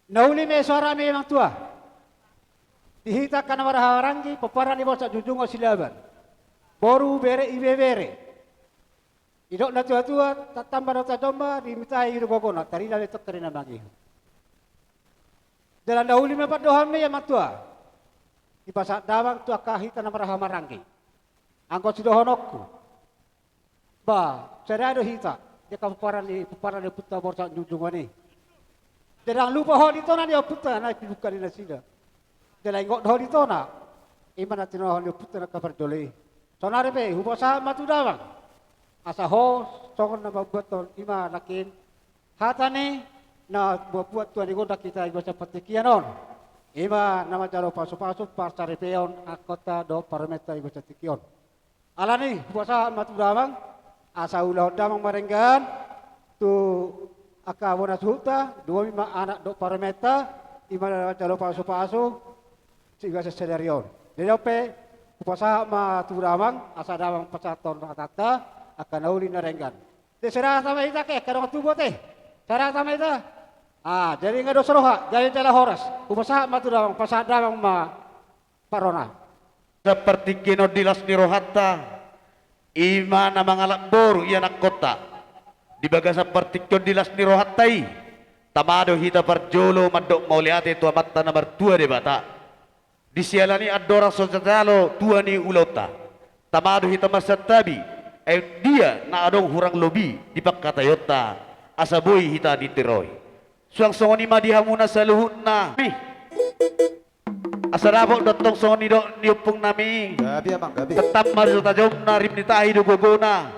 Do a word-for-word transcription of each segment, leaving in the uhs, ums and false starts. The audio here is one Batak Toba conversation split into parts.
Na uli ma i, soara ma i, amang tua. Di hita angka na marhahamaranggi, pomparan ni Borsak Junjungan Silaban. Boru, bere, ibebere. Didok na tua-tua, tatamba do tajomba, dimintai do gogona, tarida ma i tong karina mangihut. Jala na uli ma pandohan ma i, amang tua. Dipasahat damang tu angka hita na marhahamaranggi. Anggo sidohononku. Ba, sada do hita, di angka pomparan ni, pomparan ni ompunta Borsak Junjungan i. Ndang lupa ho di tona ni ompunta na pidungka ni nasida. Jala ingot do ho di tona, i ma na tinodohon ni ompunta na angka parjolo i. Saonari pe, hupasahat ma tu damang. Asa ho, songon na mambuathon, i ma nangkin. Hata ni na mambuat tua ni gondang hita di bagasan partingkian on. I ma na manjalo pasu-pasu, parsaripeon, angkotta dohot parumaenta di bagasan tingki on. Alani, hupasahat ma tu damang, asa ulahon damang ma denggan, tu angka bona suhutna, dohot ma anak dohot parumaenta, i ma na manjalo pasu-pasu, sigasan sadari on. Jadi on pe, hupasahat ma tu damang, asa damang pasahathon hatanta, angka na uli na denggan. Te, serahon ma hita, angka dongan tubu, te. Serahon ma hita. Ah, jadi nga dos roha, jadi jala horas. Hupasahat ma tu damang, pasahat damang ma parrohana. Sapartingkian on di las ni rohanta, i ma na mangalap boru ianakhonta. Di bagasan partingkian on di las ni rohanta i, tama do hita parjolo mandok mauliate tu Amanta na martua Debata. Di siala ni andorang so tajalo tua ni ulaonta, tama do hita marsantabi, ai dia na adong hurang lobi di pangkataionta, asa boi hita ditiroi. Suang songon i ma di hamuna saluhutna. Asa dapot do antong songon nidok ni ompung nami i. Gabe, amang, gabe. Tatamba do tajomna, rim ni tahi do gogona.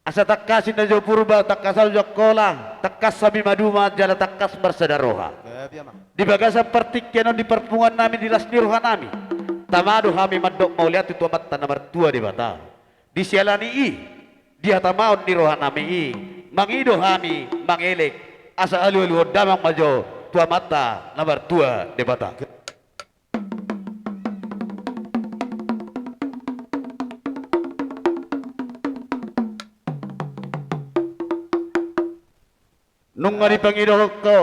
Asa tangkas i na jolo Purba, tangkas au jolo Angkola, tangkas hami maduma jala tangkas marsada roha. Gabe, amang. Di bagasan partingkian on, di parpunguan nami, di las ni roha nami, tama do hami mandok mauliate tu Amanta na martua Debata. Di siala ni i, di hatamaon ni roha nami i, mangido hami mangelek, asa alualuhon damang ma jo tu Amanta na martua Debata. Nunga dipangidohon ho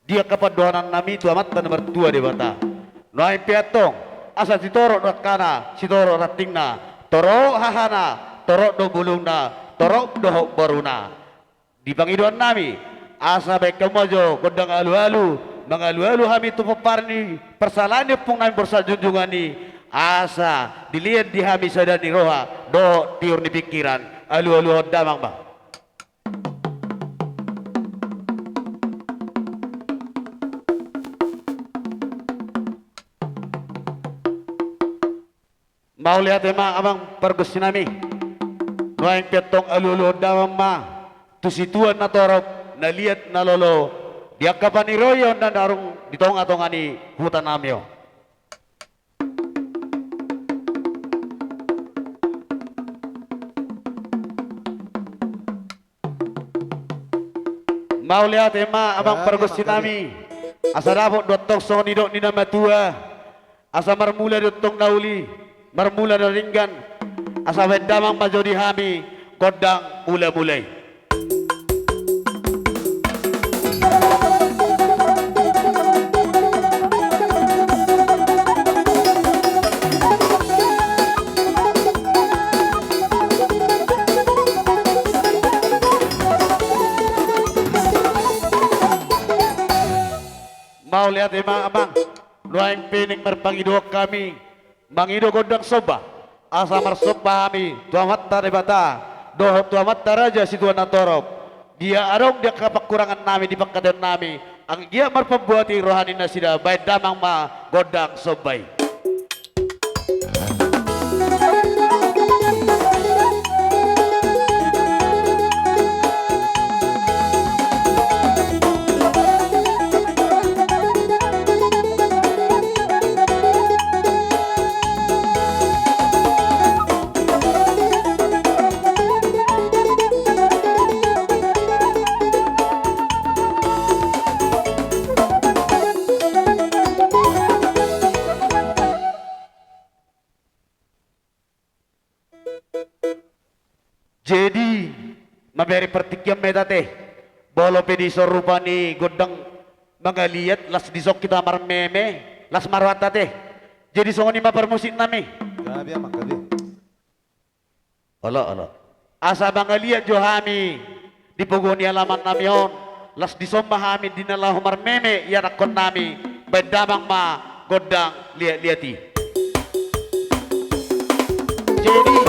di angka pandohanan nami tu Amanta na martua Debata. Nuaeng pe antong, asa sitorop do angkana, sitorop rantingna, torop hahana, torop do bulungna, torop dohot boruna. Di pangidoan nami, asa baen hamu ma jo gondang alualu, mangalualu hami tu pomparan ni parsalaan ni ompung nami Borsak Junjungan i, asa dilean di hami sada ni roha dohot tiur ni pingkiran, alualuhon damang ma. Mauliate ma amang pargonsi nami. Nuaeng pe antong alualuhon damang ma tu situan na torop, na liat na lolo, di angka paniroion na naung di tongatonga ni huta nami on. Mauliate ma amang pargonsi nami. Asa dapot do antong songon nidok ni na matua. Asa marmula do antong na uli, marmula na denggan. Asa baen damang ma jo di hami gondang mulamula i. Mauliate ma amang. Nuaeng pe naeng marpangidoan hami, mangido gondang somba, asa marsomba hami tu Amanta Debata dohot tu amanta raja situan na torop. Dia adong di angka pangkurangan nami di pangkataion nami, anggiat marpambuati roha ni nasida, baen damang ma gondang somba i. Jadi, mambere partingkian ma hita te. Molo pe dison rupa ni gondang mangaliat, las dison hita marmeme, las ma rohanta te. Jadi songon i ma parmusik nami. Gabe amang, gabe. Olo, olo. Asa mangaliat jo hami di pogu ni alaman nami on, las dison ma hami di na laho marmeme iadakkon nami, baen damang ma gondang liat-liat i. Jadi,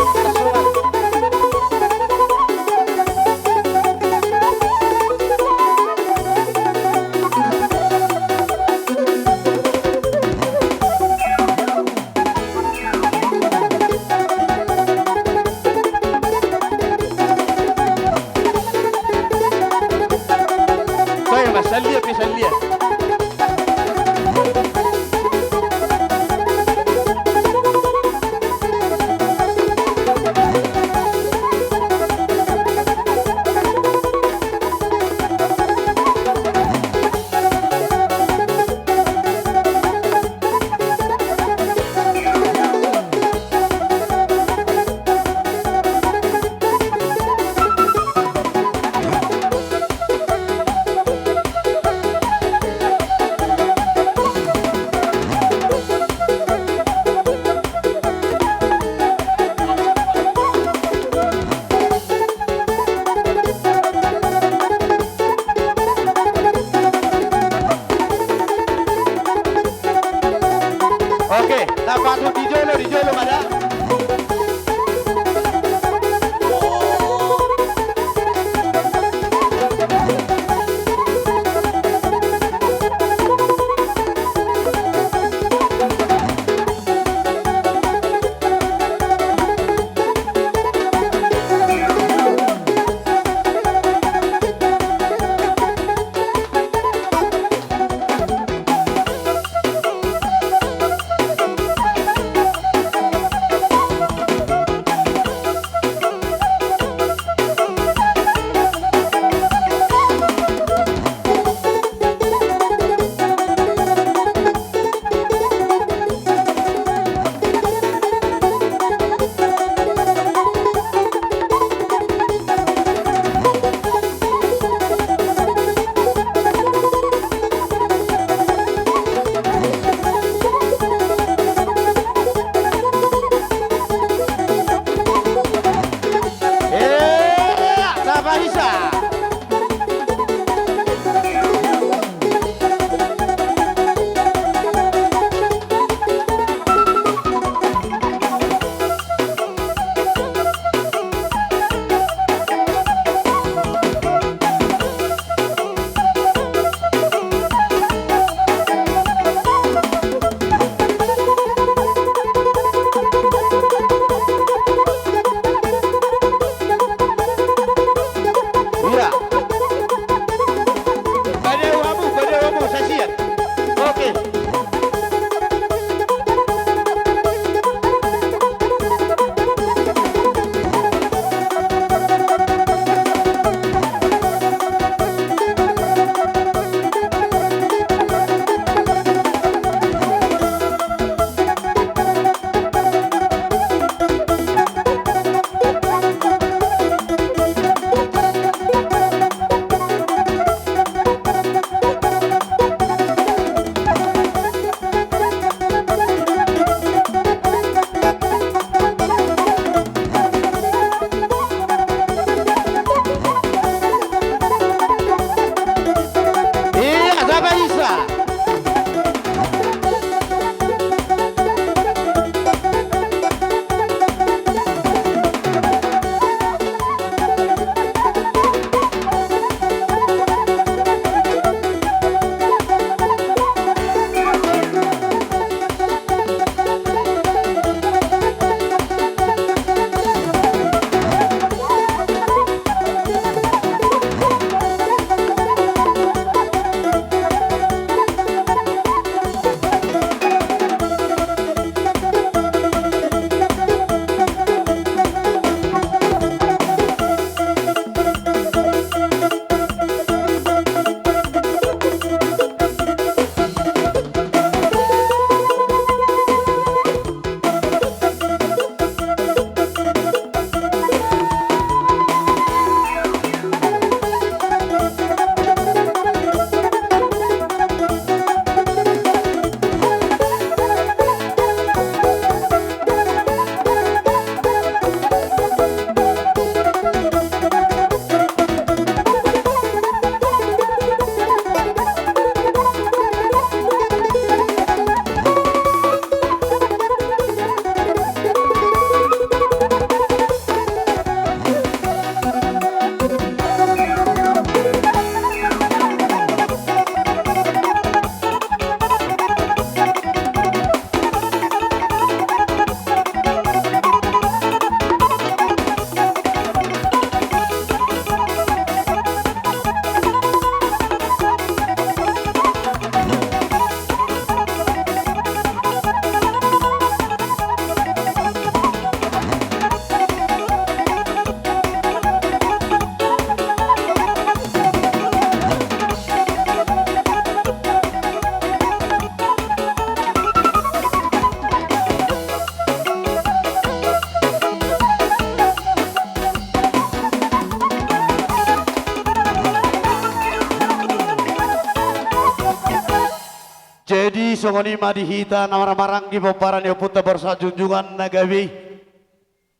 Jadi songon i ma di hita na marhahamaranggi pomparan ni ompunta Borsak Junjungan na gabe i.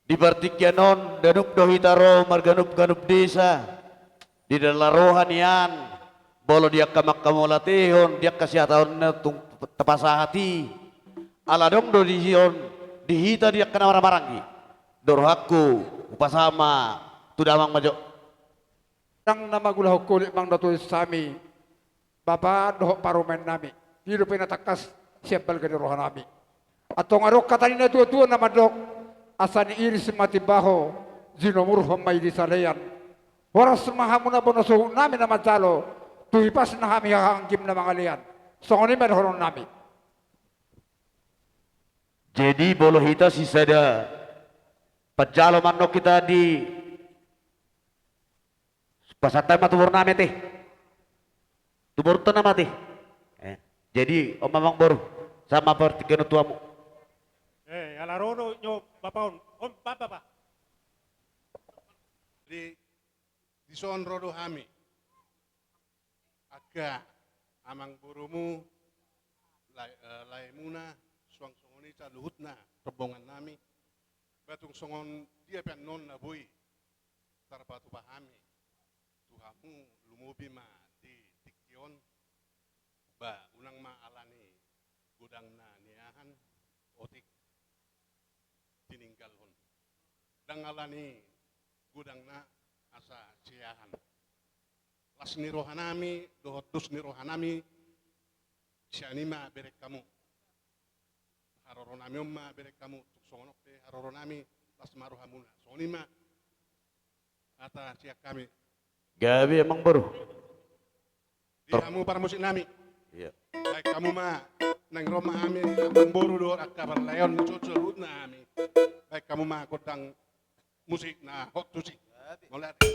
Di partingkian on, ganup do hita ro marganup-ganup desa. Di dalaroha nian, molo di angka manghamauliatehon, di angka sihataonna tung tapasahat i. Ala adong do di on, di hita di angka na marhahamaranggi. Di rohangku, hupasahat ma tu damang ma jo. Ndang na mangulahon holit manang na tuis hami, bapa dohot parumaen nami, i dope na tangkas sian balga ni roha nami. Antong adong hata ni na tua-tua na mandok, asa niiris ma timbaho, jinomurhon ma i di salean. Horas ma hamu na bona suhut nami na manjalo, tu hipasna hami haha anggim na mangalean. Songon i ma dohonon nami. Jadi molo hita sisada panjalo mandok hita di Pasahat ma tu boru nami ate. Tu boru nami ate. Eh, jadi on ma amangboru, sahat ma partingkian on tu hamu. Eh, ala ro do nyo bapa on. On bapa, bapa. Di, dison ro do hami. Angka amangborumu, lae, eh, laemuna, suang songon i saluhutna rombongan nami. Ba tung songon dia pe annon na boi tarpatupa hami tu hamu, lumobi ma di tingki on. Ba unang ma alani godangna niahan otik tininggalhon. Ndang alani godangna asa siahan. Las ni roha nami dohot dos ni roha nami, sian i ma bereng hamu. Haroro nami on ma bereng hamu, tung songon on pe haroro nami, las ma rohamuna. Songon i ma hata sian hami. Gabe amangboru. Di hamu parmusik nami. Iya. Baen hamu ma, naeng ro ma hami amangboru dohot angka parlaeon ni saluhutna hami. Baen hamu ma gondang musik na hot tusi. Mauliate.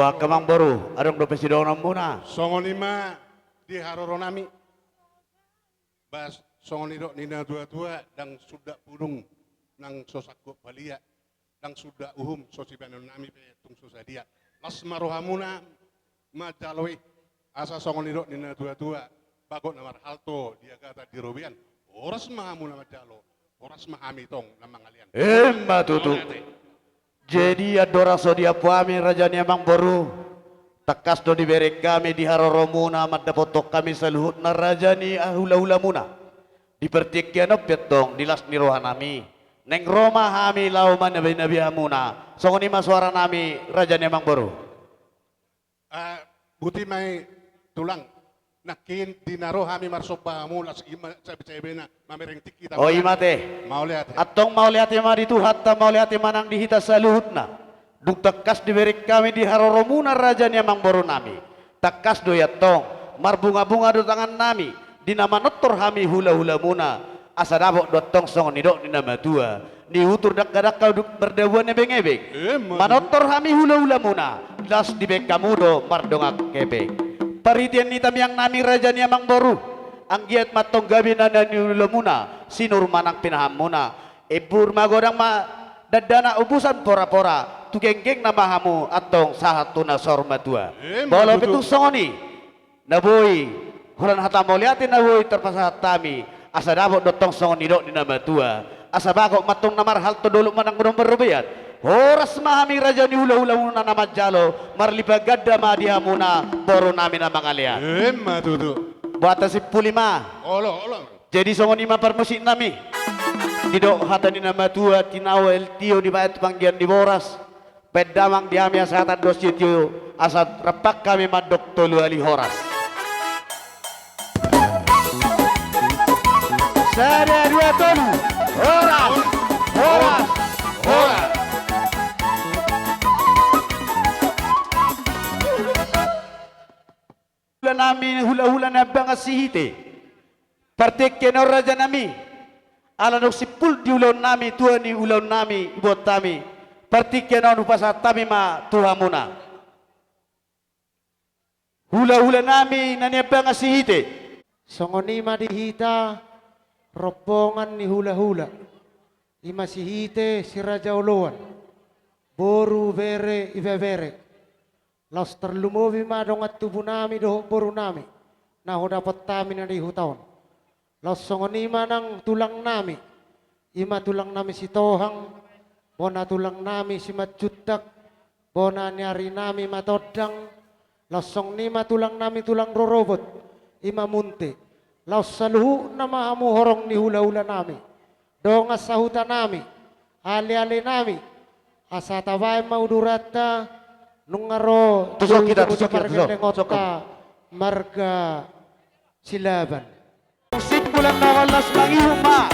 Angka amangboru, adong dope sidohononmuna? Songon i ma di haroronami. Ba songon nidok ni natuatua, ndang sundat pudung nang so sangkot palia, ndang sundat uhum so sibahenonnami pe tung so sadia. Las ma rohamuna manjalo i, asa songon nidok ni natuatua, bagot na marhalto di agatan di robean. Horas ma hamu na manjalo, horas ma hami tong na mangalean. Emma tutu. Mauliate. Jadi andorang so diampu hami raja ni amangboru, tangkas do dibereng hami di haroromuna mandapothon hami saluhutna raja ni hulahulamuna. Di partingkian on pe antong di las ni rohanami, naeng ro ma hami laho manabinabi hamuna. Songon i ma soaranami raja ni amangboru. Ah, boti ma i tulang. Nangkin di na ro hami marsomba hamu, las i ma sabisabina mamereng tingki. O, i ma ate. Mauliate. Antong mauliate ma di Tuhanta, mauliate ma nang di hita saluhutna. Dung tangkas dibereng hami di haroromuna raja ni amangborunami, tangkas do i antong marbungabunga do tangannami di na manortor hami hulahulamuna. Asa dapot do antong songon nidok ni na matua, niutur dangkadangka, mardabuan ebengebeng. Emma tutu. Manortor hami hulahulamuna, las dibaen hamu do mardongan hepeng. Parhitean ni tamiangnami raja ni amangboru, anggiat ma antong gabe na niulamuna, sinur ma nang pinahanmuna, imbur magodang ma dakdanak, umbusan porapora, tu genggengna ma hamu antong sahat tu na saur matua. Emma tutu. Molo pe tung songon i, na boi, holan hata mauliate na boi tarpasahat hami, asa dapot do antong songon nidok ni na matua, asa bagot ma antong na marhalto, dolok ma nang do marrobean. Horas ma hami raja ni hulahulamuna na manjalo, marlipat ganda ma di hamuna borunami na mangalean. Emma tutu. Boan tasimpuli ma. Olo, olo. Jadi songon i ma parmusiknami. Didok hata ni na matua, tinawa el tio dibaen tu panggian ni boras. Baen damang di hami asa hata dos sitio, asa rap hami mandok tolu hali horas. Sada, dua, tolu. Horas. Horas. Horas. Hulanami, hulahula Niambangan Sihite. Partingkian on rajanami, ala naung simpul di ulaonnami, tua ni ulaonnami, iboan hami. Partingkian on hupasahat hami ma tu hamuna. Hulahulanami na Niambangan Sihite. Songon i ma di hita rombongan ni hulahula. I ma Sihite, Si Raja Oloan, boru, bere, ibebere. Laos tarlumobi ma dongan tubunami dohot borunami, na hudapot hami na di huta on. Laos songon i ma nang tulangnami, i ma tulangnami Sitohang, bona tulangnami Simanjuntak, bona ni arinami Matondang, laos songon i ma tulangnami tulang rorobot, i ma Munte. Laos saluhutna ma hamu horong ni hulahulanami, dongan sahutanami, alealenami, asa tabaen ma uduranta, nunga ro tu son hita, tu son hita, tu son. Marga Silaban. Marga Silaban. Simpulan na las mangihut ma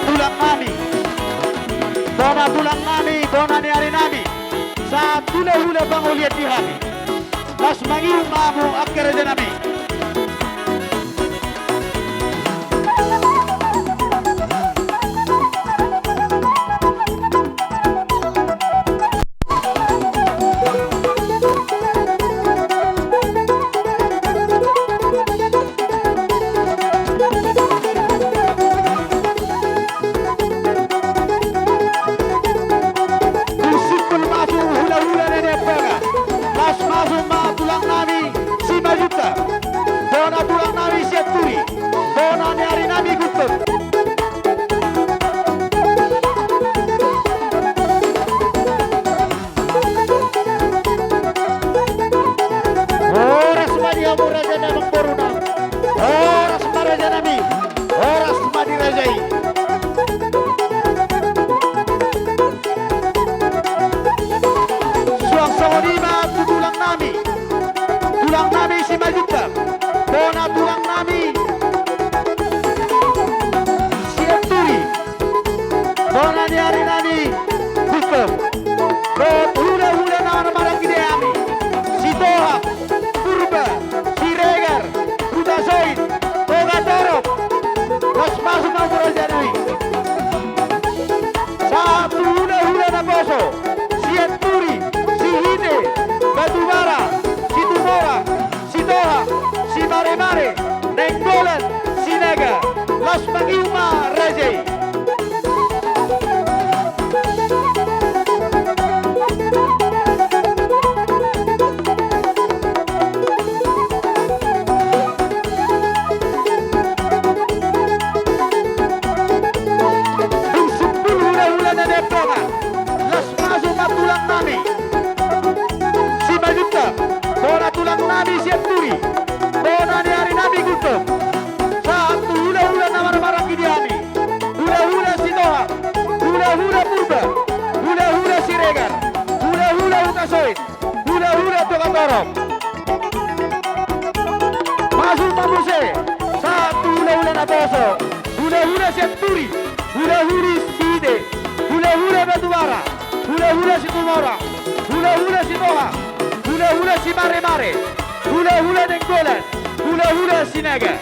tulangnami, bona tulangnami, bona ni arinami, sahat hulahula pangolian di hami. Las mangihut ma hamu angka rajanami. Tung simpul ma tu hulahula na Niambangan. Las mangihut ma tulangnami Simanjuntak. Las mangihut ma raja i. Dung simpul hula-hula na niampean, las masuk ma tulang nami Simanjuntak, bona tulang nami Sianturi, bona ni ari nami Gultom. Sahat tu hula-hula na marhahamaranggi di hami, hula-hula Sitohang, hula-hula Purba, hula-hula Siregar, hula-hula Hutasoit, hula-hula Togatorop. Masuk ma muse sahat tu hula-hula naposo, hula-hula Sianturi, hula-hula Sihite, hula-hula Batubara, hula-hula Situmorang, hula-hula Sitohang, hula-hula Simaremare, hula-hula Nainggolan, hula-hula Sinaga.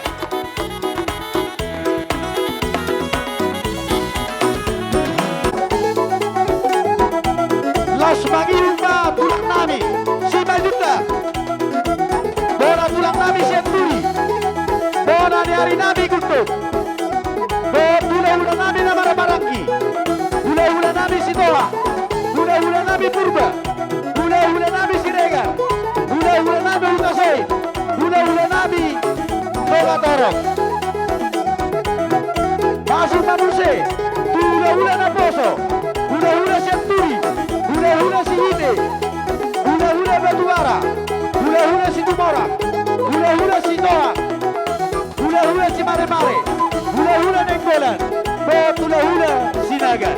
Las mangihut ma tulang nami Simanjuntak, bona tulang nami Sianturi, bona ni ari nami Gultom, bona hula-hula nami na marhahamaranggi, hula-hula nami Sitohang, hula-hula nami Purba, hula-hula nami Siregar, hula-hula nami Hutasoit, hula-hula nami Togatorop. Masuk ma muse tu hula-hula naposo, hula-hula Sianturi, hula-hula Sihite, hula-hula Batubara, hula-hula Situmorang, hula-hula Sitohang, hula-hula Simaremare, hula-hula Nainggolan, dohot hula-hula Sinaga.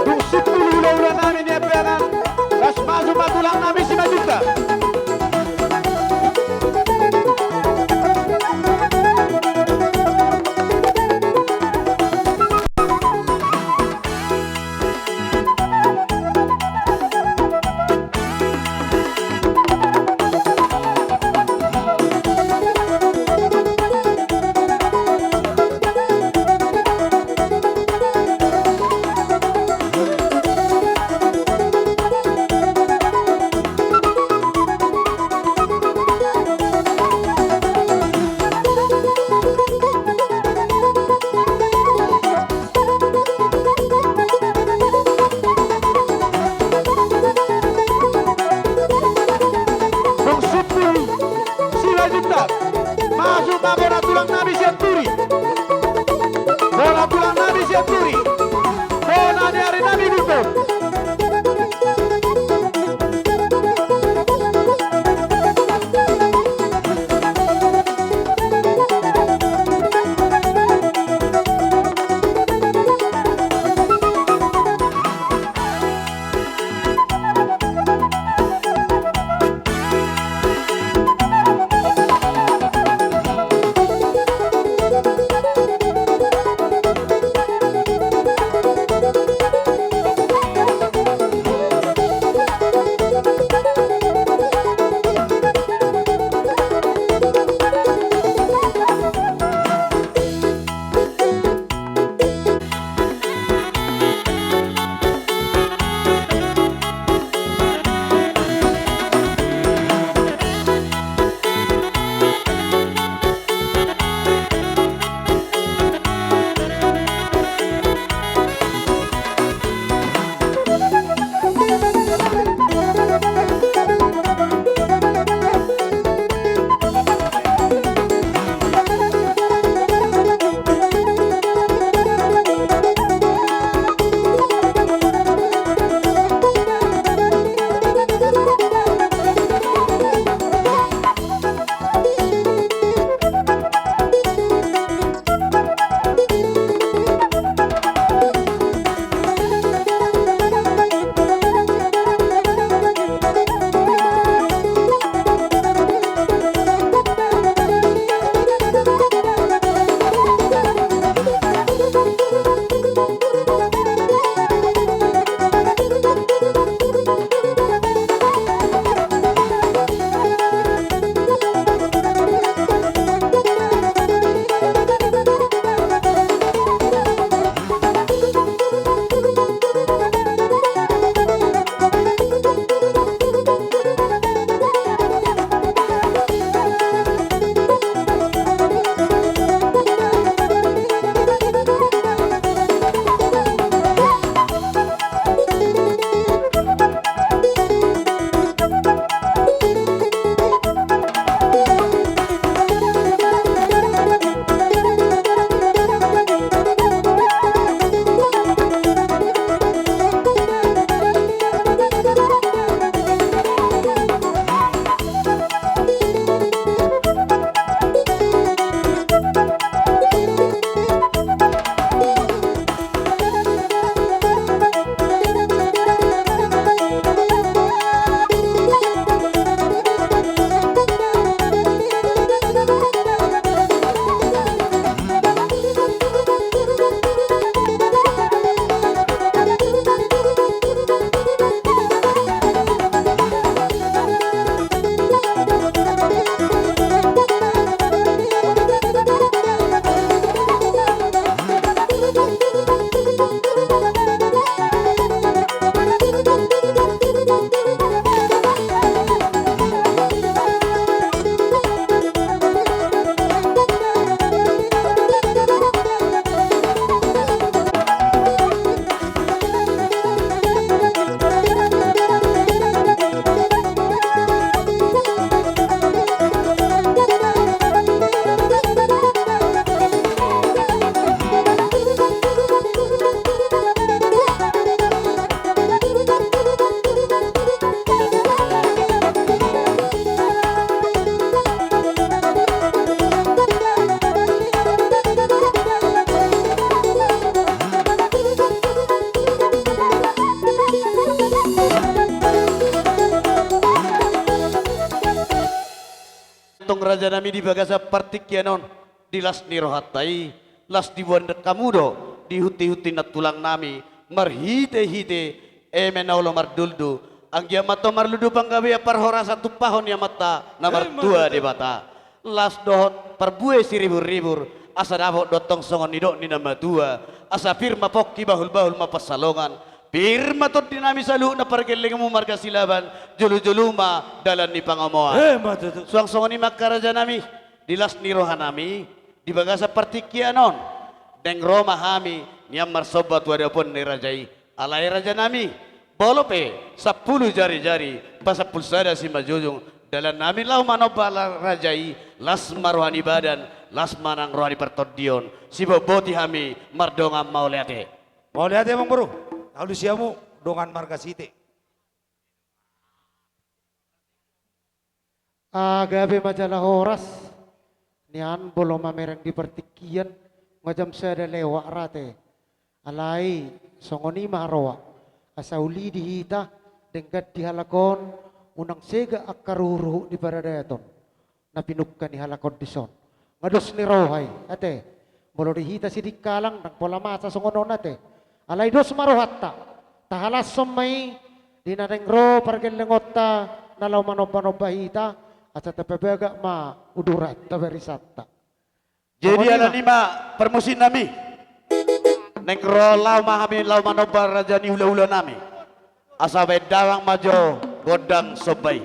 Dung simpul hula-hula nami niampean, las masuk ma tulang nami Simanjuntak. Dung simpul Simanjuntak, masuk ma bona tulang nami Sianturi, bona tulang nami Sianturi, bona ni ari nami Gultom. Rajanami, di bagasan partingkian on, di las ni rohanta i, las diboan hamu do di hunti-hunti nantulangnami, marhite-hite eme na olo marduldu, anggiat ma tong marlundu panggabean parhorasan tumpahon ni Amanta na martua Debata. Las dohot parbue siribur-ribur, asa dapot do tong songon nidok ni na matua, asa pir ma pongki, bahul-bahul ma pansalongan, pir ma tondinami saluhutna pargellengmu marga Silaban, jolo-jolo ma dalan ni pangomoan. Emma tutu. Suang songon i ma angka rajanami, di las ni rohanami, di bagasan partingkian on, naeng ro ma hami nian marsomba tu adopan ni raja i. Alai rajanami, molo pe sampulu jari-jari, pasampulu sada simanjujung, dalannami laho manomba la-, raja i, las ma roha ni badan, las ma nang roha ni partondion, sibotboti hami mardongan mauliate. Mauliate, amang boru. Alusi hamu dongan marga Site. Ah, gabe ma jala horas. Nian molo mamereng di partingkian, nga jam sada lewat ra ate. Alai songon i ma haroa, asa uli di hita, denggan di halak on, unang sega angka ruhut-ruhut di paradaton na pinungka ni halak on dison. Nga dos ni roha i ate. Molo di hita sidingkalang ndang pola masa songon on ate. Alai dos ma rohanta, tahalashon ma i di na naeng ro pargellengonta na laho manomba-nomba hita, asa tapabagak ma uduranta, barisanta. Jadi songon i ma. Alani ma parmusiknami, naeng ro laho ma hami laho manomba raja ni hula-hulanami, asa baen damang ma jo gondang somba i.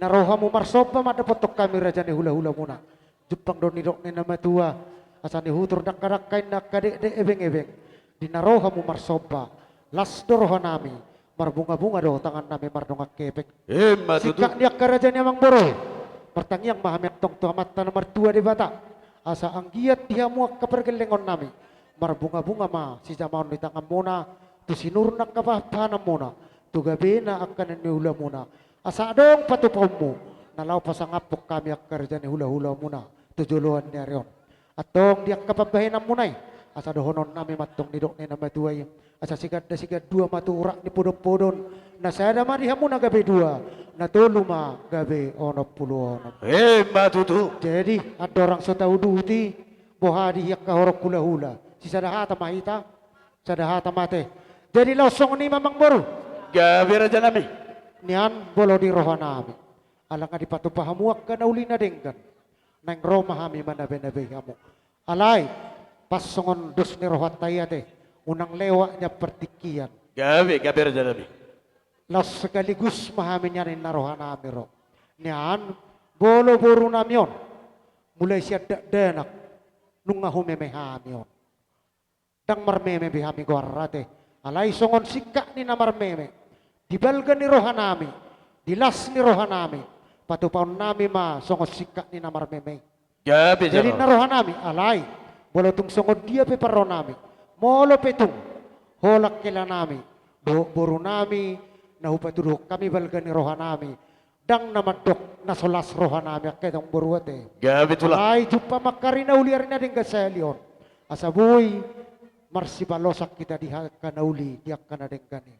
Na ro hamu marsomba mandapothon hami raja ni hulahulamuna. Jumpang do nidok ni na matua, asa nihutur dangkadangka inna angka dekdek ebeng-ebeng. Di na ro hamu marsomba, las do rohanami, marbungabunga do tangannami mardongan hepeng. Ima tutu. Singkat ni angka raja ni amangboru, martangiang ma hami antong tu Amanta na martua Debata, asa anggiat di hamu angka pargellengonnami, marbungabunga ma sijamaon ni tanganmuna tu sinur ni angka pahanpahananmuna, tu gabena angka na niulamuna, asa adong patupaonmu na laho pasangaphon hami angka raja ni hulahulamuna tu joloan ni ari on. Antong di angka pambahenanmuna i, asa dohononnami ma antong nidok ni na matua i, asa siganda sigandua ma tu urat ni podompodon, na sada ma di hamu na gabe dua, na tolu ma gabe onom pulu onom. Ima tutu. Jadi andorang so tauduti, boha di angka horong hulahula, sisada hata ma hita. Sada hata ma ate. Jadi laos songon i ma amangboru. Gabe rajanami. Nian molo di rohanami, ala nga dipatupa hamu angka na uli na denggan, naeng ro ma hami manabenabei hamu. Alai pas songon dos ni rohanta i ate, unang lewat nian partingkian. Gabe, gabe rajanami. Laos sekaligus ma hami nian inna rohanami ro. Nian molo borunami on, mulai sian dakdanak nunga humeme hami on, ndang marmeme be hami goarna ate. Alai songon singkat ni na marmeme, di balga ni rohanami, di las ni rohanami, patupaonnami ma songon singkat ni na marmeme i. Gabe. Jadi jalo na rohanami, alai molo tung songon dia pe parronami, molo pe tung holan helanami dohot borunami na hupatuduhon hami balga ni rohanami, ndang na mandok na so las rohanami angka i, amangboru, ate. Gabe tulang. Alai jumpa ma angka ari na uli, ari na denggan sahali on, asa boi marsibalosan hita di angka na uli, di angka na denggan i.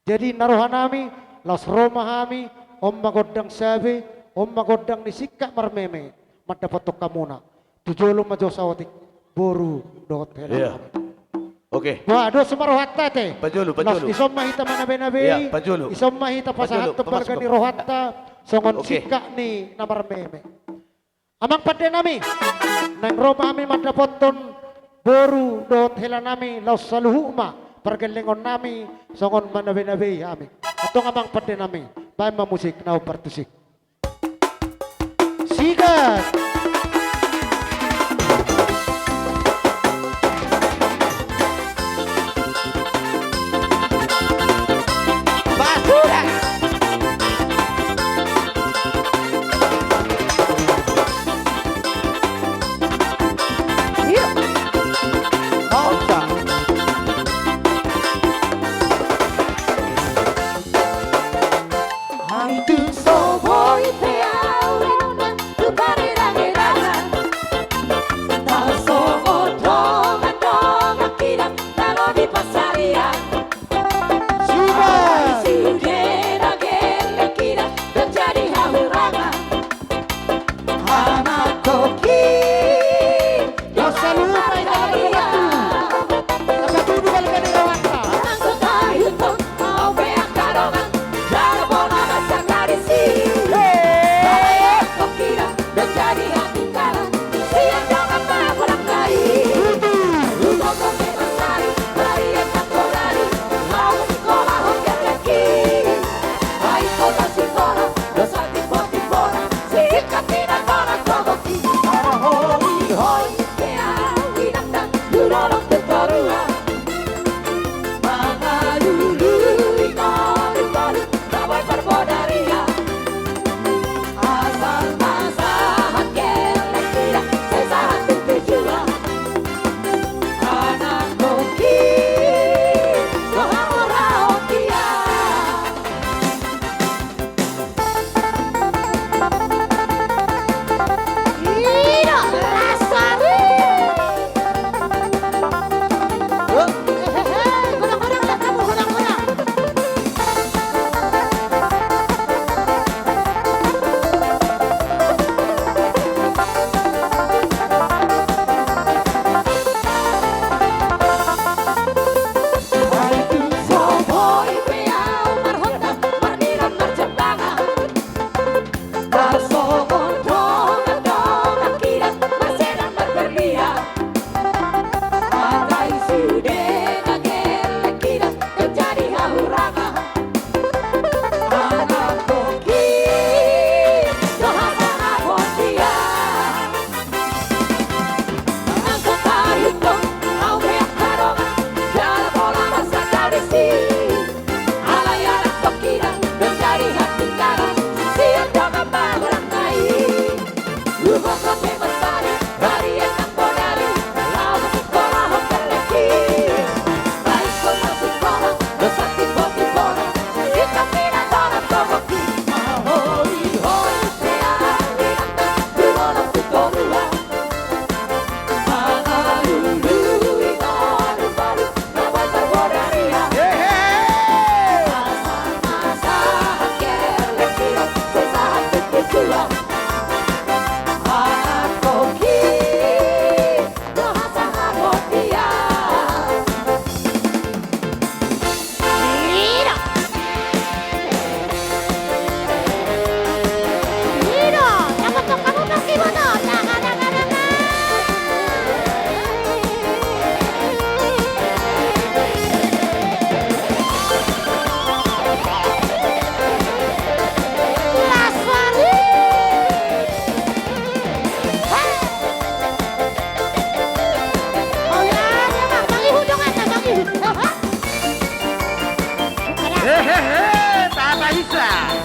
Jadi na rohanami, laos ro ma hami, on ma gondang sabe, on ma gondang ni singkat marmeme, mandapothon hamuna. Tu jolo ma jo saotik boru dohot hela. Iya. Oke. Wah, dos ma rohanta ate. Pajolo, pajolo. Laos dison ma hita manabenabei. Iya, pajolo. Dison ma hita pasahathon balga ni rohanta songon singkat ni na marmeme. Amang pandenami, naeng ro ma hami mandapothon boru dohot helanami, laos saluhut ma pargellengonnami songon manabenabei hami. Antong amang pandenami, baen ma musik na partusik. Sikat. Basura. Iya. Otak. Hami tung so boi pe ahu, tu parerang-erang Hehehe, tata hisa.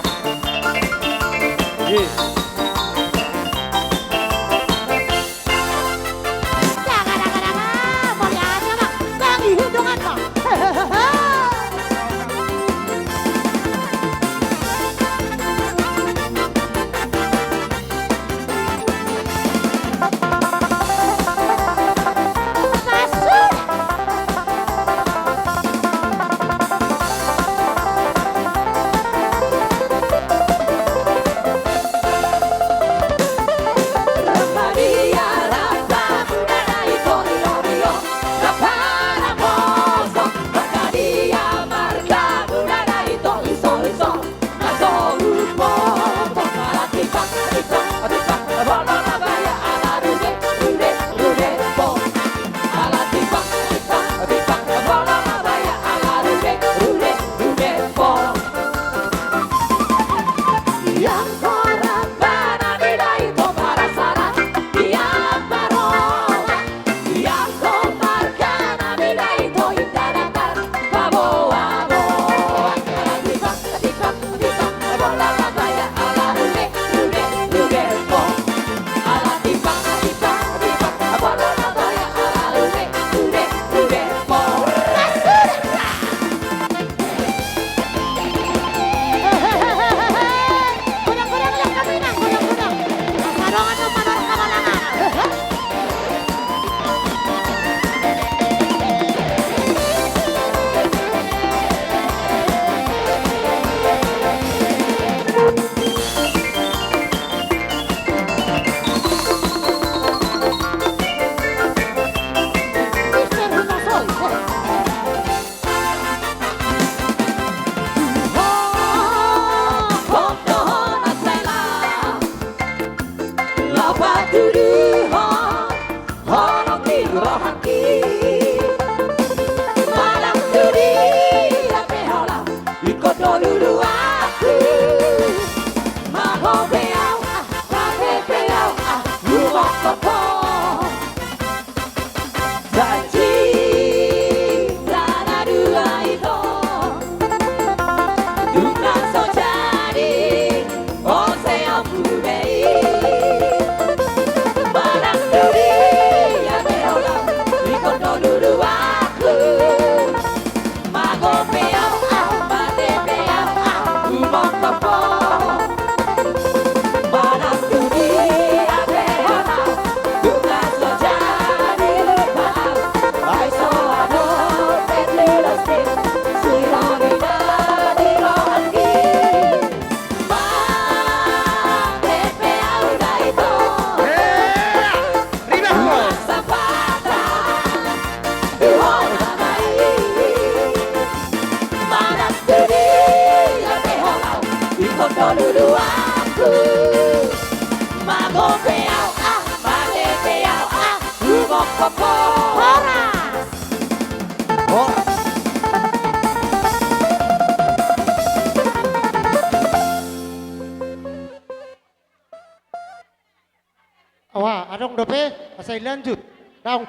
Wah, adong dope, asa i lanjut. Daong.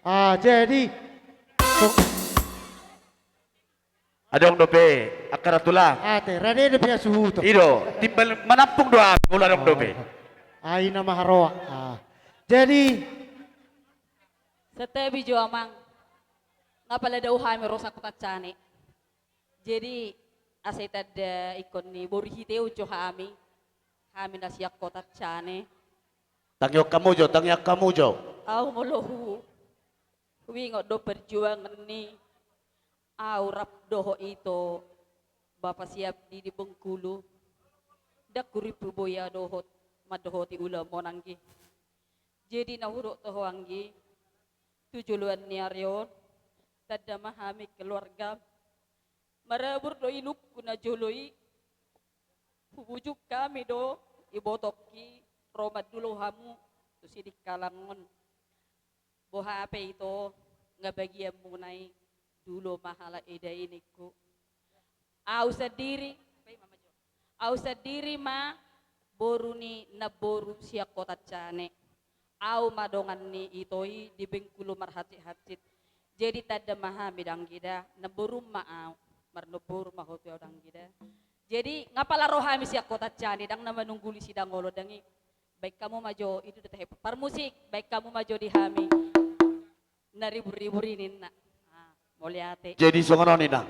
Ah, jadi. Adong dope, angka na tulang. Ate, rade dope hasuhuton. I do, timbal manampung do hami, molo adong dope. Aina ma haroa. Ah. Jadi, santabi jo amang. Nga pala dao hami ro sian Kota Cane. Jadi, asa i tanda ingkon ni boru Hiteon jo hami. Hami na sian Kota Cane. Tangiang hamu jo, tangiang hamu jo. Au molo hu, huingot do perjuangan ni au rap dohot ito, bapa siabdi di Bengkulu. Ndang hurip boi au dohot, mandohoti ulaon on anggi. Jadi na hudok tu ho anggi, tu joloan ni ari on, tanda ma hami keluarga. Marabur do inongku na jolo i, hubujung hami do, ibotongki, ro mandulo hamu, tu Sidikalang on. Boha pe ito, nga bagianmuna i, dulo ma halak eda i ningku. Au sandiri, au sandiri ma boru ni namboru sian Kota Cane. Au ma dongan ni ito i di Bengkulu marhansit-hansit. Jadi tanda ma hami danggi da, namborum ma au, marnomboru ma ho tu au danggi da. Jadi nga pala ro hami sian Kota Cane, ndang na manungguli sidang olo dang i. Baen hamu ma jo, i do tahe parmusik, baen hamu ma jo di hami. Na ribur-ribur i ninna. Ah, mauliate. Jadi songon on inang.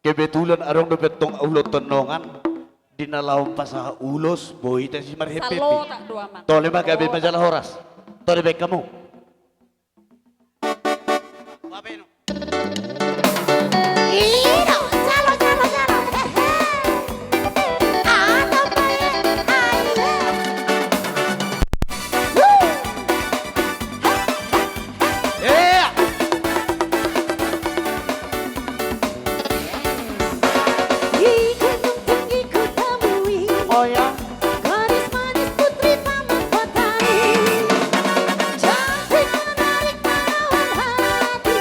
Kebetulan adong dope tong ulaon tondongan di na laho pasahat ulos, boi hita si marhepehep. Salotak do amang. Tole ma gabe ma jala horas. Tole baen hamu. Ino, jalo, jalo, jalo. Hehe. Ada bae, ayo. Woo. Iya. Di Gunung Tinggi kutemui. Oh ya. Gadis manis putri taman kota. Cantik menarik menawan hati.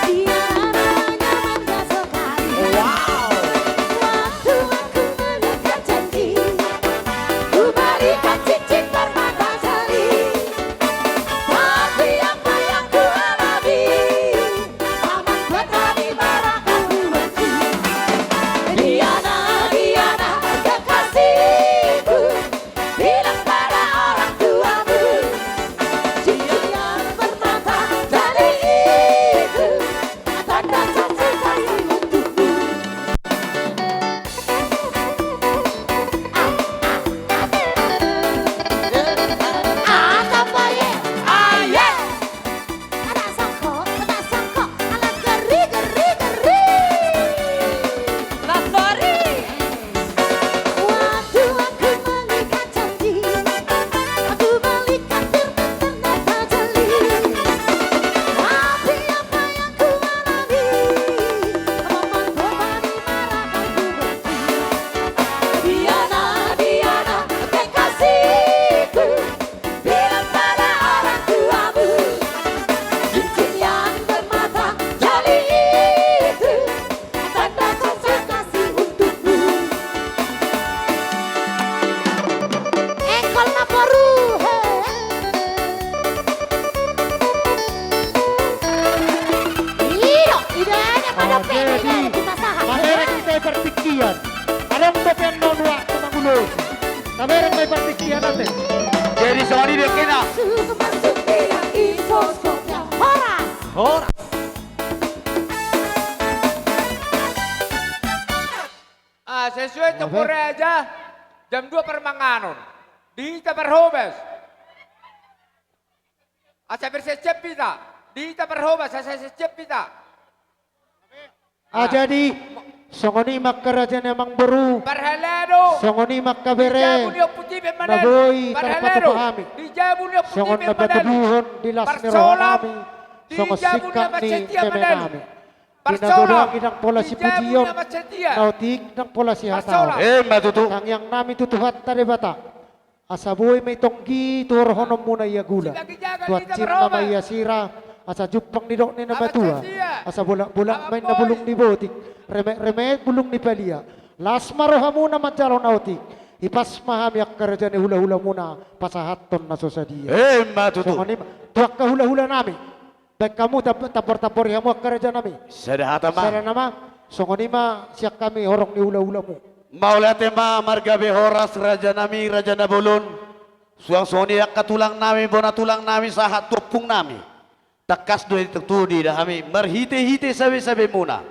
Dia namanya Mangga Sokari. Wow. Waktu aku mengikat janji, ku berikan cincin permata jeli. Tapi apa yang ku alami, taman kota di barak aku benci. Diana, Diana, kekasihku. Bilang pada orang tuamu, cincin yang permata jeli itu tanda kasih sayang untukmu. Ah, ah, ah. Ah, tambah ye. Ah, ye. Kena sangko, kena sangko, ala geri, geri, geri. Las Gori. Waktu aku mengikat janji, aku belikan permata jeli. Tapi apa yang ku alami, membuat berani marah dan ku benci. Diana, Diana, kekasihku. Bilang pada orang tuamu, cincin yang bermata jeli itu tanda kasih untukmu. Engkol na boru, he. Iyo, ida ada pada. Oh, pede jadi, ida ada di pasahat, mamereng he. Hita i partingkian. Adong dope annon waktu mangulosi. Tabereng ma i partingkian ate. Jadi songon i do kena. Horas. Horas. Ah, sesuai tempo raja, jam dua parmanganon. Di hita parhobas. Asa bersiap-siap hita. Di hita parhobas, asa siap-siap hita. Ah, jadi, songon i ma angka raja ni amangboru. Parhalado. Songon i ma angka bere. Di jabu ni ompunta i pe madalu. Na boi tarpatupa hami. Di jabu ni ompunta i pe madalu. Songon na patuduhon di las ni roha nami. Parsolam. Songon singkat ni meme nami. Di jabu ni amanta setia madalu. Parsolam. Di na godang i ndang pola sipujion. Di jabu ni amanta setia. Na otik ndang pola sihatahon. Parsolam. Ima tutu. Tangiang nami tu Tuhanta Debata. Asa boi ma i tonggi tu horhononmuna ia gula. Tu ansinna ma ia sira, asa jumpang nidok ni na matua. Asa bolak-bolak ma inna bulung ni botik, remek-remek bulung ni palia. Las ma rohamuna manjalo na otik. Hipas ma hami angka raja ni hula-hulamuna pasahathon na so sadia. Ima tutu. Songon i ma tu angka hula-hula nami. Baen hamu, tab-, tampor-tampori hamu angka raja nami. Sada hata ma. Sada nama. Songon i ma sian hami horong ni hula-hulamu. Mauliate ma margabe horas rajanami, raja na bolon. Suang songon i angka tulangnami, bona tulangnami, sahat tu ompungnami. Tangkas do i tutu diida hami marhite-hite sabe-sabemuna.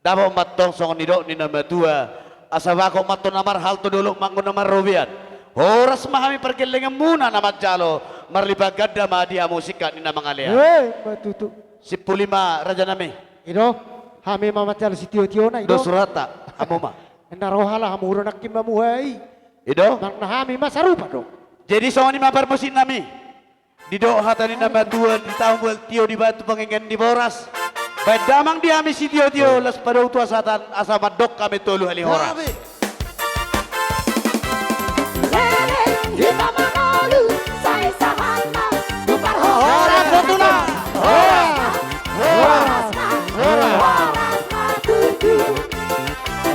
Dapot mantong songon nidok ni na matua, asa bagot mantong na marhalto, dolok manggo na marrobean. Horas ma hami pargellenganmuna na manjalo, marlipat ganda ma di hamu singkat ni na mangalean. Eh, ma tutu. Simpul i ma rajanami. I do, hami ma manjalo sitio-tiona, i do. Dos rohanta, hamu ma. Enda roha lah hamu do nangkin mamuhai. I do. Manang na hami ma sarupa do. Jadi songon i ma parmusiknami. Didok hata ni na matua, di taon bual tio, di batu pangengen di boras. Baen damang di hami sitio-tio, las padou tu hasahatan, asa mandok hami tolu hali horas. Leleng hita mangolu, sai sahatna tu parhorasan. Horas, horas. Horas, horas. Horas, horas.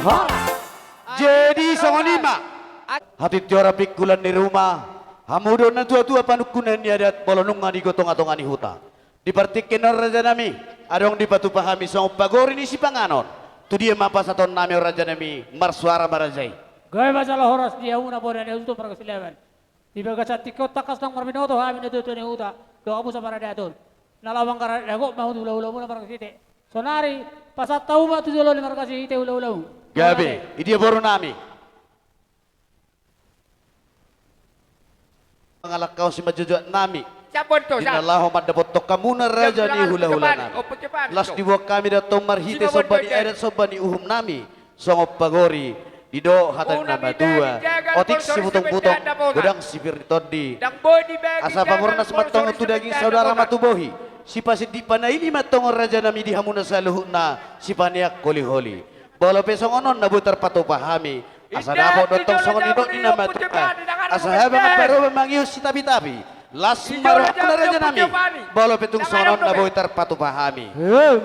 Horas. Jadi songon i ma. Hatintiora pingkulan ni ruma, hamu do na tua-tua panungkunan ni adat, molo nunga di tonga-tonga ni huta. Di partingkian on rajanami, adong dipatupa hami songon pagori ni sipanganon. Tu dia ma pasahatonnami on rajanami, marsuara ma raja i. Gabe ma jala horas di hamuna bona ni hasuhuton marga Silaban. Di bagasan tingki on tangkas nang marbinoto hami na tua-tua ni huta, dohot hamu saparadaton. Na laho manggarar dago ma tu hula-hulamuna marga Site. Sonari pasahat hamu ma tu jolo ni marga Site hula-hulamu. Gabe, i dia borunami? Mangalangka on simanjujungnami. Di na laho mandapothon hamuna raja ni hula-hulanami. Las diboan hami do tong marhite somba ni adat somba ni uhumnami. Songon pagori, didok hata ni na matua, otik sibutong-butong, godang sipir ni tondi. Asa pamurnas mantong tu daging, saudara ma tu bohi. Sipasindik panaili mantong rajanami di hamuna saluhutna, sipaneang holi-holi. Molo pe songon on na boi tarpatupa hami, asa dapot do tong songon nidok ni na matua. Asa haba mangaroba mangihut sitapi-tapi. Las ma rohangkon rajanami. Molo pe tung songon on na boi tarpatupa hami.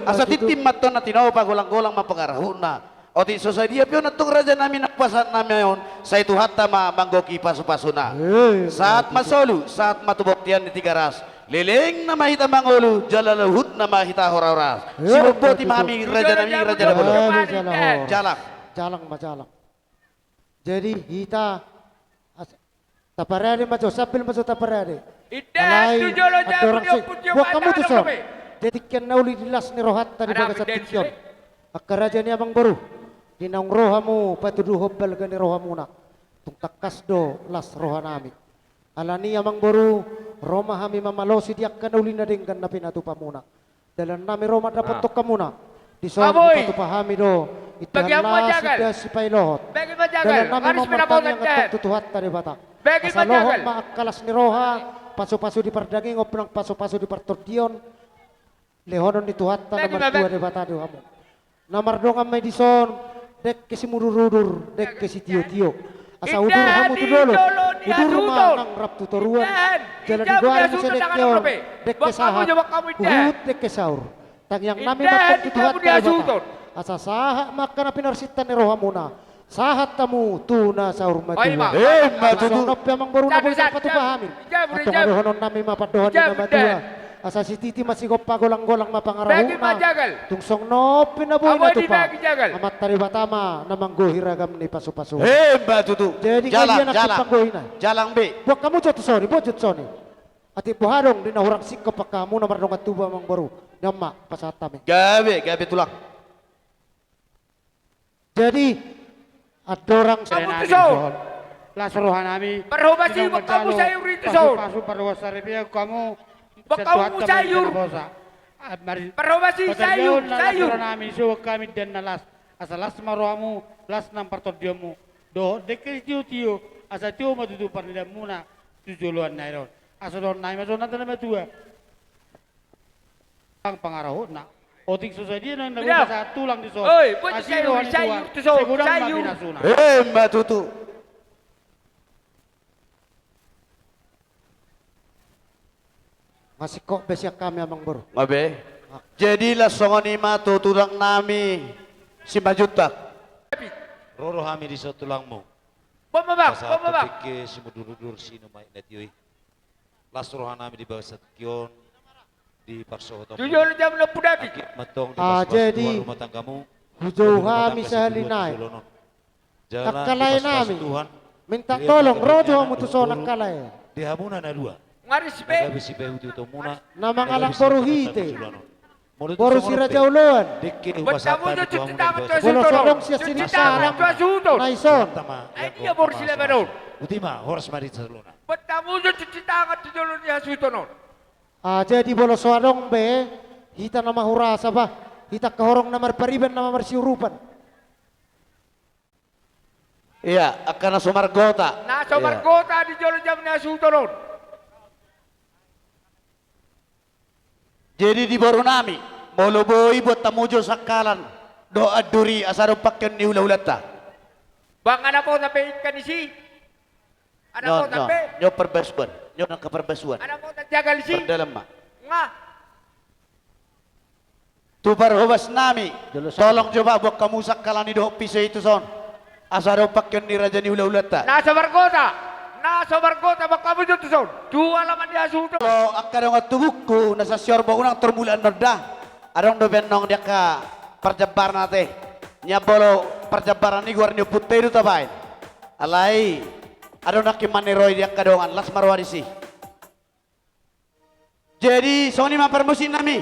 Asa tintin mantong na tinopa, golang-golang ma pangarahutna. Otik so sadia pe on antong rajanami na pasahatnami on, sai Tuhanta ma manggohi pasu-pasuna. Sahat ma solu, sahat ma tu bontean ni Tigaras. Lelengna ma hita mangolu, jala luhutna ma hita hora-horas. Siboan boti ma hami rajanami, raja na bolon. Jalang. Jalang ma jalang. Jadi hita as- Taparade ma jo, sambil ma jo taparade. Alai andorang sing buat hamu tu son. Jadi tingki na uli di las ni rohanta di bagasan tingki on. Angka raja ni amangboru, di naung ro hamu patuduhon balga ni rohamuna, tung tangkas do las rohanami. Alani amangboru, ro ma hami mamalosi di angka na uli na denggan na pinatupamuna. Dalannami ro mandapothon hamuna. Dison hupatupa hami do indahan las, indahan sipailohot. Dalannami mamartangiang antong tu Tuhanta Debata, asa lohot ma angka las ni roha, pasu-pasu di pardagingon, nang pasu-pasu di partondion. Lehonon ni Tuhanta na martua Debata do hamu. Na mardongan ma i dison, dengke simudur-udur, dengke sitio-tio. Asa udur hamu tu dolok, udur ma nang rap tu toruan. Jala digoari muse dengke on dengke sahat, huhut dengke saur. Tangiangnami ma antong tu Tuhanta Debata, asa sahat ma angka na pinarsinta ni rohamuna, sahat hamu tu na saur matua. Ima tutu. Songon on pe amangboru, na boi tarpatupa hami, antong dohononnami ma pandohan ni na matua. Asa sititi ma sigompa, golang-golang ma pangarahutna. Tung songon on pe na boi na tupa, Amanta Debata ma na manggohi ragam ni pasu-pasu. Ima tutu. Jadi gabe nangkin panggohina. Jalang be. Buat hamu jo tu soni, buat jo tu soni. Atik boha adong di na hurang singkop angka hamu na mardongan tubu amangboru. Nian ma pasahat hami. Gabe, gabe tulang. Jadi andorang songon i, las rohanami. Parhobasi, buat hamu sayur i tu son. Pasu-pasu pardohot saripeon hamu. Buat hamu sayur. Parhobasi sayur, sayur. Las rohanami, so hami indahan na las. Asa las ma rohamu, las nang partondionmu. Dohot dengke sitio-tio, asa tio ma tutu parnidaanmuna tu joloan ni ari on. Asa dohononnami ma songon hata ni na matua. Nang pangarahutna. Otik so sadia nang na boi pasahat tulang dison. Asi roha ni tulang, sai godang ma pinasuna. Ima tutu. Masingkop be sian hami amangboru. Gabe. Jadi las songon i ma tu tulangnami Simanjuntak. Ro do hami dison tulangmu. Pasahat tu dengke simudur-udur, sinumai na tio i. Las rohanami di bagasan tingki on, di parsohotonmu. Anggiat ma antong dipasu-pasu rumah tanggamu. Hujou hami sahali nai. Angka lae nami, minta tolong ro jo hamu tuson angka lae. Di hamuna na dua. Nga ris be. Na mangalap boru hite. Boru si Raja Oloan. Botta mujur cuci tangan tu hasuhuton on. Molo so adong sian Sinasalam na dison. Ai dia boru si Lebanon. Utima, horas ma di Barcelona. Botta mujur cuci tangan tu jolo ni hasuhuton on. Ah, jadi molo so adong be hita na mahurasa bah, hita angka horong na marpariban na marsiurupan. Ia, angka na so margota. Na so margota di jolo jam na sutonon. Jadi di boru nami, molo boi buat tamu jo sangkalan dohot anduri asa dompak ni hulahulanta. Bang ada pota pe ikan isi. Ada pota pe. Nyo perbasuan, nyo nangka perbasuan. Ada pota jagal isi. Perdalam ma. Nga. Tu parhobas nami, tolong jo bah buat hamu sangkalan i dohot piso i tuson. Asa dompak ni raja ni hulahulanta. Na so margota, na so margota buat hamu jo tuson. Tu alaman ni hasuhuton. Molo angka dongan tubungku na sasior bo unang tormulaan nonda. Adong dope annon di angka parjambaran ate. Nian molo parjambaran i goar ni ompunta i do tabaen. Alai adong nangkin maniroi di angka dongan las ma roha disi. Jadi songon i ma parmusik nami.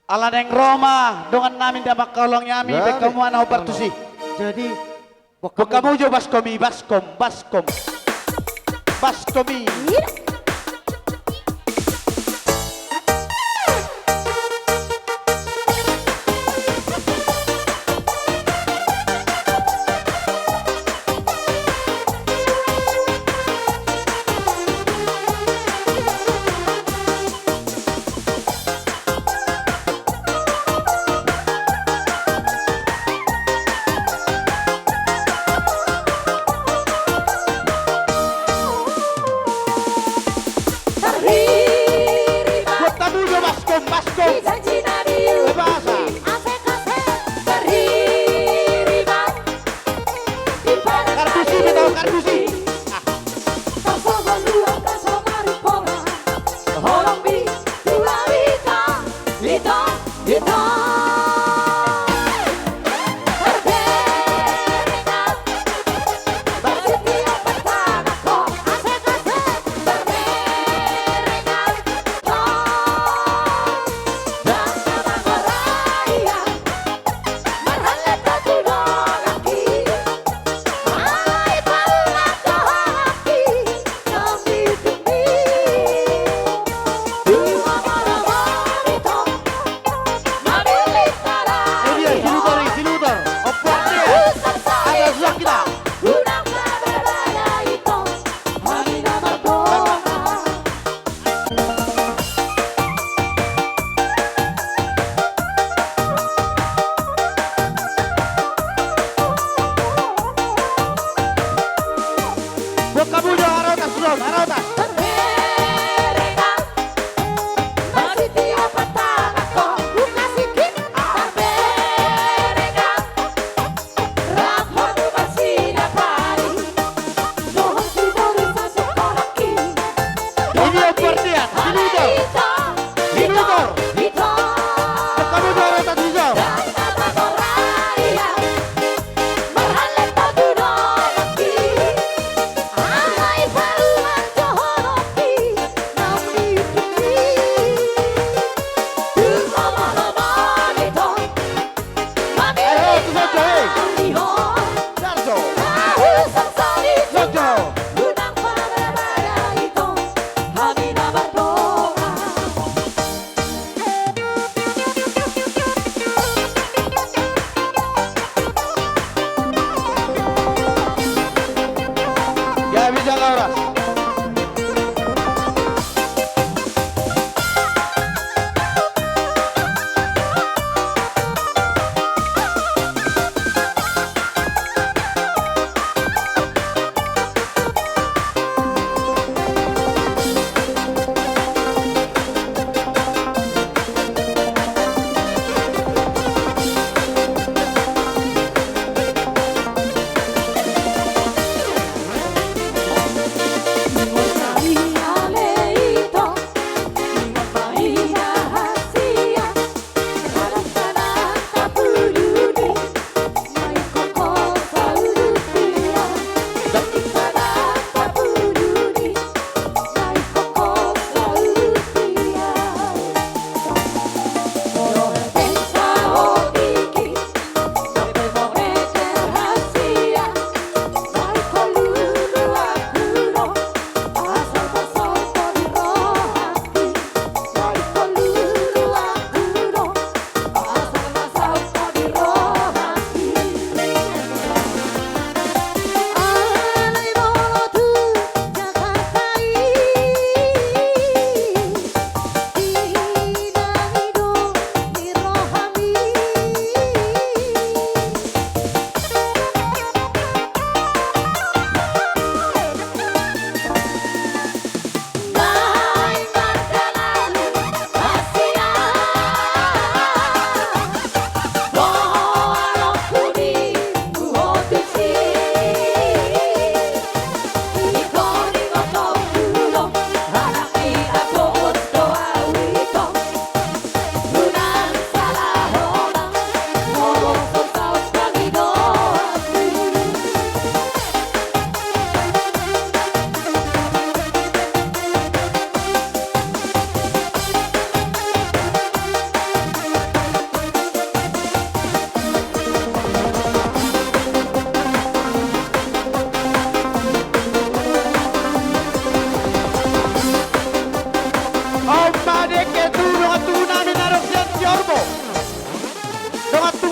Ala naeng ro ma dongan nami nda mangkaholongi hami, baen hamu ma na hombar tusi. Jadi buat hamu jo baskom i, baskom, baskom. Baskom i. Buat hamu jo baskom, baskom. Bahasa. Kartusi, beta kartusi. Ah. Buat hamu jo harotas, harotas. Ini yang perdian, Silutor. Silutor. Kamu juara satu, Silutor.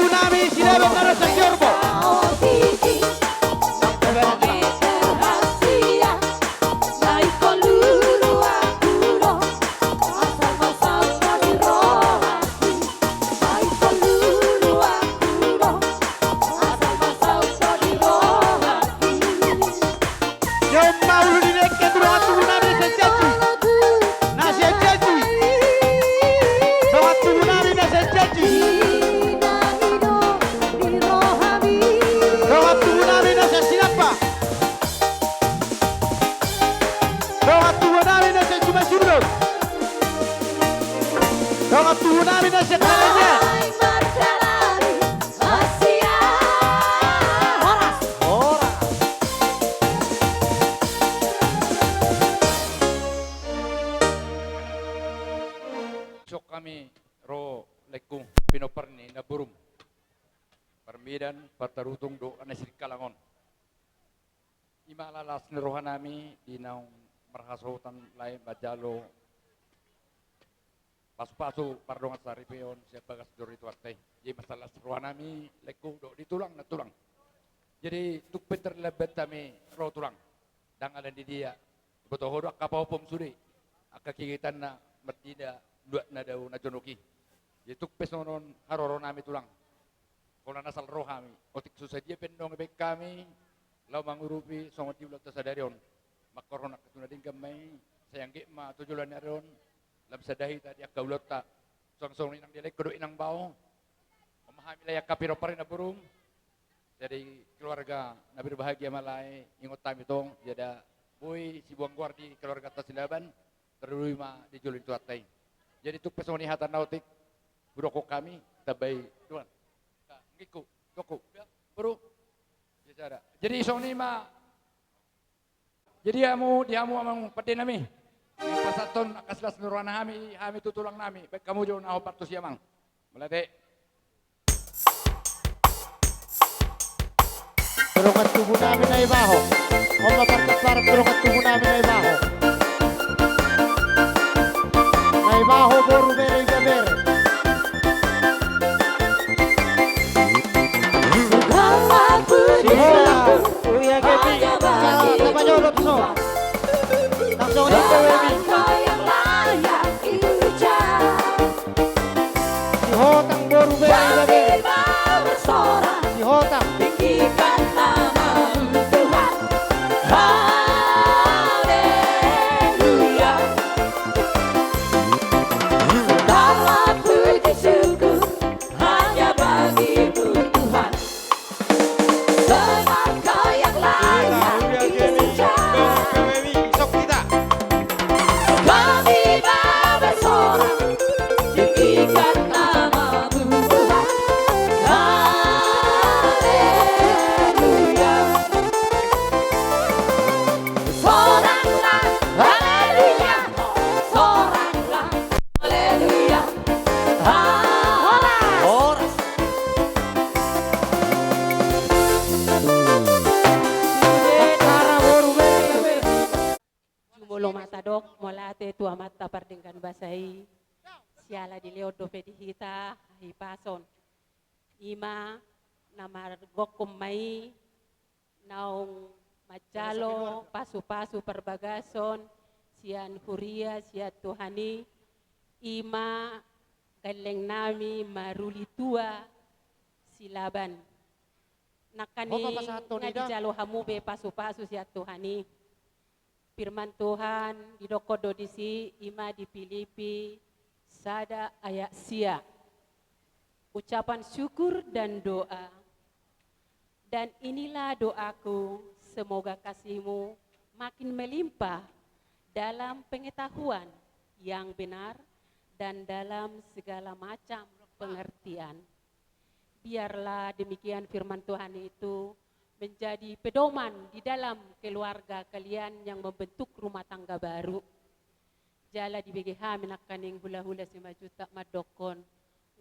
Nami Silaban na rasa Siorbo. Jomma ulu ni dengke tu dongan tubu nami na sian Janji. Na sian Janji. Dongan tubu nami na sian Janji. Dongan tubu nami na sian Sinampa. Dongan tubu nami na sian Simanjuntak. Dongan tubu nami na sian Kalenyan. Horas. Horas. Isuk hami ro, laengku, pinompar ni namborum. Parmedan, Partarutung dohot Anasirikalang on. I ma las ni roha nami di naung marhasohotan lae manjalo pasupasu pardongan saripeon sian bagas joro ni Tuhanta i. Jadi mansai las roha nami, laengku, dohot di tulang nantulang. Jadi tung pe tarlambat hami ro, tulang, ndang alani dia. Diboto ho do angka pahompom sude, angka kegiatanna marnida luat na dao na jonok i. Jadi tung pe songon on haroro nami, tulang. Holan asal ro hami, otik so sadia pe annon dibaen hami laho mangurupi songon di ulaonta sadari on. Mangkorhon angka tu na denggan ma i, sai anggiat ma tu joloan ni ari on lam sada hita di angka ulaonta. Suang songon i nang di laengku dohot inang bao. On ma hami lae angka pinompar ni namborum. Jadi keluarga na berbahagia ma lae, ingot hami tong, jala boi sibuang goar di keluarganta Silaban, tardoli ma di jolo ni Tuhanta i. Jadi tung pe songon i hata na otik hudokhon hami, tambai dongan. Nggikku, dohonku, boru. Jadi songon i ma. Jadi hamu, di hamu amang pande nami, pasahathon angka silas ni roha nami, hami tu tulang nami, baen hamu jo na hombar tusi, amang. Mauliate. Dongan tubu nami Naibaho. On ma partemparna dongan tubu nami Naibaho. Naibaho boru bere ibebere. Sihotang. Uya Gemi. Sa-, sapa jolo tu so. Langsung di Gemi. Sihotang boru bere ibebere. Sihotang. Haleluya. Segala puji syukur hanya bagi-Mu, Tuhan. Sebab Kau yang layak dipuja. Kami bersorak, tinggikan nama-Mu, Tuhan. Haleluya. Soranglah, haleluya. Soranglah, haleluya. Horas. Horas. Jumolo ma tadok mauliate tu Amanta pardenggan basa i, siala dilehon dope di hita hahipason. I ma na margokhon ma i naung manjalo pasupasu parbagason sian huria sian Tuhan i, i ma gelleng nami Maruli Tua Silaban. Nangkaning nga dijalo hamu be pasupasu sian Tuhan i. Firman Tuhan didokhon do disi, i ma di Filipi sada ayat sia. Ucapan syukur dan doa. Dan inilah doaku, semoga kasihmu makin melimpah dalam pengetahuan yang benar dan dalam segala macam pengertian. Biarlah demikian firman Tuhan itu menjadi pedoman di dalam keluarga kalian yang membentuk rumah tangga baru. Jala dibege hami nangkaning hulahula Simanjuntak mandokhon,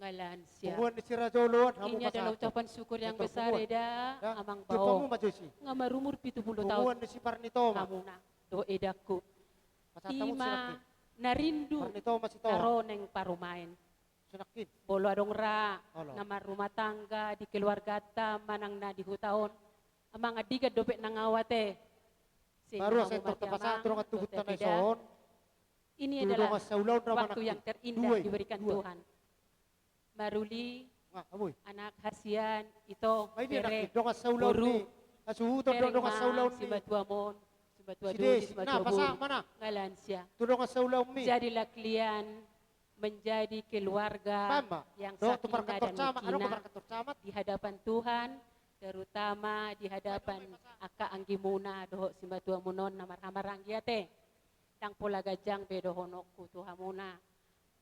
nga lansia. Punguan ni si Raja Oloan, hamu pasahathon. Ini adalah ucapan syukur yang besar, Eda, Amang Bao. Nga marumur pitu pulu taon. Punguan ni si Parnitoma. Hamuna do, Edangku. I ma na rindu na ro naeng parumaen. Molo adong ra na marrumah tangga di keluargata manang na di huta on, amang, andigan dope nang ahu ate. Sehingga hamu ma ate, amang, dohot ate, eda. Ini adalah waktu yang terindah diberikan Tuhan. Maruli, anak hasian, ito, bere, boru, bere, ima, simatuam on, simatua doli, simatua boru, nga lansia. Jadilah kalian menjadi keluarga yang sakinah dan mukinah di hadapan Tuhan, terutama di hadapan angka anggimuna dohot simatuamuna on na marhahamaranggi ate. Ndang pola ganjang be dohononku tu hamuna.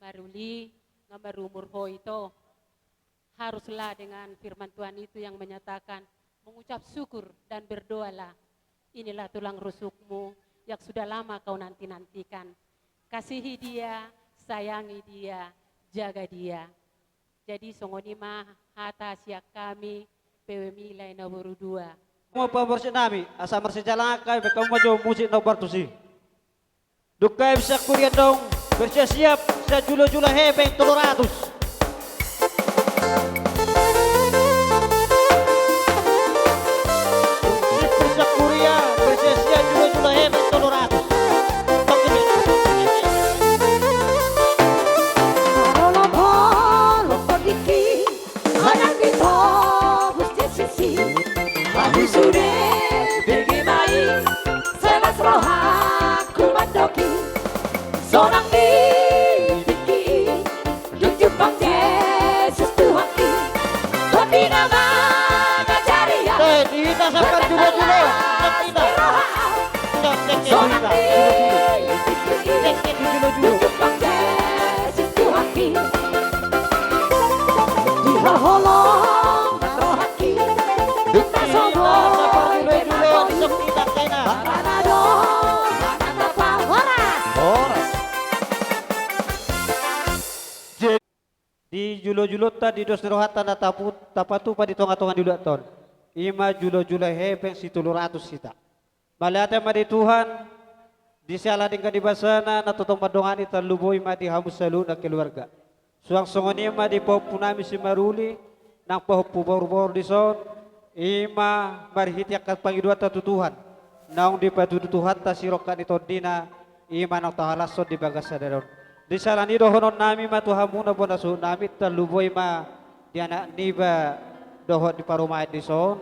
Maruli, nga marumur ho ito. Haruslah dengan firman Tuhan itu yang menyatakan, mengucap syukur dan berdoalah. Inilah tulang rusukmu yang sudah lama kau nanti-nantikan. Kasihi dia, sayangi dia, jaga dia. Jadi songon i ma hata sian hami, P W M I Lae Naboru dua. Hamu pamorsik nami, asa marsijalangan hami, baen hamu ma jo musik na umbar tusi. Dung hami sian Kuria tong bersiap-siap, sian Julo-julo Hepeng tolu ratus. Sian Kuria bersiap-siap, Julo-julo Hepeng tolu ratus. Holong-holong tondingki, manang ditobus di sisi. Ahu sude bege ma i, selas rohangku mandok i. Sonang ni tingki i, dung jumpang Jesus Tuhanki. Tondi na mangajari ahu. Eh, di hita sabar, Julo-julo. Sonang ni tingki i, dung jumpang Jesus Tuhanki. Di haholongan rohangki, dung na so boi be na boi, mangan adong, mangan tapa. Horas. Horas. Di julo-julonta, di dos ni rohanta na tapu-, tapatupa di tonga-tonga ni ulaonta on, i ma Julo-julo Hepeng si tolu ratus hita. Mauliate ma di Tuhan, di siala denggan ni basana na tongtong mandongani, tarlumobi ma di hamu saluhutna keluarga. Suang songon i ma di pahompu nami si Maruli, nang pahompu boru-boru dison, i ma marhite angka pangidoanta tu Tuhan, naung dipatudu Tuhanta sirongkap ni tondina, i ma naung tahalashon di bagas sadari on. Di siala ni i dohonon nami ma tu hamuna bona suhut nami, tarlumobi ma di anak niba dohot di parumaen dison,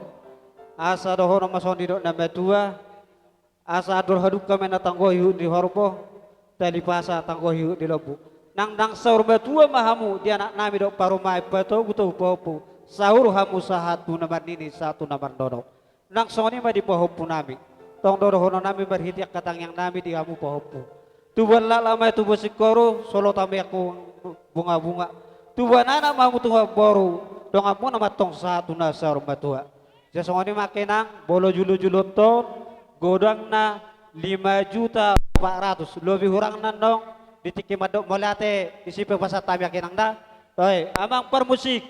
asa dohonon ma songon nidok na matua, asa andor hadungka ma na tanggo ihut ni horbo, tali pasa tanggo ihut ni lombu. Nang ndang saur matua ma hamu di anak nami dohot parumaen, patogu-togu pahompu, saur hamu sahat tu na marnini, sahat tu na marnono. Nang songon i ma di pahompu nami. Tong do dohonon nami marhite angka tangiang nami di hamu pahompu. Tubuan laklak ma i tubuan singkoru, solotan ma i angka bunga-bunga. Tubuan anak ma hamu tubuan boru, donganmuna ma antong sahat tu na saur matua. Jadi songon i ma angka inang, molo julo-julonta on, godangna lima juta opat ratus. Lobi hurangna annon, di tingki mandok mauliate, disi pe pasahat hami angka inang da. Toe, amang parmusik,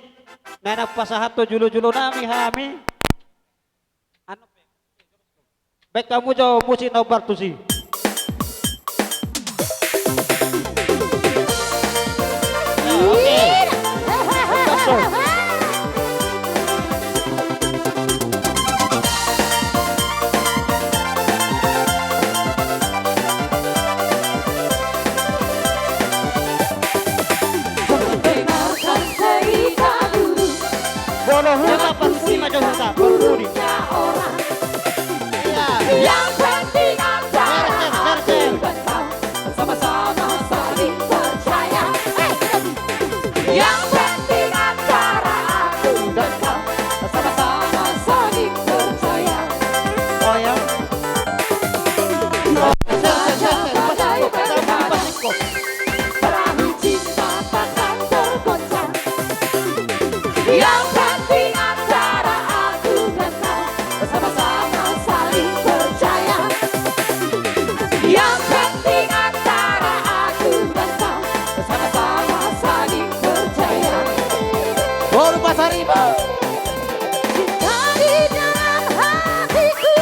naeng pasahathon julo-julo nami hami. Anu pe. Baen hamu jo musik na umbar tusi. Ya, oke. Dengarkan cerita dulu. Molo huta, parpudi ma jo huta, parpudi. Gurunya orang. Iya. Yang penting acara aku dan kau sama-sama saling percaya. Yang penting acara aku dan kau sama-sama saling percaya. Oh ya. Saja badai berkali, perahu cinta takkan tergoncang. Yang penting antara aku dan kau sama-sama saling percaya. Yang penting antara aku dan kau sama-sama saling percaya. Boru Pasaribu. Cinta di dalam hatiku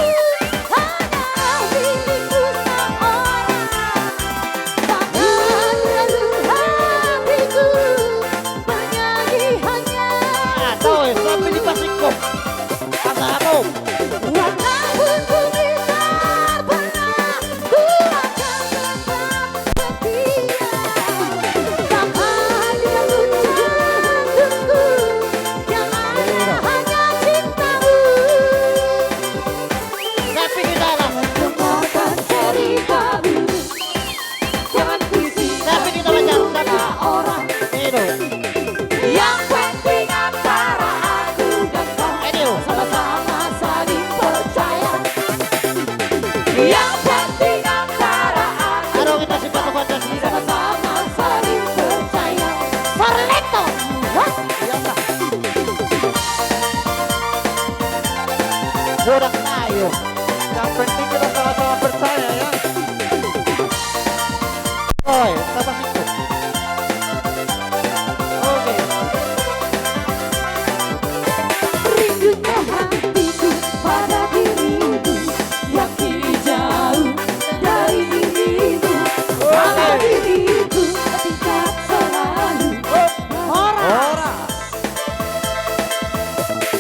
hanya milikku seorang. Bahkan relung hatiku Pilih pasingkop. Mantap. Warna punggung gitar pernah ku akan tetap setia. Bahkan bila ku jatuh, yang ada hanya cintamu. Tapi kita lah. Mendengarkan ceritamu. Jangan puji. Tapi kita baca, tapi orang. Itu. Yang penting antara aku dan kau. Ayo. Sama-sama saling percaya. Yang penting antara aku. Aduh, kita dan kau. Pancasila. Sama-sama saling percaya. Sorleto. Wah. Iya, Pak. Bodak tayo. Yang penting kita sama-sama percaya, ya. Oi, tambah situ. Oke. Rindunya hatiku pada dirimu yang kini jauh dari dirimu. Oke. Pada diriku tingkat selalu. Horas. Horas.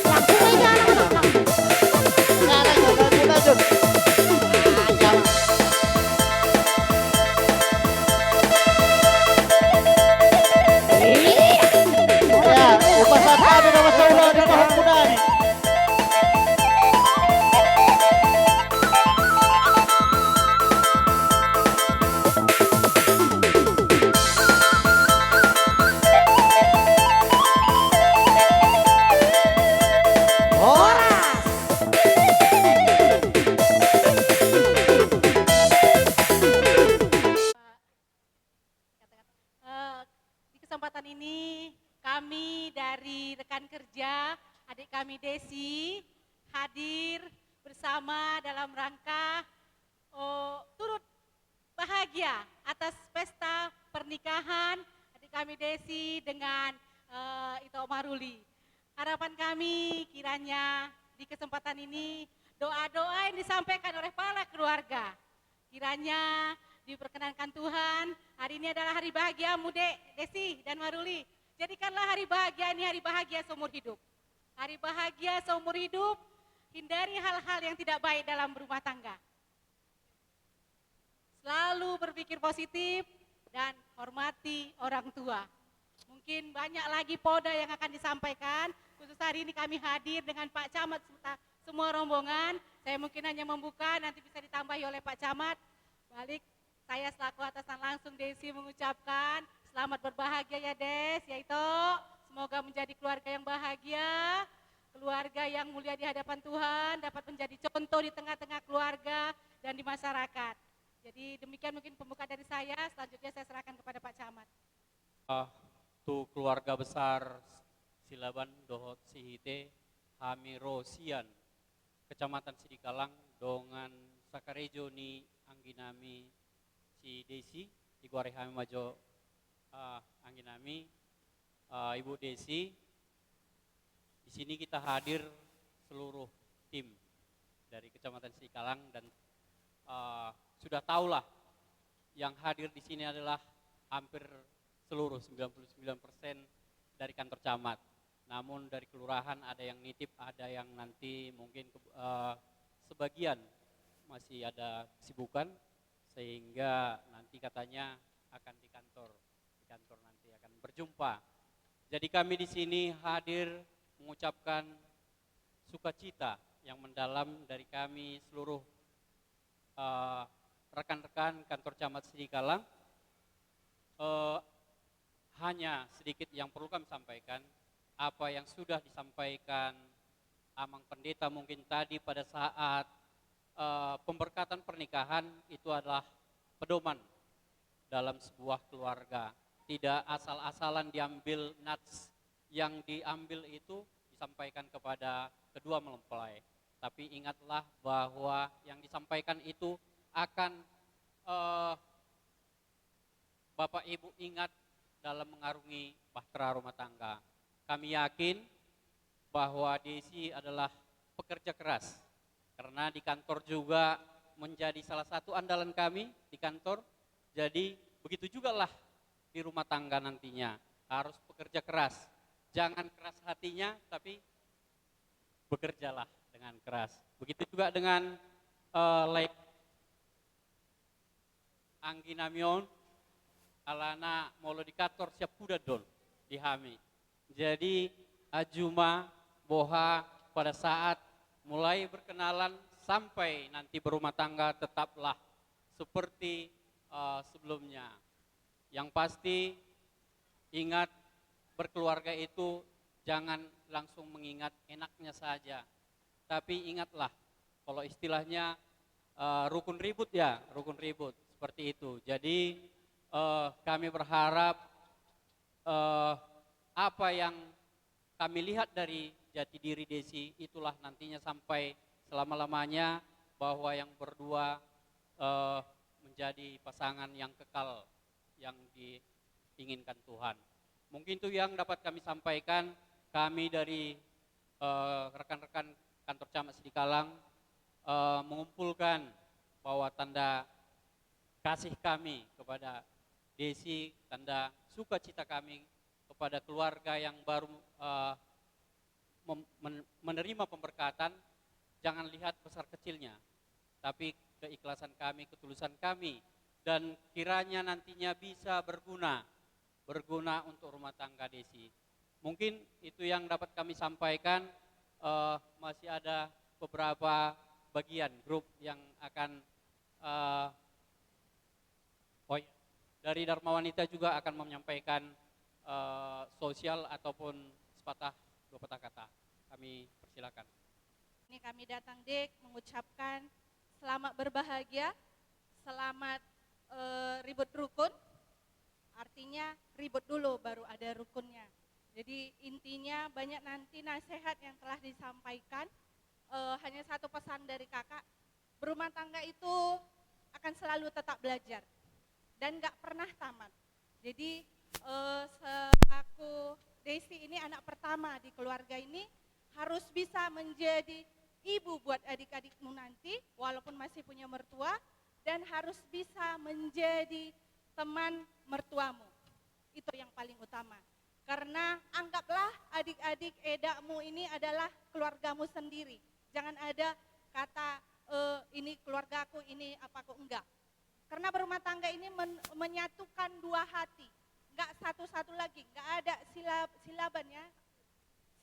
Langsung aja, anak-anak. Lanjut, lanjut, lanjut. Ya, upasan kami nama saudara di Mahapudani. Horas. Eh, di kesempatan ini, kami dari rekan kerja adik kami Desi hadir bersama dalam rangka, oh, turut bahagia atas pesta pernikahan adik kami Desi dengan, eh, Ito Maruli. Harapan kami kiranya di kesempatan ini doa-doa yang disampaikan oleh para keluarga kiranya diperkenankan Tuhan. Hari ini adalah hari bahagiamu, Dek, Desi, dan Maruli. Jadikanlah hari bahagia ini hari bahagia seumur hidup. Hari bahagia seumur hidup, hindari hal-hal yang tidak baik dalam rumah tangga. Selalu berpikir positif dan hormati orang tua. Mungkin banyak lagi poda yang akan disampaikan, khusus hari ini kami hadir dengan Pak Camat serta semua rombongan. Saya mungkin hanya membuka, nanti bisa ditambahi oleh Pak Camat. Balik, saya selaku atasan langsung Desi mengucapkan selamat berbahagia ya, Des, ya Ito. Semoga menjadi keluarga yang bahagia, keluarga yang mulia di hadapan Tuhan, dapat menjadi contoh di tengah-tengah keluarga dan di masyarakat. Jadi demikian mungkin pembuka dari saya, selanjutnya saya serahkan kepada Pak Camat. Ah, tu keluarga besar Silaban dohot Sihite, hami ro sian Kecamatan Sidikalang dongan sakarejo ni angginami si Desi, digoari hami ma jo, ah, angginami, ah, Ibu Desi. Di sini kita hadir seluruh tim dari Kecamatan Sidikalang dan, eh, sudah tahulah yang hadir di sini adalah hampir seluruh sembilan puluh sembilan persen dari kantor camat. Namun dari kelurahan ada yang nitip, ada yang nanti mungkin ke-, eh, sebagian masih ada kesibukan sehingga nanti katanya akan di kantor di kantor nanti akan berjumpa. Jadi kami di sini hadir mengucapkan sukacita yang mendalam dari kami seluruh, eh, rekan-rekan kantor camat Sidikalang. Eh, hanya sedikit yang perlu kami sampaikan, apa yang sudah disampaikan Amang Pendeta mungkin tadi pada saat, eh, pemberkatan pernikahan itu adalah pedoman dalam sebuah keluarga. Tidak asal-asalan diambil nats, yang diambil itu disampaikan kepada kedua mempelai. Tapi ingatlah bahwa yang disampaikan itu akan, eh, Bapak Ibu ingat dalam mengarungi bahtera rumah tangga. Kami yakin bahwa Desi adalah pekerja keras, karena di kantor juga menjadi salah satu andalan kami di kantor. Jadi begitu jugalah di rumah tangga nantinya, harus pekerja keras. Jangan keras hatinya, tapi bekerjalah dengan keras. Begitu juga dengan, eh, lae-, anggi nami on, alana molo di kantor siap huda do on di hami. Jadi, ajuma, boha, pada saat mulai berkenalan sampai nanti berumah tangga, tetaplah seperti, eh, sebelumnya. Yang pasti, ingat, berkeluarga itu jangan langsung mengingat enaknya saja. Tapi ingatlah, kalau istilahnya, eh, rukun ribut ya, rukun ribut. Seperti itu. Jadi, eh, kami berharap, eh, apa yang kami lihat dari jati diri Desi, itulah nantinya sampai selama-lamanya, bahwa yang berdua, eh, menjadi pasangan yang kekal, yang diinginkan Tuhan. Mungkin itu yang dapat kami sampaikan. Kami dari, eh, rekan-rekan kantor camat Sidikalang, eh, mengumpulkan bahwa tanda kasih kami kepada Desi, tanda sukacita kami kepada keluarga yang baru, eh, mem-, men-, menerima pemberkatan, jangan lihat besar kecilnya, tapi keikhlasan kami, ketulusan kami, dan kiranya nantinya bisa berguna, berguna untuk rumah tangga Desi. Mungkin itu yang dapat kami sampaikan, eh, masih ada beberapa bagian grup yang akan, eh, oh iya, dari Dharma Wanita juga akan menyampaikan, eh, sosial ataupun sepatah dua patah kata. Kami persilakan. Ini kami datang, Dik, mengucapkan selamat berbahagia, selamat, eh, ribut rukun. Artinya ribut dulu baru ada rukunnya. Jadi intinya banyak nanti nasihat yang telah disampaikan. Eh, hanya satu pesan dari Kakak, berumah tangga itu akan selalu tetap belajar dan nggak pernah tamat. Jadi, eh, selaku Desi ini anak pertama di keluarga ini, harus bisa menjadi ibu buat adik-adikmu nanti, walaupun masih punya mertua, dan harus bisa menjadi teman mertuamu. Itu yang paling utama. Karena anggaplah adik-adik edakmu ini adalah keluargamu sendiri. Jangan ada kata, "Eh, ini keluargaku, ini apaku," enggak. Karena berumah tangga ini men-, menyatukan dua hati. Enggak satu-satu lagi, enggak ada sila-, silaban ya.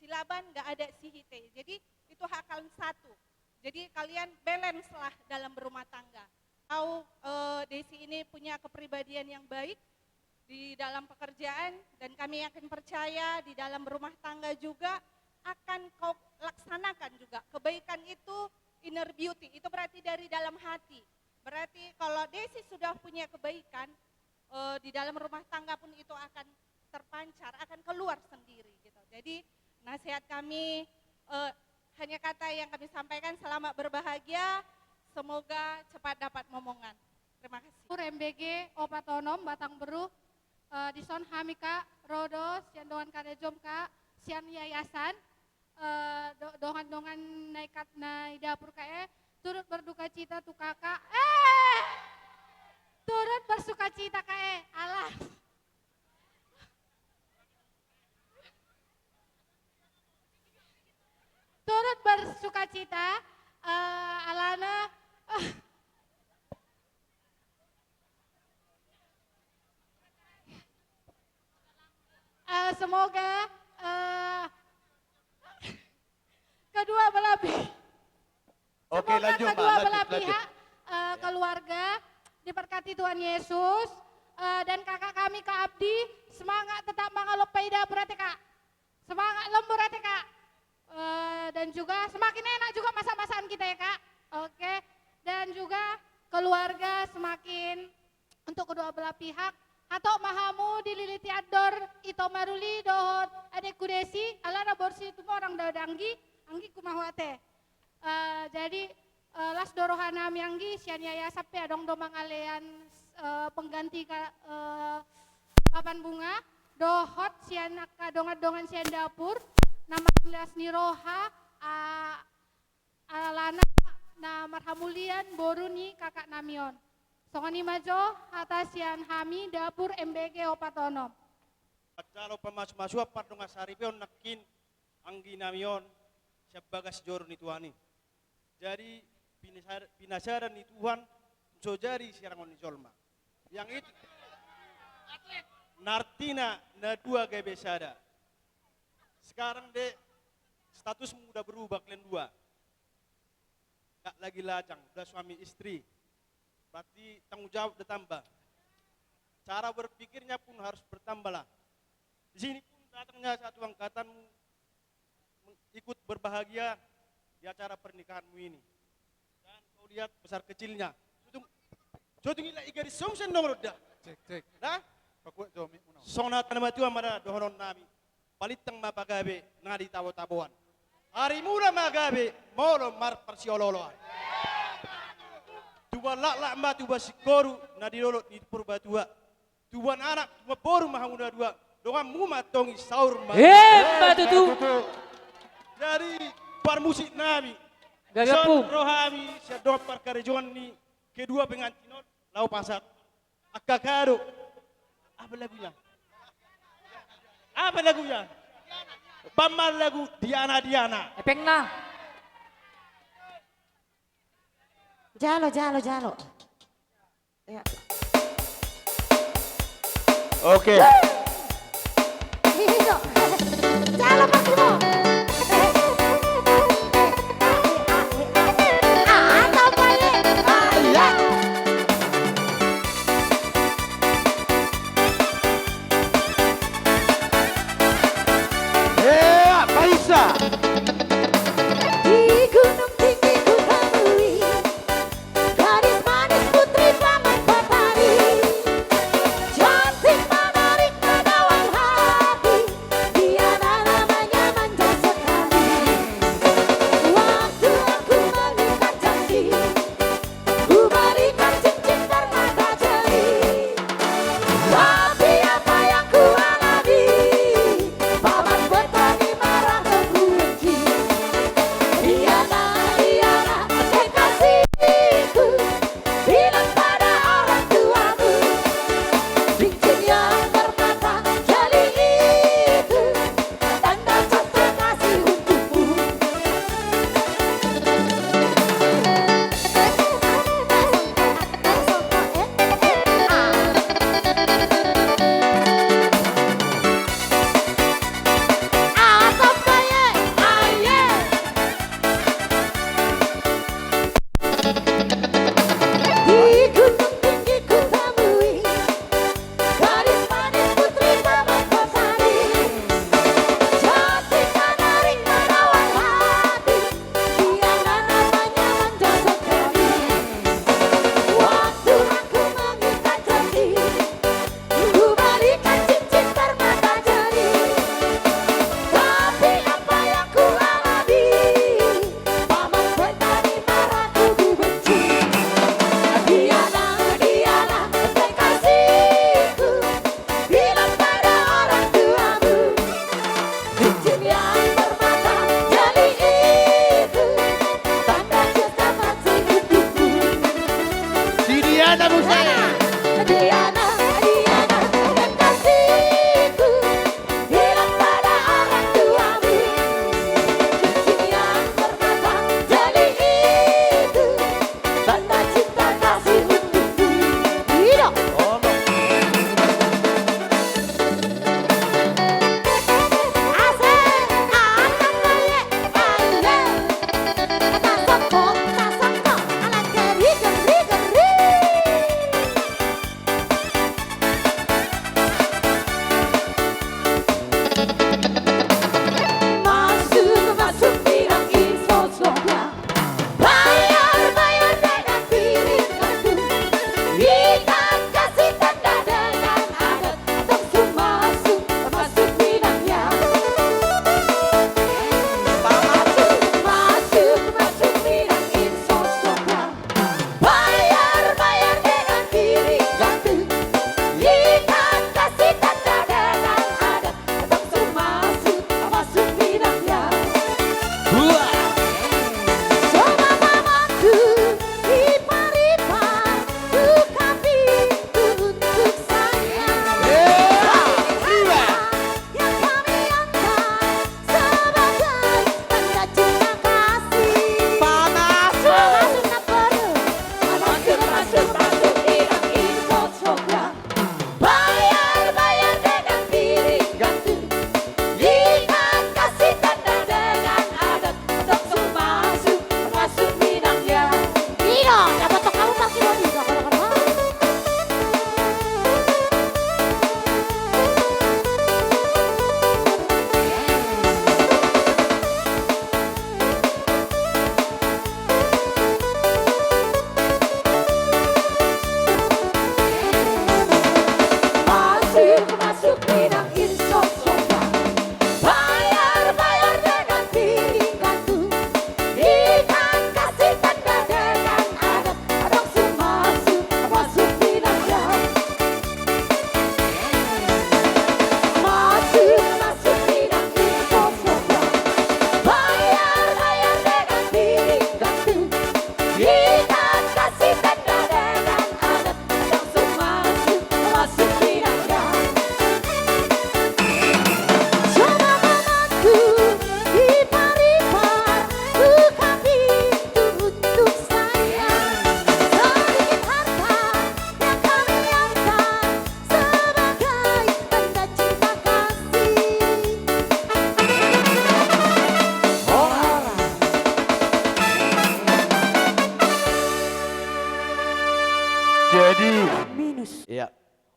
Silaban, enggak ada sihite. Jadi itu akan satu. Jadi kalian balance lah dalam berumah tangga. Kau, eh, Desi ini punya kepribadian yang baik di dalam pekerjaan, dan kami yakin percaya di dalam rumah tangga juga akan kau laksanakan juga. Kebaikan itu inner beauty, itu berarti dari dalam hati. Berarti kalau Desi sudah punya kebaikan, eh, di dalam rumah tangga pun itu akan terpancar, akan keluar sendiri gitu. Jadi nasihat kami, eh, hanya kata yang kami sampaikan, selamat berbahagia, semoga cepat dapat momongan. Terima kasih. Dapur M B G opat onom Batang Beru, eh, dison hami, Kak, ro do sian dongan karejom, Kak, sian yayasan, eh, do-, dongan-dongan na i, Kak, na i dapur, Kak, eh, turut berduka cita tu Kakak, eh, turut bersuka cita, Kak, eh, alah. Turut bersuka cita, eh, alana, eh, eh, semoga, eh, kedua belah pihak. Oke, semoga lanjut, kedua Mak, belah lanjut, lanjut. Pihak, eh, ya, keluarga diberkati Tuhan Yesus, eh, dan kakak kami, Kak Abdi, semangat tetap mangalop pada berarti, Kak. Semangat lembur ate, Kak. Eh, dan juga semakin enak juga masak-masakan kita ya, Kak. Oke. Dan juga keluarga semakin untuk kedua belah pihak. Hatop ma hamu dililiti andor ito maruli dohot adekku Desi, alana borsi tumorang do anggi, anggingku ma ho ate. Eh, jadi, eh, las do roha nami anggi, sian yayasan pe adong do mangalean, eh, pengganti ka-, eh, papan bunga, dohot sian angka dongan-dongan sian dapur, na marlas ni roha, a-, alana na marhamulian boru ni kakak nami on. Songon i ma jo hata sian hami dapur M B G opat onom. Manjalo pamasumasuon pardongansaripeon nangkin anggi nami on, sian bagas joro ni Tuhan i. Jadi, pinasar-, pinasaran ni Tuhan so jadi sirangon ni jolma. Yang itu artina na dua gabe sada. Sekarang, Dek, statusmu udah berubah, kalian dua. Nggak lagi lajang, udah suami istri. Berarti tanggung jawab udah tambah. Cara berpikirnya pun harus bertambah lah. Di sini pun datangnya satu angkatanmu meng-, ikut berbahagia di acara pernikahanmu ini. Dan kau lihat besar kecilnya. Sotung, sotung ila iga di song sendong roda. Cek, cek. Dah? Pakuat jo mikmu, no. Songon hata ni natuatua ma da dohonon nami. Balintang ma pagabe na di tabo-taboan. Ari mula ma gabe molo marparsiolo-oloan. Tubuan laklak ma tubuan singkoru na di dolok ni Purbatua. Tubuan anak, tubuan boru ma hamu na dua. Donganmu ma tong i saur ma. Emma tutu. Jadi parmusik nami. Gabe, Ompung. Dison ro hami sian dongan parkarejoan ni kedua pengantin on laho pasahat angka kado. Apa lagunya? Apa lagunya? Bamma lagu Diana Diana. Epengna. Jalo, jalo, jalo. Ya. Oke. Ijo. Jalo, Pak Simo. Ah, atau balik. Ah, iya. Ea, Paisa. Di gunung tinggi ku temui gadis manis putri paman Patani. Cantik menarik menawan hati. Dia namanya Manja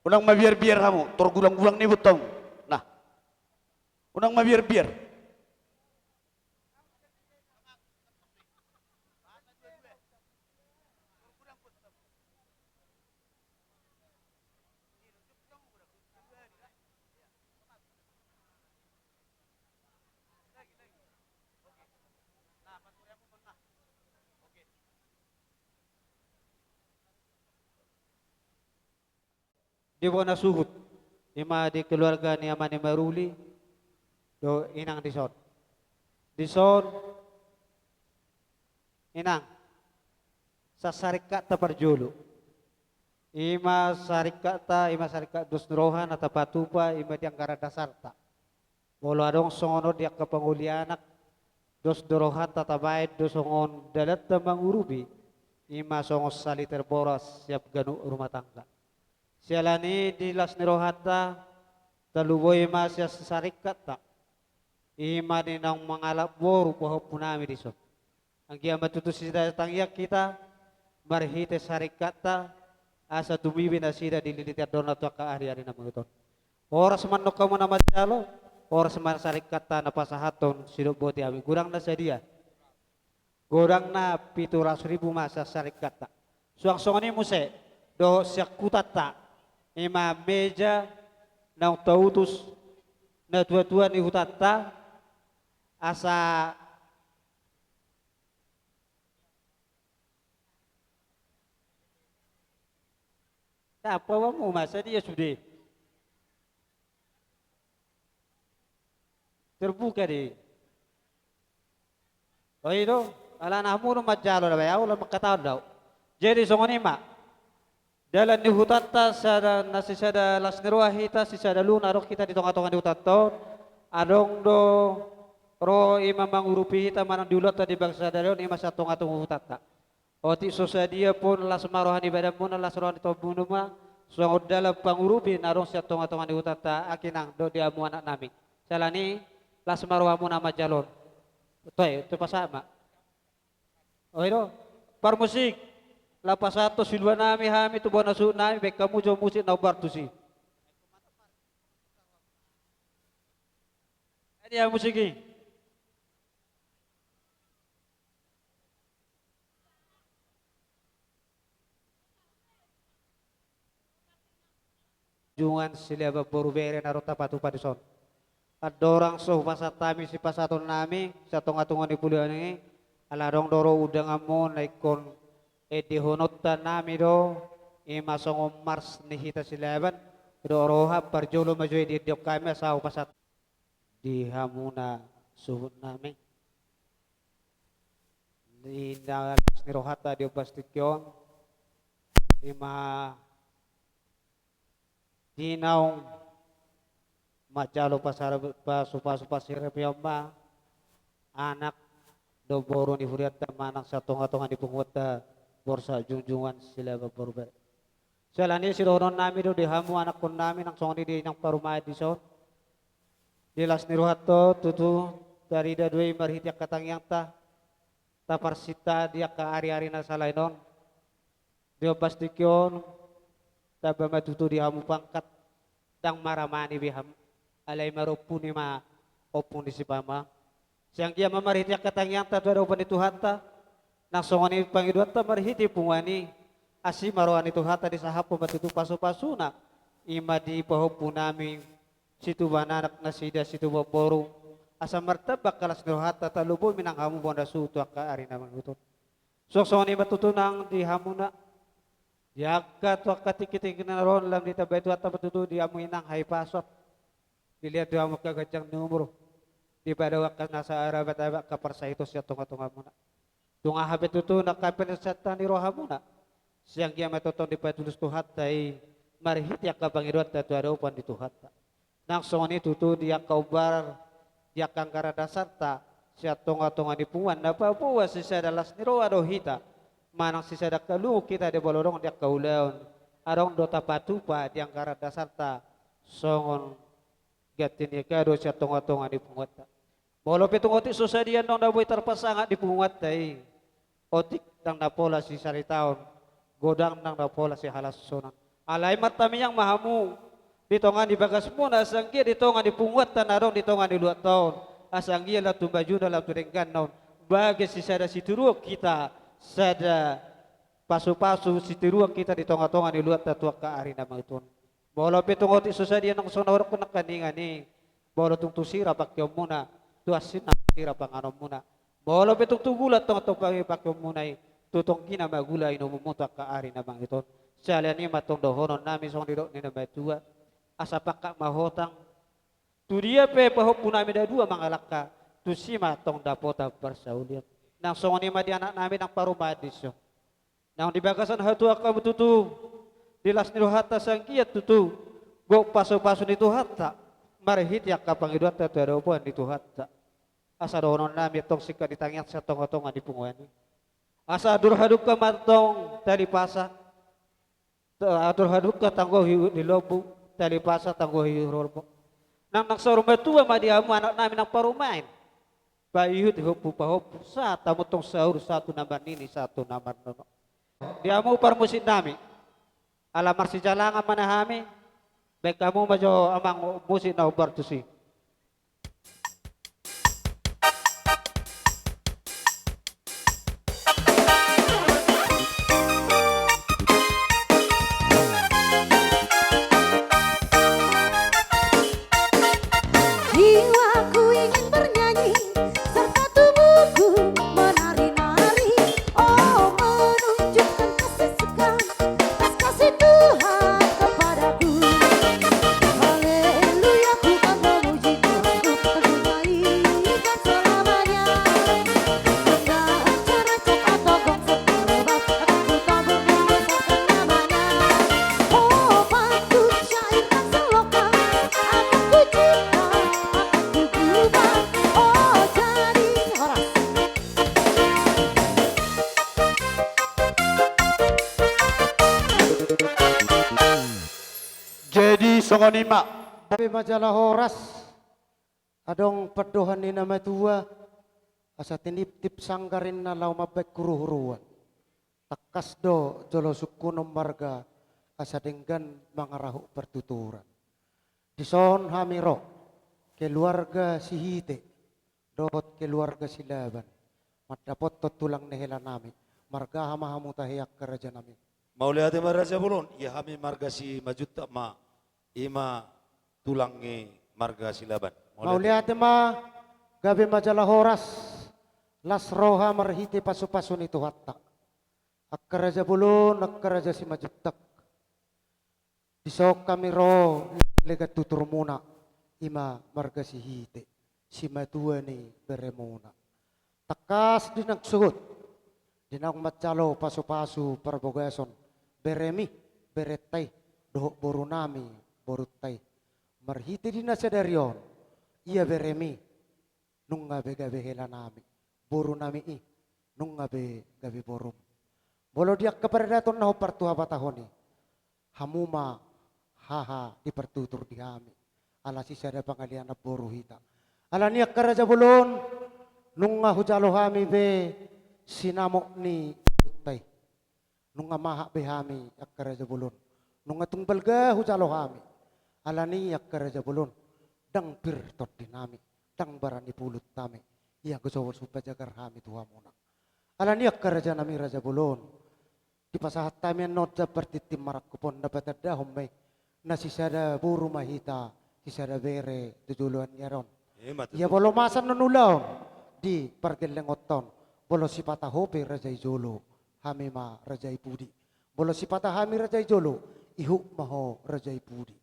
Unang mabiar-biar hamu, tor gulang-gulang ni bontamu. Nah. Unang mabiar-biar. Di bona suhut, ima di keluarga ni ama ni maruli, do inang dison. Dison, inang, sasarikatta parjolo. Ima sarikatta, ima sarikat dos ni roha, na tapatupa, ima di anggaran dasarta. Molo adong songon on di angka pangoli anak, dos do rohanta tabaen do songon dalanta mangurupi, ima songon saliter boras siap ganup rumah tangga. Siala ni di las ni rohanta, talubo ima sian sasarikatta, ima di naung mangalap boru pahompu nami dison. Anggiat ma tutu sisada tangiang hita, marhite sarikatta, asa tumibi nasida dililiti andorna tu angka ari-ari na mangihut on. Horas ma annon hamu na manjalo, horas ma sarikatta na pasahathon sidok boti hami. Godangna sadia? Godangna pitu ratus ribu ma sasarikatta. Suang songon i muse, dohot sian hutanta, ima meja, naung tautus, natua-tua ni hutanta, asa Dapot hamu ma sadia sude. Terbuka do i. O i do, alana hamu do manjalo, na baen au lam mangkatahon do au. Jadi songon i ma. Dalan ni hutanta sada, na sisada las ni roha hita, sisada ulu na adong hita di tonga-tonga ni hutanta on, adong do ro ima mangurupi hita manang di ulaonta di bagasan sadari on ima sian tonga-tonga hutanta. Otik so sadia pun las ma roha ni badanmuna, las roha ni tombunmuna, songon dalan pangurupi na adong sian tonga-tonga ni hutanta, angka inang dohot di hamu anak nami. Siala ni, las ma rohamuna manjalo on. Toe, toe pasahat ma. O i do, parmusik, laho pasahathon silua nami hami tu bona suhut nami, baen hamu jo musik na hombar tusi. Adi ya musik i. Junjungan Silaban boru bere na ro tapatupa dison. Andorang so hupasahat hami sipasahaton nami, sian tonga-tonga ni pulo on i, ala adong do ro undanganmu na ingkon endehononta nami do, ima songon mars ni hita Silaban, dohot roha parjolo ma jo i diendehon hami asa hupasahat. Di hamuna suhut nami. Di las ni rohanta di ombas tingki on. Ima di naung manjalo pasara-, pasu-pasu pasirip i on ma anak dohot boru ni hurianta manang sian tonga-tonga ni punguanta Borsak Junjungan Silaban boru bere. Siala ni sidohonon nami do di hamu anakkon nami nang songon i di inang parumaen dison. Di las ni rohanta tutu tarida do i marhite angka tangiangta, taparsinta di angka ari-ari na salain on. Di ombas tingki on, tamba ma tutu di hamu pangkat, ndang maramani be hamu. Alai marompu ni ma ompu ni sipamoa. Sai anggiat ma marhite angka tangiangta tu adopan ni Tuhanta, nang songon i pangidoanta marhite punguan i, asi ma roha ni Tuhanta disahaphon ma tutu pasu-pasuna, ima di pahompu nami, situbuan anak nasida situbuan boru, asa martamba angka las ni rohanta, talubo ma inang hamu bona suhut tu angka ari na mangihut on. Suang songon i ma tutu nang di hamuna, di angka tu angka tingki-tingki na ro on lam ditambai Tuhanta ma tutu di hamu inang hahipason. Dilehon tu hamu angka ganjang ni umur. Dipadao angka nasa arabot-abot angka parsahiton sian tonga-tongamuna. Tung aha pe tutu na angka pinasahatna ni rohamuna. Sai anggiat ma tongtong dipatulus Tuhanta i marhite angka pangidoanta tu adopan ni Tuhanta. Nang songon i tutu di angka umbar, di angka anggaran dasarta, sian tonga-tonga ni punguan na paboa sisada las ni roha do hita, manang sisada angka lungun hita di bolon adong di angka ulaon, adong do tapatupa di anggaran dasarta, songon ganti ni angka do sian tonga-tonga ni punguanta. Molo pe tung otik so sadia annon na boi tarpasangap di punguanta i, otik ndang na pola sisalitaon, godang ndang na pola sihalashonon. Alai martamiang ma hamu di tonga ni bagasmuna, asa anggiat di tonga ni punguanta na adong di tonga ni luatta on, asa anggiat lam tu majuna lam tu dengganna on, bahen sisada sitiruon hita, sada pasupasu sitiruon hita di tongatonga ni luatta tu angka ari na mangido on. Molo pe tung otik so sadia nang songon na hudok nangkaningan i, molo tung tu sira pangkeonmuna, tu hansit nang sira panganonmuna. Molo pe tung tu gula tong tong pangkeonmuna i, tu tonggina ma gula inomonmu tu angka ari na mangido on. Siala ni i ma tong dohononnami songon didok ni na matua. Asa pangkat ma hotang. Tudia pe pahompunami na dua mangalangka, tusi ma tong dapotan parsaulian. Nang songon i ma di anaknami nang parumaen dison. Naung di bagasan hatuaon hamu tutu, di las ni rohanta asa anggiat tutu, gok pasupasu ni Tuhanta, marhite angka pangidoanta tu adopan ni Tuhanta. Asa dohononnami antong singkat di tangiang sian tongatonga ni punguan i. Asa andor hadungka ma antong tali pasa, andor hadungka tanggo hiut ni lombu, tali pasa tanggo hiut horbo. Nang nang saur matua ma di hamu anaknami nang parumaen. Paihut di hompu pahompu, sahat hamu antong saur, sahat tu na marnini, sahat tu na marnono. Di hamu parmusiknami, ala marsijalangan ma na hami, baen hamu ma jo amang musik na hombar tusi. Jiwaku ingin bernyanyi, serta tubuhku menari-nari. Oh, menunjukkan kasih segan, belas kasih Tuhan kepadaku. Haleluya, ku akan memuji Tuhanku, ku akan menaikkan selamanya. Dengan cara cak atau gong semerbak, akan ku tabur dan besarkan namanya. Oh, pantun, syair dan selokan, akan ku cipta, akan ku gubah. Oh, jadi horas. Jadi songon i ma. Gabe ma jala horas. Adong pandohan ni na matua, asa tiniptip sanggar inna laho mambahen huruhuruan. Tangkas do jolo sungkunon marga, asa denggan mangarahut partuturan. Dison hami ro, keluarga Sihite dohot keluarga Silaban, mandapothon tulang ni helanami. Marga aha ma hamu tahe, angka rajanami? Mauliate ma, raja bolon. Ia hami marga Simanjuntak ma, i ma tulang ni marga Silaban. Mauliate. Mauliate ma, gabe ma jala horas, las roha marhite pasupasu ni Tuhanta. Angka raja bolon, angka raja Simanjuntak. Dison hami ro, legan tuturmuna, i ma marga Sihite, simatua ni beremuna. Tangkas di naung suhut, di naung manjalo pasupasu parbagason beremi, berenta i, dohot borunami, borunta i. Marhite di na sadari on, ia beremi nunga be gabe helanami, borunami i nunga be gabe borum. Molo di angka paradaton na hombar tu habatahon i, hamu ma haha di partutur di hami, ala sisada pangalianan boru hita. Alani i, angka raja bolon, nunga hujalo hami be sinamot ni borunta i. Nunga mahap be hami, angka raja bolon. Nunga tung balga hujalo hami. Alani i, angka raja bolon, ndang pir tondinami, ndang barani pulutnami, ia anggo so pajagar hami tu hamuna. Alani i, angka rajanami raja bolon, dipasahat hami annon jambar tintin marangkup on, na patandahon ma i, na sisada boru ma hita, sisada bere tu joloan ni ari on. Emma tutu. Ia molo masa annon ulaon di pargellengonta on, molo sipata ho pe raja i jolo, hami ma raja i pudi. Molo sipata hami raja i jolo, ihut ma ho raja i pudi.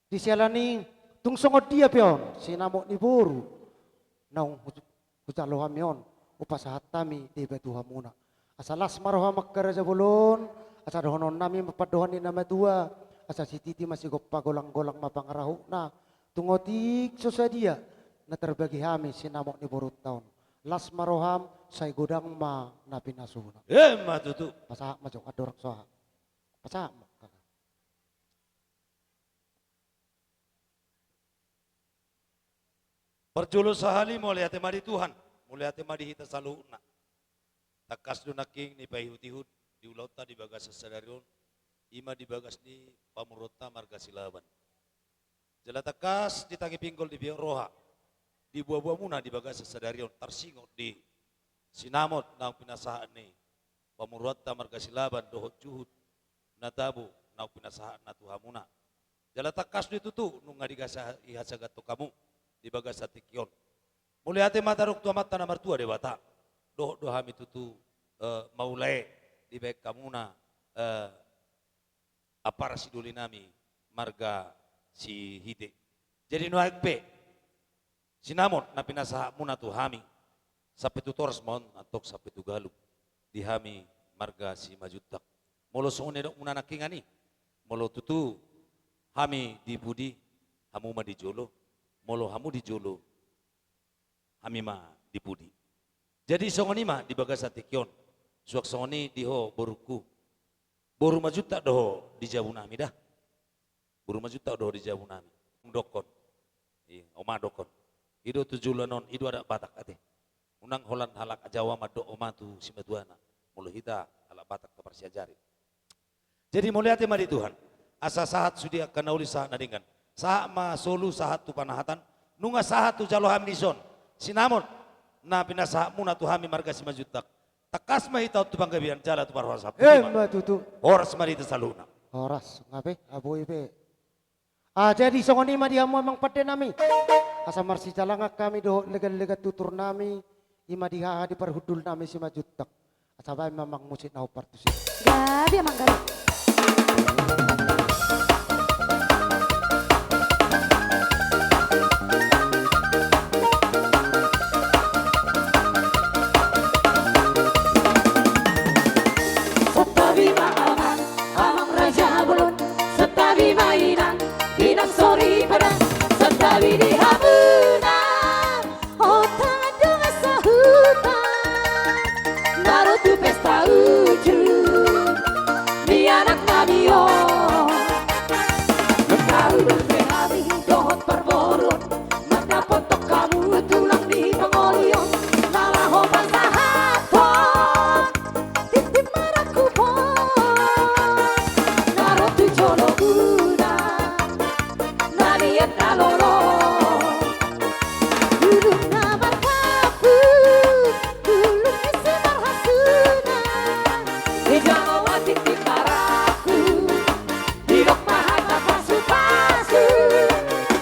Di siala ni i, tung songon dia pe on sinamot ni boru naung hu-, hujalo hami on, hupasahat hami deba tu hamuna. Asa las ma roham, angka raja bolon, asa dohononnami ma pandohan ni na matua, asa sititi ma sigompa, golanggolang ma pangarahutna. Tung otik so sadia na tarbagi hami sinamot ni borunta on, las ma roham, sai godang ma na pinasuna. Emma tutu. Pasahat ma jo, andorang so aha. Pasahat ma, kakak. Parjolo sahali mauliate ma di Tuhan, mauliate ma di hita saluhutna. Tangkas do nangkin dipaihutihut di ulaonta di bagasan sadari on, I ma di bagas ni pamoruonta marga Silaban. Jala tangkas di tangi pinggol di biak roha, di buabuamuna di bagasan sadari on tarsingot di sinamot naung pinasahat ni pamoruonta marga Silaban dohot juhut na tabo naung pinasahatna tu hamuna. Jala tangkas do i tutu nunga digasa i hasahaton hamu di bagasan tingki on. Mauliate ma tadok tu Amanta na martua Debata. Dohot do hami tutu, eh, maulae dibaen hamuna, eh, ampara sidolinami marga Sihite. Jadi nuaeng pe sinamot na pinasahatmuna tu hami, sampe tu Toras ma on, antong sampe tu Galup di hami marga Simanjuntak. Molo songon na didokmuna nangkiningan i, molo tutu hami di pudi, hamu ma di jolo, molo hamu di jolo, hami ma di pudi. Jadi songon i ma di bagasan tingki on. Suang songon i di ho borungku. Boru Manjuntak do ho di jabunami da. Boru Manjuntak do ho di jabunami. Dokkon. Iya, oma dokkon. I do tu joloan on, i do adat Batak ate. Unang holan halak Jawa mandok oma tu simatuana. Molo hita halak Batak taparsiajari. Jadi mauliate ma di Tuhan. Asa sahat sude angka na uli sahat na denggan. Sahat ma solu sahat tu panahatan. Nunga sahat hujalo hami dison sinamot na pinasahatmuna tu hami marga Simanjuntak. Tangkas ma hita on tu panggabean jala tu parhorasan. Ima tutu. Horas ma di hita saluhutna. Horas, nga pe, aboi pe. Ah, jadi songon i ma di hamu amang pandenami. Asa marsijalangan hami dohot leganlegan tuturnami, i ma di haha di parhundulnami Simanjuntak. Asa baen ma amang musik na hombar tusi. Gabe amang gabe. Santabi ma amang, amang raja bolon. Santabi ma inang, inang soripada. Santabi di hamuna, hotang dongan sahuta. Na ro tu pesta ujung ni anaknami on. Mangkaudut pe hami dohot parboruon. Mangkapontok hamu tulang ni pangoli on. Na laho pasahathon tintin marangkup on. Na ro tu jolomuna na liat na lolo. Bulung na marhapu, bulung ni simarhasuna. Dijalo ma tintin marangkup. Didok ma hata pasupasu.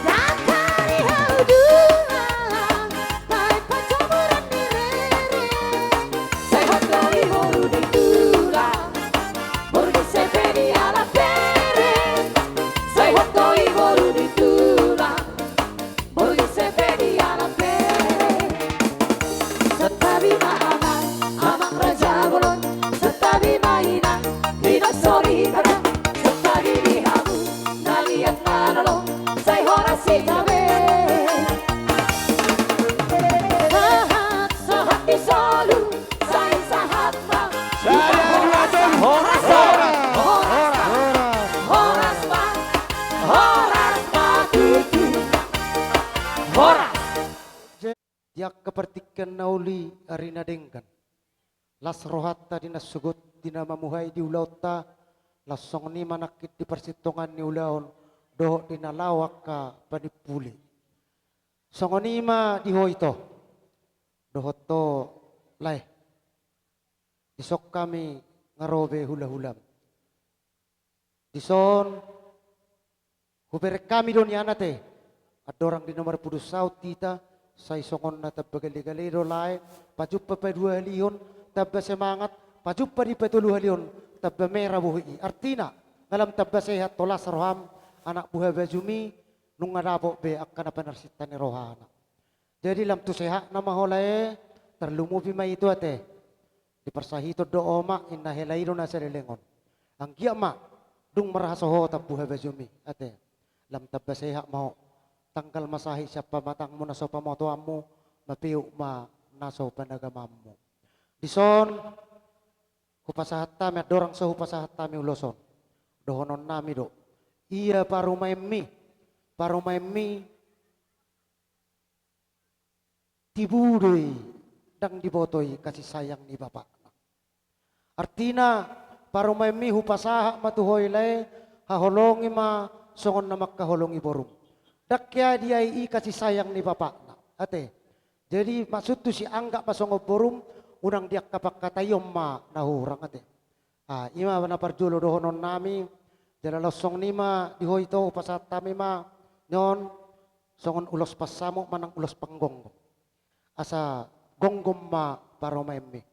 Dangka ni hau dulang, baen panjamuran ni rere. Sai hot do i boru ni tulang, boru ni Sepedi ala pere. Sai hot do i boru ni tulang, boru ni Sepedi ala pere. Santabi ma amang, amang raja bolon. Santabi ma inang, inang soripada. Santabi di hamu na liat na lolo. Sai horas hita be. Sahat, sahat di solu. Sai sahat ma. Sada, dua, tolu. Horas, horas, horas, horas ma. Horas ma tutu. Horas. Di angka partingkian na uli ari na denggan. Las rohanta di na sogot, di na mamuhai di ulaonta, laos songon i ma nangkin di parsintongan ni ulaon, dohot di na laho angka panimpuli. Songon i ma di ho ito, dohot ho lae. Dison hami nga ro be hulahulam. Dison, hubereng hami do nian ate. Andorang di na marpudun saut hita, sai songon na tamba galegale do lae, pajumpa paduahalihon, tamba semangat, pajumpa di patoluhalihon, tamba mera bohi i. Artina, nga lam tamba sehat, horas roham, anak buha bajumi, nunga dapot be angka na pinarsinta ni rohana. Jadi lam tu sehatna ma ho lae, tarlumobi ma ito ate. Diparsahiton do oma, inna hela i do na saleleng on. Anggiat ma, dung marhasohotan buha bajumi, ate. Lam tamba sehat ma ho. Tanggal ma sahit sian pamatangmu na so pamotoanmu, mapeop ma na so panagamanmu. Dison, hupasahat hami, andorang so hupasahat hami ulos on. Dohononnami do. Ia parumaenmi, parumaenmi, tibu do i, ndang diboto i kasih sayang ni bapakna. Artina, Parumaenmi hupasahat ma tu ho i lae, haholongi ma songon na mangkaholongi borum. Ndang hea diae i kasih sayang ni bapakna. Ate. Jadi maksudhu sianggap ma songon borum, unang di angka pangkataion ma na hurang ate. Ah, i ma na parjolo dohononnami, jala laos songon i ma di ho ito hupasahat hami ma, nion, songon ulos pansamot manang ulos panggonggom. Asa gonggom ma parumaenmi.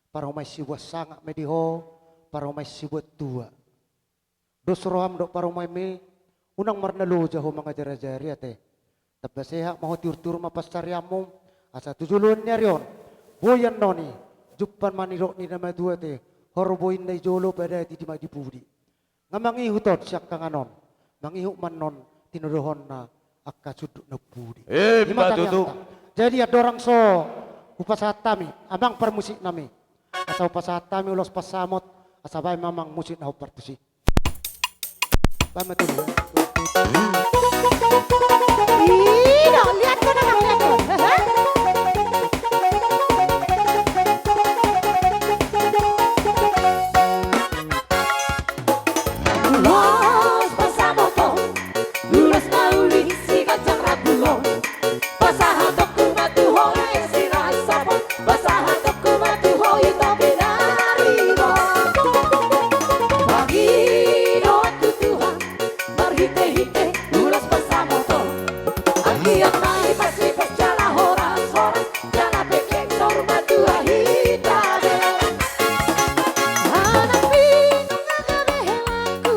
Parumaen sibuat sangap ma i di ho, parumaen sibuat tua. Dos roham dohot parumaenmi, unang marnaloja ho mangajarajari ate. Tamba sehat ma ho, tiurtiur ma pansarianmu, asa tu joloan ni ari on, boi annon i, jumpang ma nidok ni na matua ate, horbo inna i jolo, padati di ma di pudi. Nga mangihut on siangkangan on, mangihut ma annon tinodohonna angka sundut na umpudi. Ima tutu. Jadi andorang so hupasahat hami, amang parmusiknami, asa hupasahat hami ulos pansamot, asa baen ma amang musik na hombar tusi. Baen ma tusi. Ih, dong, lihat ko, dong, lihat ko. Ulos pansamot on, ulos na uli siganjang ragulon. Pasahatonku ma tu ho, e, sirasapon. Pasahatonku ma tu ho, ito pinaribot. Pangidoanku Tuhan, marhitehite ulos pansamot on, anggiat ma i pasipos jala horashoras, jala pengkeng saur matua hita be. Anakmi nunga gabe helangku,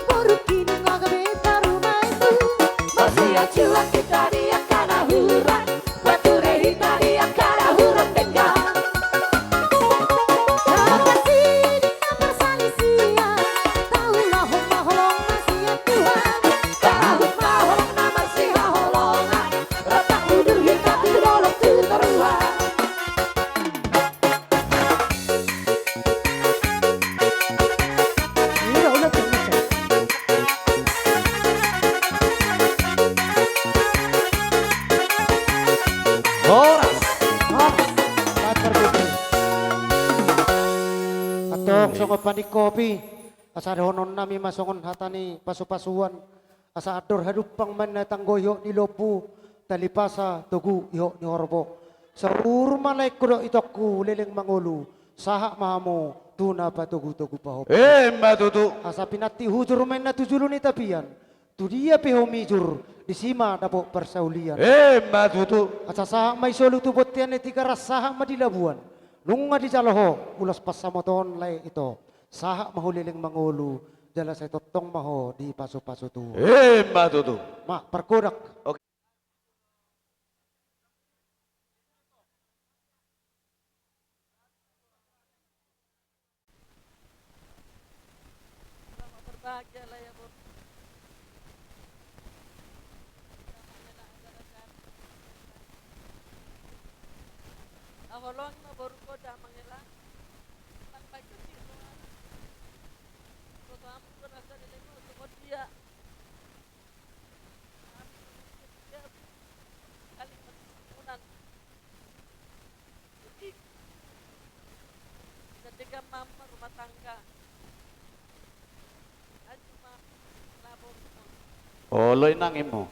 borungki nunga gabe parumaenku. Marsiajuan hita di angka na hurang, marture hita di angka na hurang denggan. Tangkas i di na parsalisian, taulahon ma holong na sian Tuhan. Taulahon ma holong na marsihaholongan, rap udur hita tu dolok tu toruan. Horas. Horas. Antong songon paning kopi, asa dohononnami ma songon hata ni pasupasuan. Asa andor hadumpang ma inna tanggo ihot ni lombu, tali pasa togu ihot ni horbo. Saur ma laengku dohot itongku leleng mangolu, sahat ma hamu tu na patogutogu pahompu. Ima tutu. Asa pinantik hujur ma inna tu julu ni tapian, tu dia pe ho mijur, disi ma dapot parsaulian. Ima tutu. Asa sahat ma i solu tu bontean, i Tigaras sahat ma di Labuan. Nunga dijalo ho ulos pansamot on lae ito. Sahat ma ho leleng mangolu, jala sai tongtong ma ho dipasupasu Tuhan. Ima tutu. Ma, pargodang. Oke. Selamat berbahagia lah ya, Bos. Aholongi ma boru, godang mangela. Lang baik kecil doang. Kota ampun berasa di lemo, semua dia. Kali keturunan. Jadi, kita jaga mama rumah tangga. Olo, inang, imo.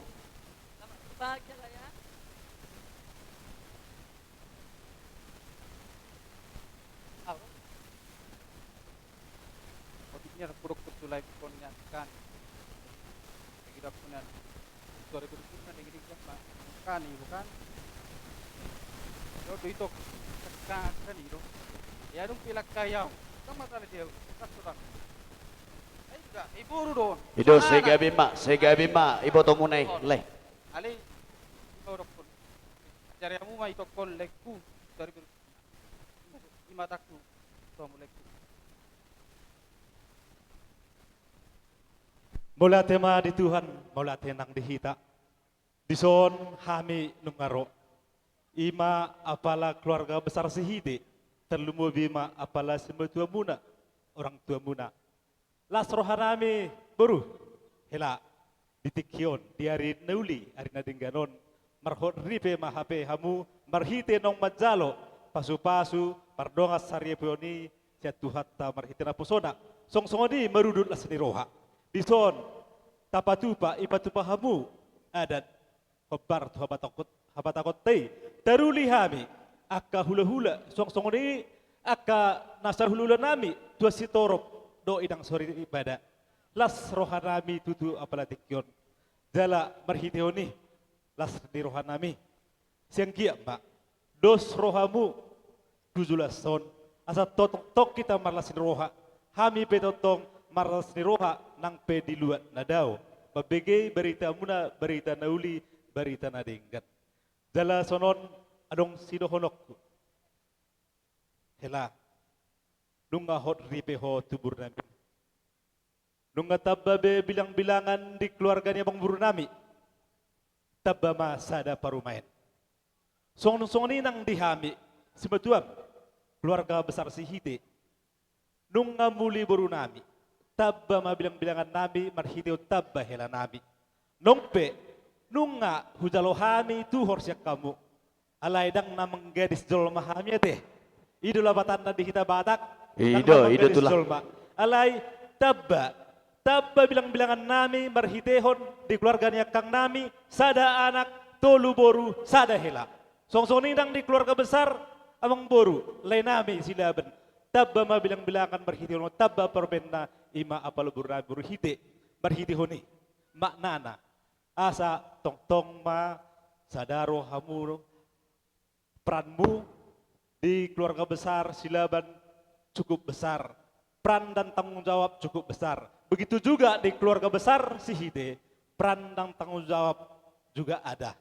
I do, sai gabe ma, sai gabe ma ibotomuna i, lae. Alai, ima hudokkon. Ajari hamu ma itongkon laengku, sari berikutna. Ima tangku, tu hamu laengku. Mauliate ma di Tuhan, mauliate nang di hita. Dison hami nunga ro. Ima apala keluarga besar Sihite, tarlumobi ma apala simatuamuna, orang tuamuna. Las rohanami, boru, hela, di tingki on, di ari na uli, ari na denggan on, marhot ripe ma hape hamu, marhite naung manjalo pasupasu, pardongan saripeon i, sian Tuhanta marhite naposona. Songon songon i marudut las ni roha. Dison tapatupa, ipatupa hamu adat hombar tu habatahon, habatahonta i. Taruli hami angka hulahula, songon songon i angka na sahulahula nami, tuan sitorop dohot inang soripada. Las rohanami tutu apala tingki on. Jala marhitehon i las ni rohanami. Sai anggiat ma dos rohamu tu joloan on, asa tongtong hita marlas ni roha, hami pe tongtong marlas ni roha nang pe di luat na dao, mambege baritamuna, barita na uli, barita na denggan. Jala songon on adong sidohononku. Hela, nunga hot ripe ho tu borunami. Nunga tamba be bilangbilangan di keluarga ni amangborunami. Tamba ma sada parumaen. Songon songon i nang di hami simatuam, keluarga besar Sihite. Nunga muli borunami, tamba ma bilangbilangannami marhitehon tamba helanami. Nang pe, nunga hujalo hami tuhor sian hamu. Alai ndang na manggadis jolma hami ate. I do lapatanna di hita Batak. I do, i do tulang. Alai tamba, tamba bilangbilangannami marhitehon di keluarga ni angkangnami, sada anak, tolu boru, sada hela. Songon songon i nang di keluarga besar amangboru, laenami Silaban. Tamba ma bilangbilangan marhitehon, tamba parumaenna, i ma apala borunami boru Hite. Marhitehon i maknana. Asa tongtong ma sada rohamu, peranmu di keluarga besar Silaban cukup besar. Peran dan tanggung jawab cukup besar. Begitu juga di keluarga besar Sihite, peran dan tanggung jawab juga ada.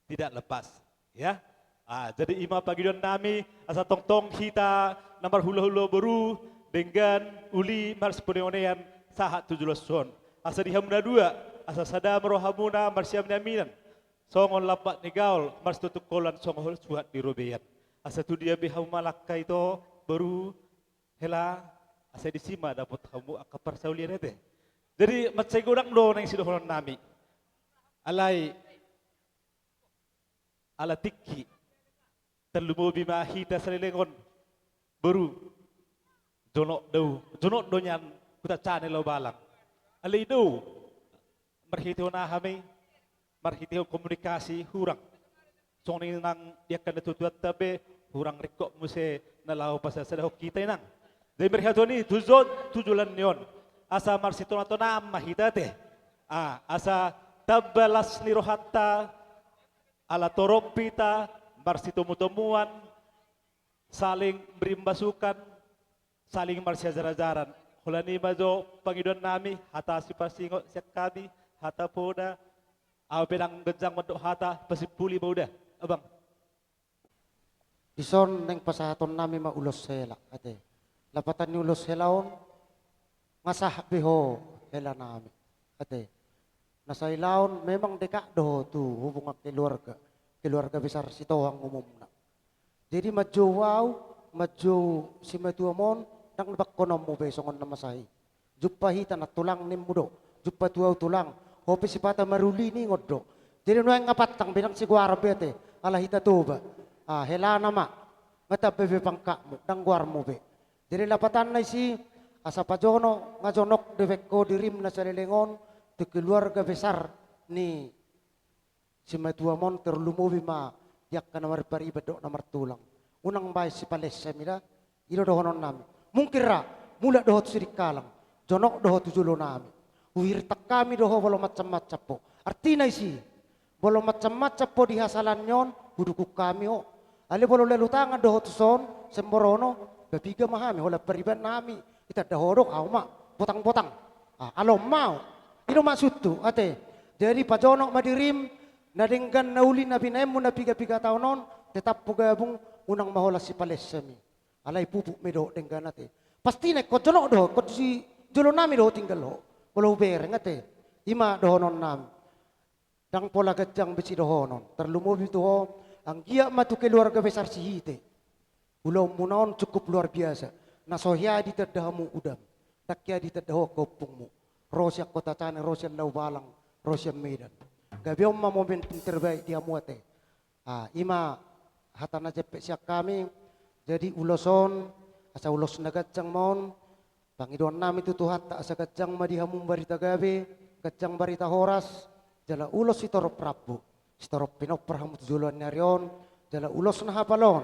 Tidak lepas, ya. Ah, jadi i ma pangidoannami, asa tongtong hita na marhulahula boru, denggan, uli, marsipaneonean, sahat tu joloan on. Asa di hamu na dua, asa sada ma rohamuna marsiaminaminan. Songon lambat ni gaol, marsitongtong holan songon suhat ni robean. Asa tu dia be hamu mangalangka ito, boru, hela, asa disi ma dapot hamu angka parsaulian ate. Jadi, mansai godang do naeng sidohononnami. Alai, ala tingki, tarlumobi ma hita saleleng on, boru, jonok do, jonok do nian Huta Cane Laho Balang. Alai do, marhitehon aha ma i, marhitehon komunikasi hurang. Songon i nang di angka natuatuanta be, hurang ringkot muse na laho pasasadahon hita i nang. Jadi marhitehon i, tu jo-, tu joloan ni on. Asa marsitonatonaan ma hita ate. Ah, asa tamba las ni rohanta, ala torop hita, marsitomutomuan, saling memberi masukan, saling marsiajarajaran. Holan i ma jo pangidoannami, hata sipasingot sian hami, hata poda, ahu pe ndang ganjang mandok hata, pasimpuli ma uda, abang. Dison naeng pasahatonnami ma ulos hela, ate. Lapatan ni ulos hela on, nga sah be ho helanami, ate. Na sahelaon memang dekat do ho tu hubungan keluarga, keluarga besar Sitohang umumna. Jadi manjou ahu, manjou simatuam on, ndang dibangkononmu be songon na masa i. Jumpa hita nantulang nimmu do, jumpa tu ahu tulang, ho pe sipata maruli ningon do. Jadi nuaeng nga pantang be ndang sigoaran be ate, ala hita Toba. Ah, helana ma, nga tamba be pangkatmu, ndang goarmu be. Jadi lapatanna disi, asa pajonok, nga jonok dibaen ho dirim na saleleng on, tu keluarga besar ni simatuam on, tarlumobi ma di angka na marpariban dohot na martulang. Unang baen sipalensemi da, i do dohononnami. Mungkin ra, mulak do ho tu Sidikalang, jonok do ho tu jolonami. Huhirtang hami do ho molo macam-macam ho. Artina disi, molo macam-macam ho di hasalaan ni on, hudukun hami ho. Alai molo lalu tangan do ho tuson, semborono, ba piga ma hami, holan pariban nami. Itanda ho do, ahu ma, botang-botang. Ah, alom ma ho. I do maksudhu, ate. Jadi pajonok ma dirim, na denggan na uli na binaenmu na piga-piga taon on, tetap hugabung, unang ma holan sipalensemi. Alai pupuk ma i dohot denggan ate. Pasti na ingkon jonok do ho, ingkon tu jolonami do ho tinggal ho. Molo hubereng ate. I ma dohononnami. Ndang pola ganjang be sidohonon. Tarlumobi tu ho, anggiat ma tu keluarga besar Sihite. Ulaonmuna on cukup luar biasa. Na so hea ditanda hamu udam. Ndang hea ditanda ho angka ompungmu. Ro sian Kota Cane, ro sian Laho Balang, ro sian Medan. Gabe on ma momentum terbaik di hamu ate. Ah, i ma hata na jempek sian hami, jadi ulos on, Asa ulos na ganjang ma on, pangidoan nami tu Tuhanta asa ganjang ma di hamu barita gabe, ganjang barita horas, jala ulos sitorop rambu, sitorop pinompar hamu tu joloan ni ari on, jala ulos na hapal on,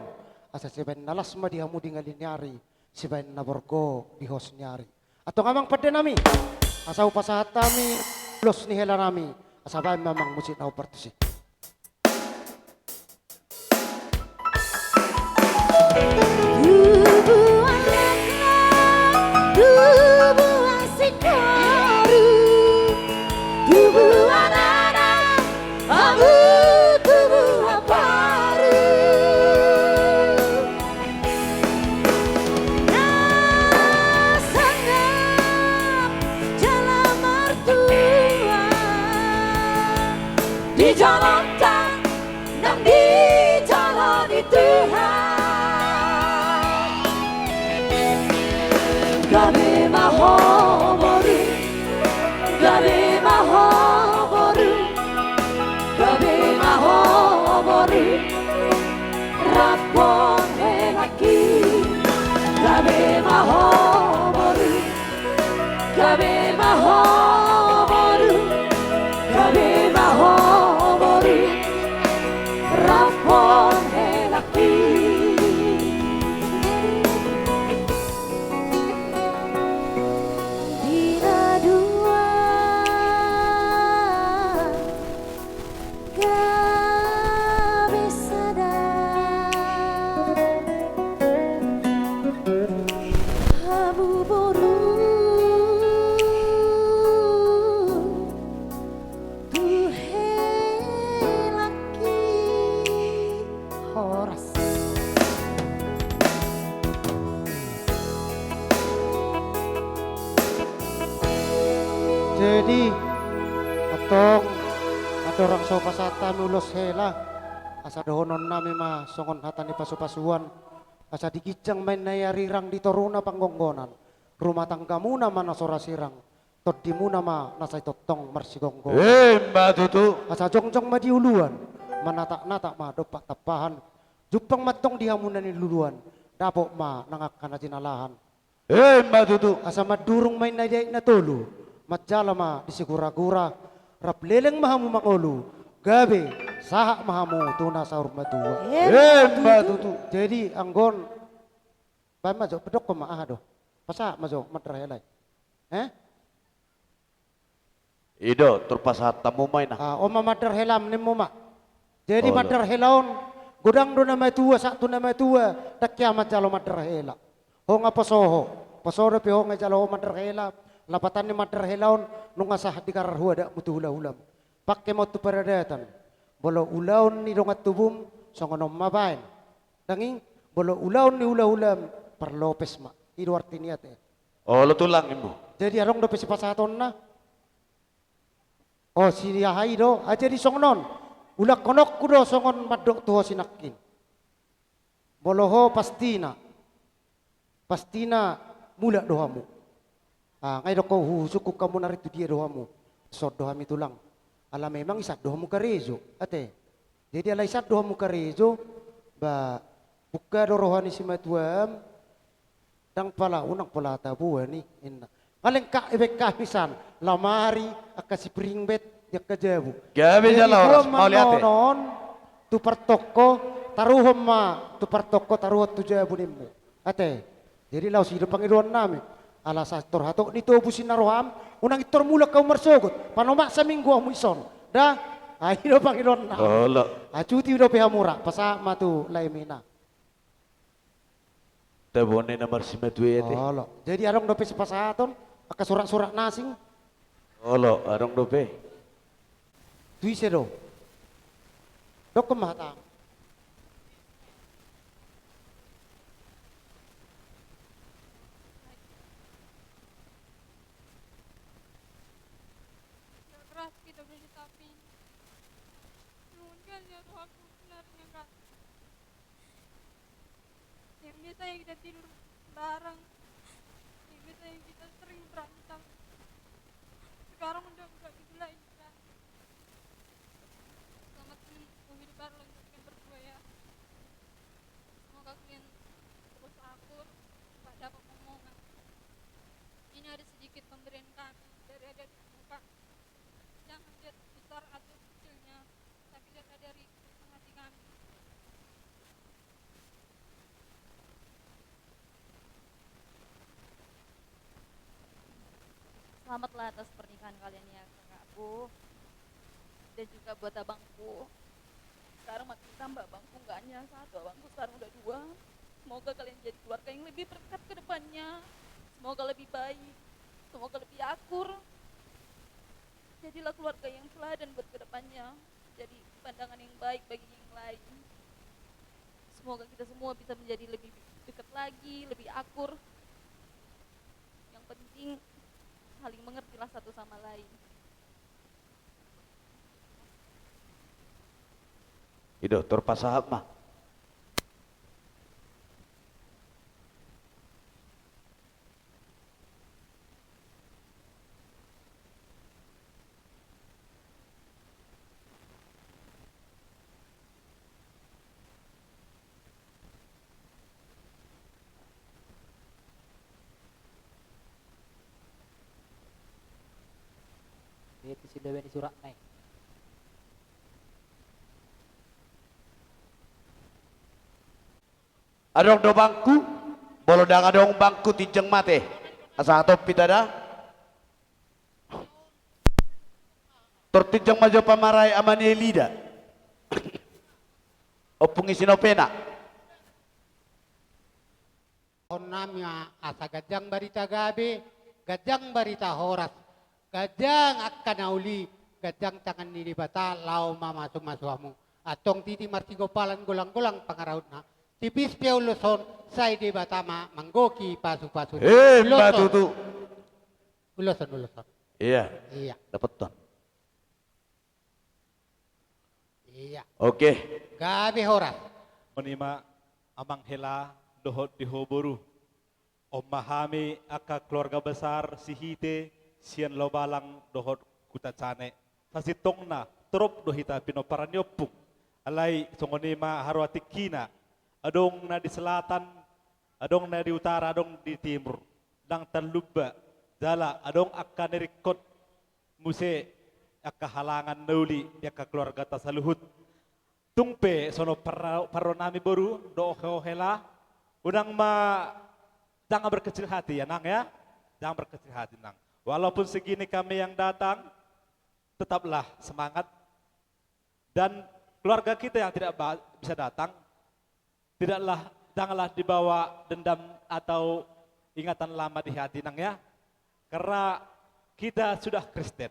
asa sibaen na las ma di hamu di ngali ni ari, sibaen na borgo di hos ni ari. Antong amang pande nami, asa hupasahat hami ulos ni hela nami, asa baen ma amang musik na hombar tusi. Tubuan Lakna, tubuan Singkoru, tubuan anak, abu tubuan boru. Na sangap jala martua di jolonta nang di jolo ni Tuhan. Gabe ma ho boru, gabe ma ho boru, gabe ma ho boru, rap dohot helangki. Gabe ma ho boru, gabe ma ho boru, gabe ma ho boru, rap dohot helangki. Di na dua gabe sada hamu boru tu helangki. Horas. Jadi, antong, andorang so pasahat hami ulos hela, asa dohonon nami ma songon hata ni pasupasuan, asa di ginjang ma inna i arirang, di toruna panggonggonan, rumah tanggamuna ma na so ra sirang, tondimuna ma na sai tongtong marsigomgoman. Ima tutu. Asa jongjong ma di uluan, manataknatak ma dompak tampahan, jumpang ma antong di hamu na niluluan, dapot ma nang angka na jinalahan. Ima tutu. Asa mandurung ma inna di aek na tolu, manjalo ma di siguragura, rap leleng ma hamu mangolu, gabe sahat ma hamu tu na saur matua. Ima tutu. Jadi anggo on, baen ma jo, pedokkon ma aha do. Pasahat ma jo mandar hela i. Eh? I do, tor pasahat hamu ma inna. Ah, on ma mandar helam nimmu ma. Jadi mandar hela on, godang do na matua, sahat tu na matua, ndang hea manjalo mandar hela. Ho nga poso ho, poso dope ho nga jalo ho mandar hela, lapatan ni mandar hela on, nunga sahat digarar ho adatmu tu hulahulam. Pangke ma on tu paradatan, molo ulaon ni dongan tubum, songon on ma baen. Ndang i, molo ulaon ni hulahulam, parlopes ma. I do arti ni ate. Olo tulang, imbo. Jadi adong dope sipasahatonna. O, si aha i do, ah, jadi songon on. Ulangkononku do songon mandok tu ho sinangkin. Molo ho pastina. Pastina mulak do hamu. Ah, nga i do ho husungkun hamu nari tu dia do hamu. Son do hami tulang. Ala memang isan do hamu karejo, ate. Jadi ala isan do hamu karejo, ba, buka do roha ni simatuam, ndang pala, unang pala taboan i, inna. Nga lengkap ibaen hami san, lamari, angka spring bed, di angka jabu. Gabe jala horas, mauliate. Jadi boan ma annon, tu partongko, taruhon ma, tu partongko, taruhon tu jabu nimmu. Ate, jadi laos i do pangidoan nami. Ala sai tor hatop ni tobu si na roham, unang i tor mulak hamu marsogot. Panomak saminggu hamu ison. Da, ah, i do pangidoan nami. Olo. Ah, cuti dope hamu ra, pasahat ma tu lae mina. Taboan ni na marsimatua i ate. Olo. Jadi adong dope sipasahaton, angka surat-surat na asing. Olo, adong dope. Tu ise do? Dokkon ma hatam. Yang biasanya kita tidur bareng, yang biasanya kita sering berantem, sekarang udah nggak gitu lagi, Kak. Selamat menempuh hidup baru lagi kalian berdua ya. Semoga kalian terus akur, cepat Sedikit pemberian kami dari adik-adik muka. Jangan lihat besar atau kecilnya, tapi lihatlah dari hati kami. Selamatlah atas pernikahan kalian ya, kakakku. Dan juga buat abangku. Sekarang makin tambah abangku, nggak hanya satu, abangku sekarang udah dua. Semoga kalian jadi keluarga yang lebih berkat ke depannya. Semoga lebih baik. Semoga lebih akur. Jadilah keluarga yang teladan buat ke depannya. Jadi pandangan yang baik bagi yang lain. Semoga kita semua bisa menjadi lebih dekat lagi, lebih akur. Yang penting saling mengertilah satu sama lain. I do, tor pasahat ma. Dia tu si Dewa ni surat nai. Adong do bangku? Molo ndang adong bangku, tinjang ma ate. Asa hatop hita da. Tor tinjang ma jo pamarae ama ni Elida. Ompung i si Nopena. Honnami ma asa ganjang barita gabe, ganjang barita horas, ganjang angka na uli, ganjang tangan ni Debata laho mamasu-masu hamu. Antong titi marsigopalan, golang-golang pangarahutna. Tipis pe ulos on, sai Debata ma manggohi pasu-pasu. Emma tutu. Ulos on, ulos on. Iya. Iya. Dapothon. Iya. Oke. Gabe horas. Songon i ma amang hela dohot di ho boru. On ma hami angka keluarga besar Sihite sian Lobalang dohot Kutacane. Sasintongna torop do hita pinomparan ni ompung. Alai songon i ma haroa tingkina, adong na di selatan, adong na di utara, adong di timur. Ndang tarlumba jala adong angka na ringkot muse, angka halangan na uli di angka keluargata saluhut. Tung pe songon parro-, parronami boru dohot ho hela, unang ma, jangan berkecil hati ya, Nang, ya. Jangan berkecil hati, Nang. Walaupun segini kami yang datang, tetaplah semangat. Dan keluarga kita yang tidak ba-, bisa datang, tidaklah, janganlah dibawa dendam atau ingatan lama di hati, Nang, ya. Karena kita sudah Kristen.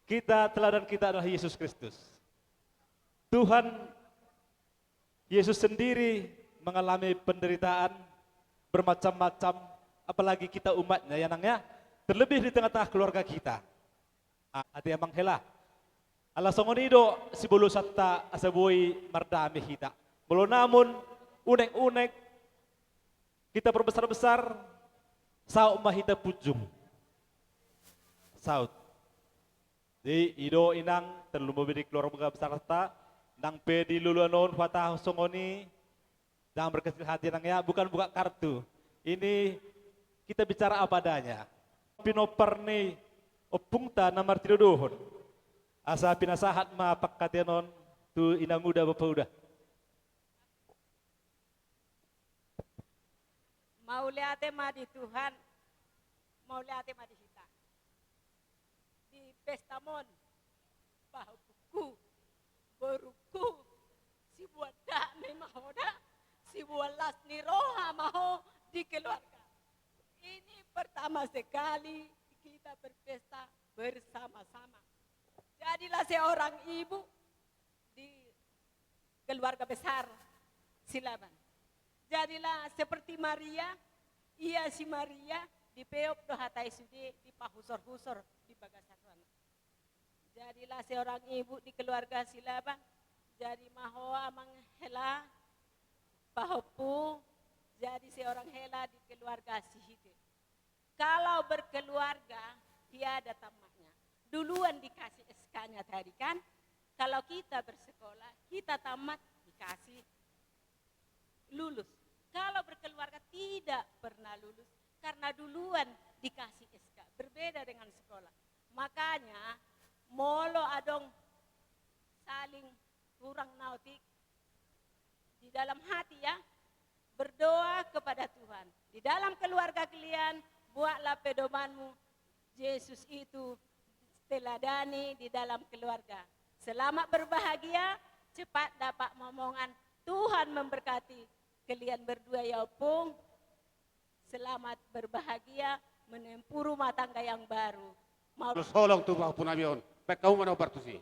Kita, teladan kita adalah Yesus Kristus. Tuhan Yesus sendiri mengalami penderitaan bermacam-macam, apalagi kita umat-Nya, ya, Nang, ya. Terlebih di tengah-tengah keluarga kita. Ah, ate amang hela. Ala songon i do sibolusanta asa boi mardame hita. Molo namun unek-unek hita perbesar-besar, saut ma hita punjung. Saut. Jadi, i do, Inang, tarlumobi di keluarga besarta, nang pe di luluan on huhatahon songon i, jangan berkecil hati, Nang, ya, bukan buka kartu. Ini kita bicara apa adanya. Pinompar ni ompungta na martinodohon. Asa pinasahat ma pangkataion on tu Inanguda, Bapauda. Mauliate ma di Tuhan, mauliate ma di hita. Di pesta on, pahompu, borungku, siboan dame ma ho da, siboan las ni roha ma ho di keluarga. Ini pertama sekali kita berpesta bersama-sama. Jadilah seorang ibu di keluarga besar Silaban. Jadilah seperti Maria, ia si Maria dipeop do hata i sude, dipahusor-husor di bagasan rohana. Jadilah seorang ibu di keluarga Silaban, jadi ma ho amang hela, pahompu, jadi seorang hela di keluarga Sihite. Kalau berkeluarga, tiada tamatnya. Duluan dikasih S K-nya tadi kan, kalau kita bersekolah, kita tamat, dikasih lulus. Kalau berkeluarga tidak pernah lulus, karena duluan dikasih S K. dalam keluarga kalian, buatlah pedomanmu, Yesus itu teladani di dalam keluarga. Selamat berbahagia, cepat dapat momongan. Tuhan memberkati kalian berdua ya, Ompung. Selamat berbahagia menempuh rumah tangga yang baru. Mau Terus holong tu pahompu nami on. Baen hamu ma na hombar tusi.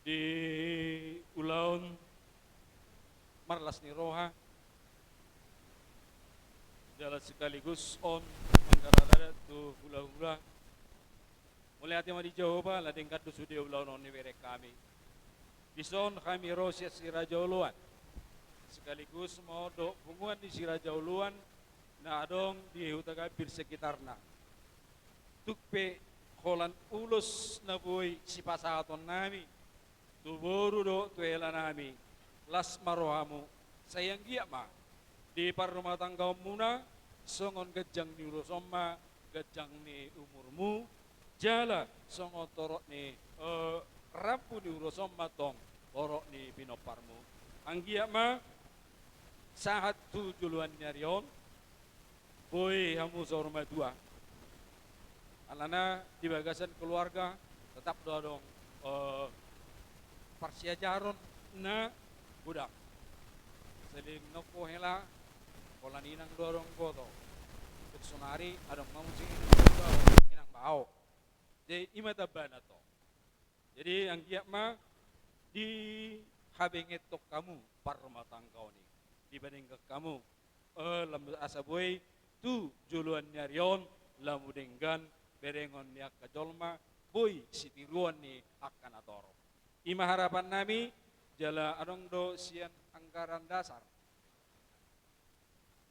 Di ulaon marlas ni roha, jala sekaligus on manggararadat tu hulahula. Mauliate ma di Jahowa, ala denggan do sude ulaon on dibereng hami. Dison hami ro sian Siraja Oloan, sekaligus ma on dohot punguan ni Siraja Oloan na adong di Huta Gambir sekitarna. Tung pe holan ulos na boi sipasahaton nami tu boru dohot tu hela nami, las ma rohamu, sai anggiat ma di parrumatanggaonmuna songon ganjang ni ulos on ma ganjang ni umurmu, jala songon torop ni, eh, rambu ni ulos on ma tong torop ni pinomparmu. Anggiat ma sahat tu joloan ni ari on, boi hamu saur matua. Alana di bagasan keluarga tetap do adong, eh, parsiajaron na godang. Seleng nangkin hela, holan inang do adong boto. Tung sonari adong ma muse inang bao, inang bao. Jadi i ma tambana tong. Jadi anggiat ma dihabengeton hamu parrumatanggaon i, dipadenggan hamu, eh, lam-, asa boi tu joloan ni ari on lamu denggan berengon ni angka jolma, boi sitiruon ni angka na torop. I ma harapan nami, jala adong do sian anggaran dasar.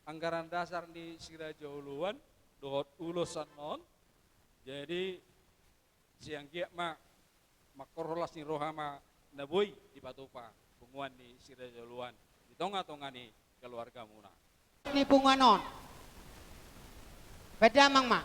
Anggaran dasar ni Siraja Oloan dohot ulos annon. Jadi sai anggiat ma, mangkorhon las ni roha ma na boi dipatupa punguan ni Siraja Oloan di tongatonga ni keluargamuna. Ni punguan on. Baen damang ma.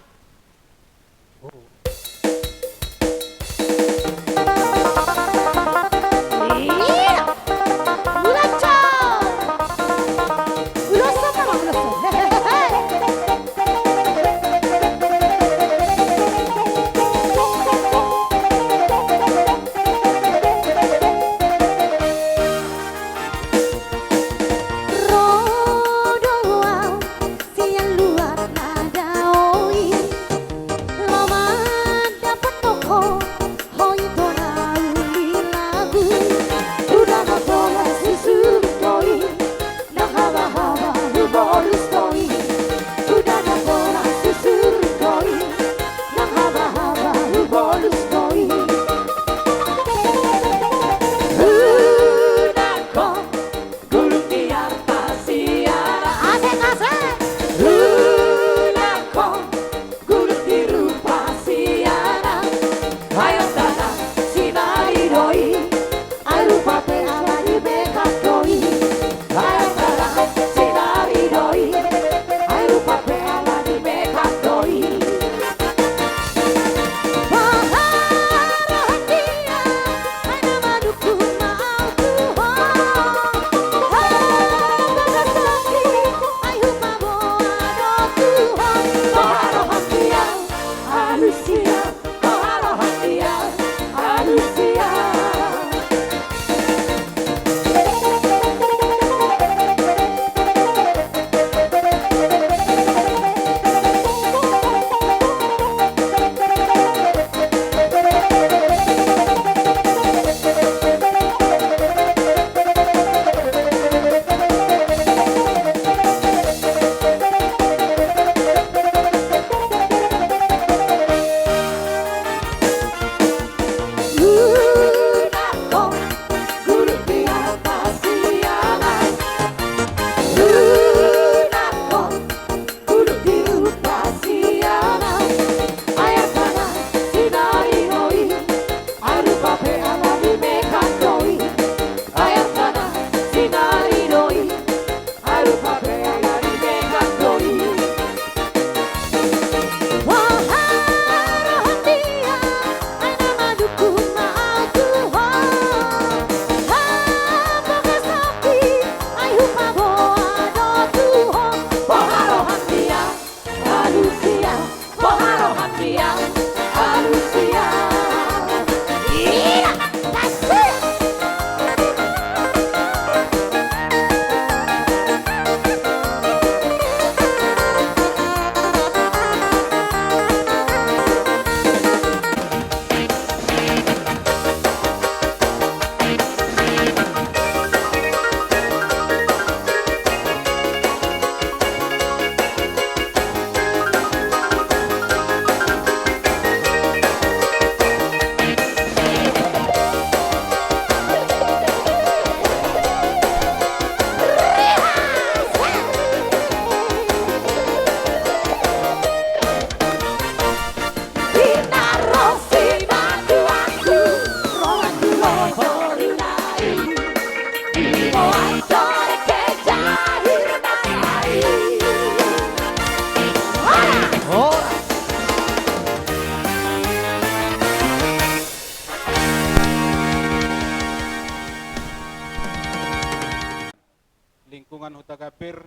Lingkungan Huta Gambir,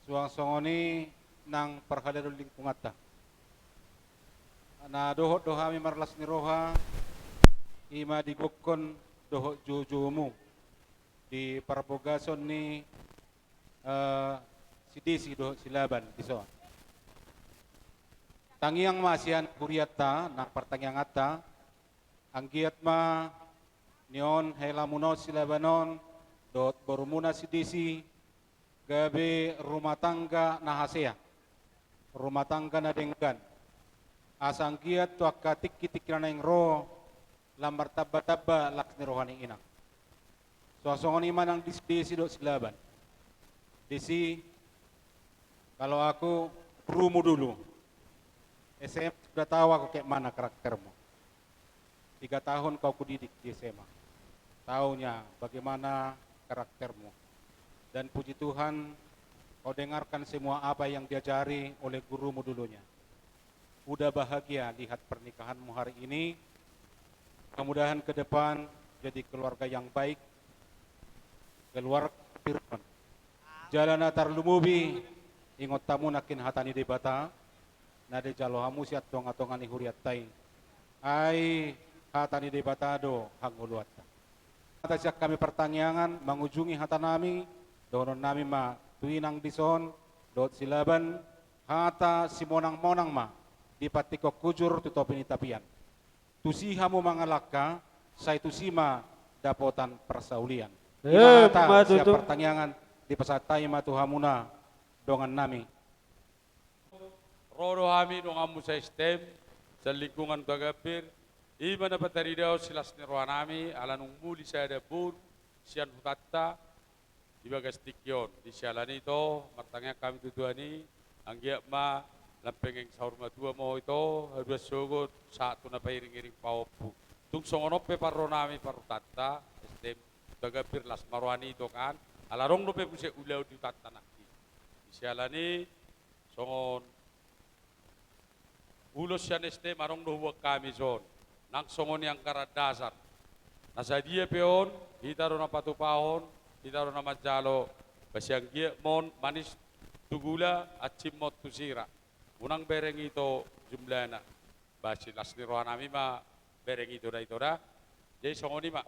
suang songon i nang parhalado ni lingkunganta. Na dohot do hami marlas ni roha, i ma di gokkon dohot joujoumu di parbogason ni, eh, si Desi dohot si Laban dison. Tangiang ma sian hurianta nang partangianganta, anggiat ma nion helamuna on si Laban on dohot borumuna si Desi gabe rumah tangga na hasea, rumah tangga na denggan. Asa anggiat tu angka tingki-tingki na naeng ro, lam martamba-tamba las ni roha ni inang. Suang songon i ma nang di si Desi dohot si Laban. Desi, kalau aku gurumu dulu, S M A sudah tahu aku kayak mana karaktermu. Tiga tahun kau kudidik di S M A. Taunya bagaimana karaktermu. Dan puji Tuhan, kau dengarkan semua apa yang diajari oleh gurumu dulunya. Uda bahagia lihat pernikahanmu hari ini. Mudah-mudahan ke depan jadi keluarga yang baik, keluarga Firman. Jala na tarlumobi, ingot hamu nangkin hata ni Debata, na dijalo hamu sian tonga-tonga ni hurianta i. Ai hata ni Debata do hangoluanta. Hata sian hami partangiangan, mangujungi hatanami, dohononnami ma tu inang dison, dohot si Laban, hata simonang-monang ma, dipantikhon hujur tu topi ni tapian. Tusi hamu mangalangka, sai tusi ma dapotan parsaulian. Eh, ima hata ma sian tutu. Partangiangan, dipasahat hami ma tu hamuna dongannami. Ro do hami donganmu si S T M, sian lingkungan Huta Gambir, ima na pataridahon silas ni rohanami, ala nunga muli sada boru, sian hutanta, di bagas tingki on. Di siala ni i ito, martangiang hami tu Tuhan i, anggiat ma lam pengeng saur matua ma ho ito, haduan sogot, sahat tu na pairing-iring pahompu. Tung songon on pe parronami parhutanta, S T M Huta Gambir las ma roha ni ito kan, ala adong dope muse ulaon di hutanta nangkin. Di siala ni i, songon ulos sian S T M adong do huboan hami dison, nang songon i anggaran dasar. Na sadia pe on, hita do na patupahon, hita do na manjalo, ba sianggiat ma on manis tu gula, ansim ma on tu sira. Unang bereng ito jumlahna. Ba silas ni rohanami ma bereng ito da, ito da. Jadi songon i ma.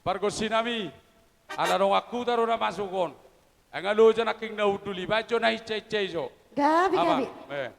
Pargonsinami, ala donganhuta do na masuk on. Ai nga loja nangkin na hundul i, baen jo na hinsa-hinsa i jo. Gabe, gabe.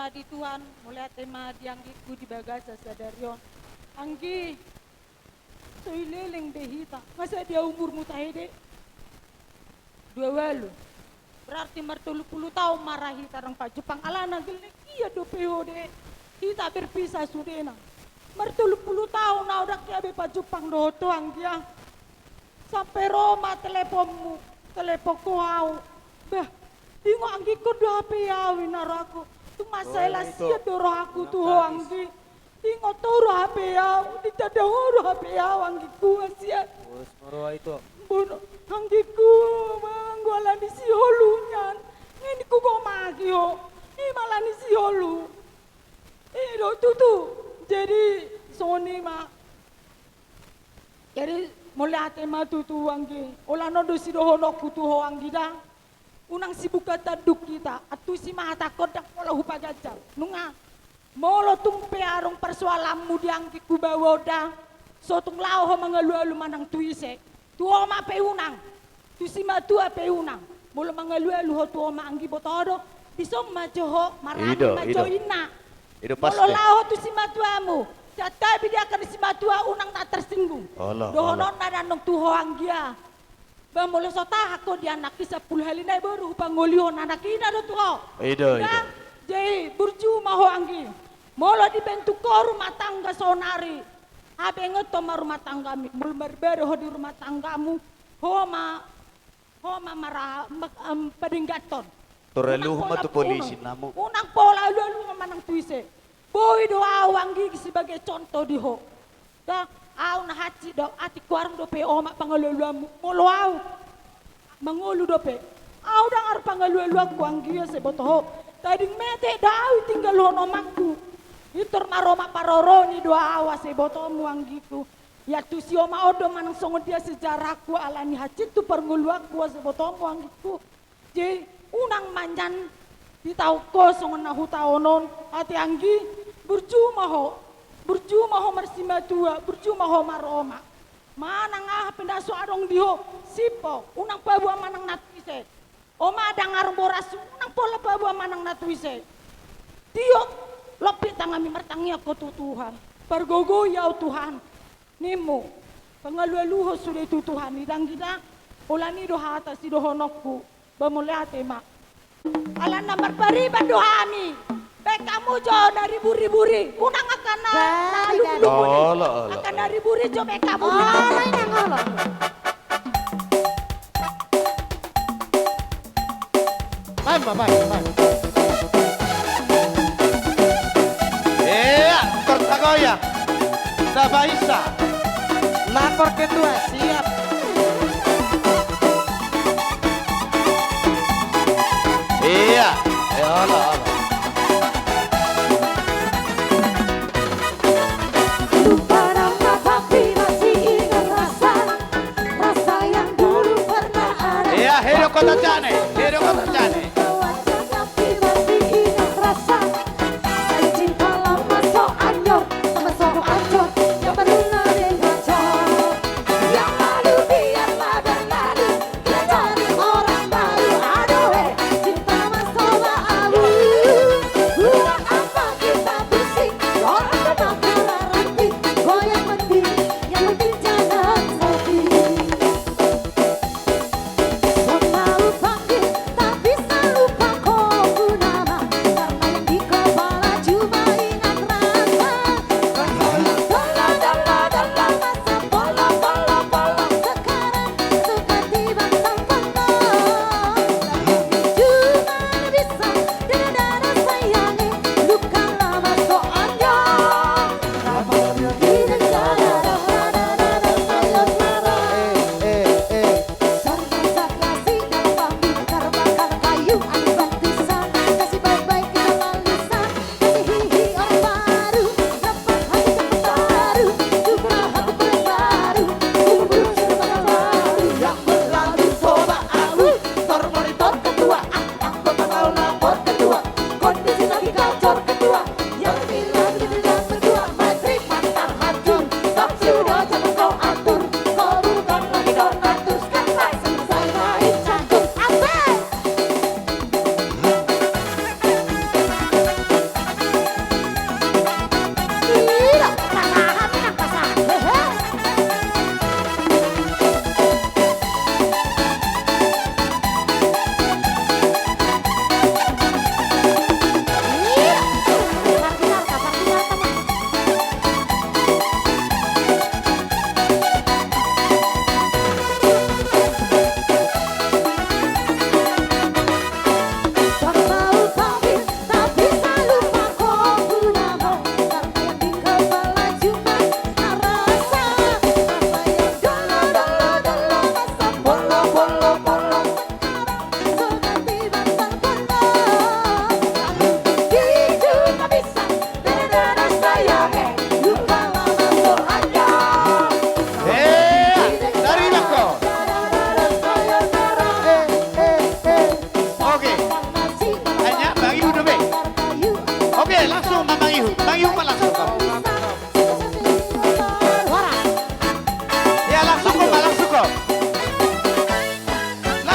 Di Tuhan, mauliate ma di anggingku di bagasan sadari on. Anggi, so i leleng be hita, nga sadia umurmu tahe de? Dua ualu. Berarti martolu pulu taon ma ra hita ndang pajumpang, alana gelleng ia dope ho de. Hita berpisah sudena. Martolu pulu taon au ndang hea be pajumpang dohot ho anggi ah. Sampe ro ma teleponmu, telepon ho au. Bah, ingot anggingku do hape au i na rohangku. Tung mansai las sian do rohangku tu ho anggi. Ingot ho do hape au, ditanda ho do hape au anggingku, kasian. Bono, anggingku, anggo alani siholu nian, nga ningku gomaki ho, ima alani siholu. I do tutu. Jadi songon i ma. Jadi mauliate ma tutu anggi. Holan on do sidohononku tu ho anggi da. Unang sibuka tanduk hita, antusi ma hatangkon ndang pola hupaganjang. Nunga. Molo tung pe adong parsoalanmu di anggingku baoa on da, so tung laho ho mangalualu manang tu ise. Tu oma pe unang. Tu simatua pe unang. Molo mangalualu ho tu oma anggi, boto ho do, dison ma jo ho, marani ma jo inna. Molo laho ho tu simatuamu, santabi di angka ni simatua, unang na tersinggung. Dohononna da annon tu ho anggi ah. Ba molo so tahan ho di anak i, sampulu hali nai boru hupangolihon anak i, na do tu ho. Ida, ida. Jadi burju ma ho anggi. Molo dibentuk ho rumah tangga saonari, habengeton ma rumah tanggami. Molo maribada ho di rumah tanggamu, ho ma, ho ma mara, ma, em, padengganhon. Unang pola, unang pola alualuhon manang tu ise. Boi do au anggi sebagai contoh di ho. Da, au na hansit do, atik ho adong dope oma pangalualuanmu. Molo au mangolu dope, au ndang adong pangalualuanku anggi, asa boto ho. Tading mete da au i tinggalhon omangku. Pintor maroma paroroni do au, asa botomu anggingku. Ia tu si oma on do manang songon dia sejarahku alani hansit tu parngoluanku, asa botomu anggingku. Jadi unang ma nian ditaon ho songon na hutaon on, ate anggi, burju ma ho, burju ma ho marsimatua, burju ma ho maroma. Manang aha pe na so adong di ho, sip ho, unang paboa manang na tu ise. Oma, ndang adong borasmu, unang pola paboa manang na tu ise. Tiop lompit tanganmi, martangiang ho tu Tuhan. Pargogoi au Tuhan. Nimmu, pangalualuhon sude tu Tuhan i da anggi da. Holan i do hata sidohononku. Ba mauliate ma. Alana marpariban do hami. Baen hamu jo na riburi-buri. Unang angka na, na lugu-lugu ni. Angka na riburi jo baen hamu. Olo, inang, olo. Baen ma, baen, baen. Ia, tor tagoyang. Sabaisa. Lapor ketua, siap. Ia, ia, olo, olo. Lupa nama tapi masih ingat rasa, rasa yang dulu pernah ada. Ia, hei do kota jane, hei do kota jane. Kawan tapi masih ingat rasa. Dari cinta lama sok anyor, tambah sok anyor, yang baru lebih hancur. Yang lalu biarlah berlalu.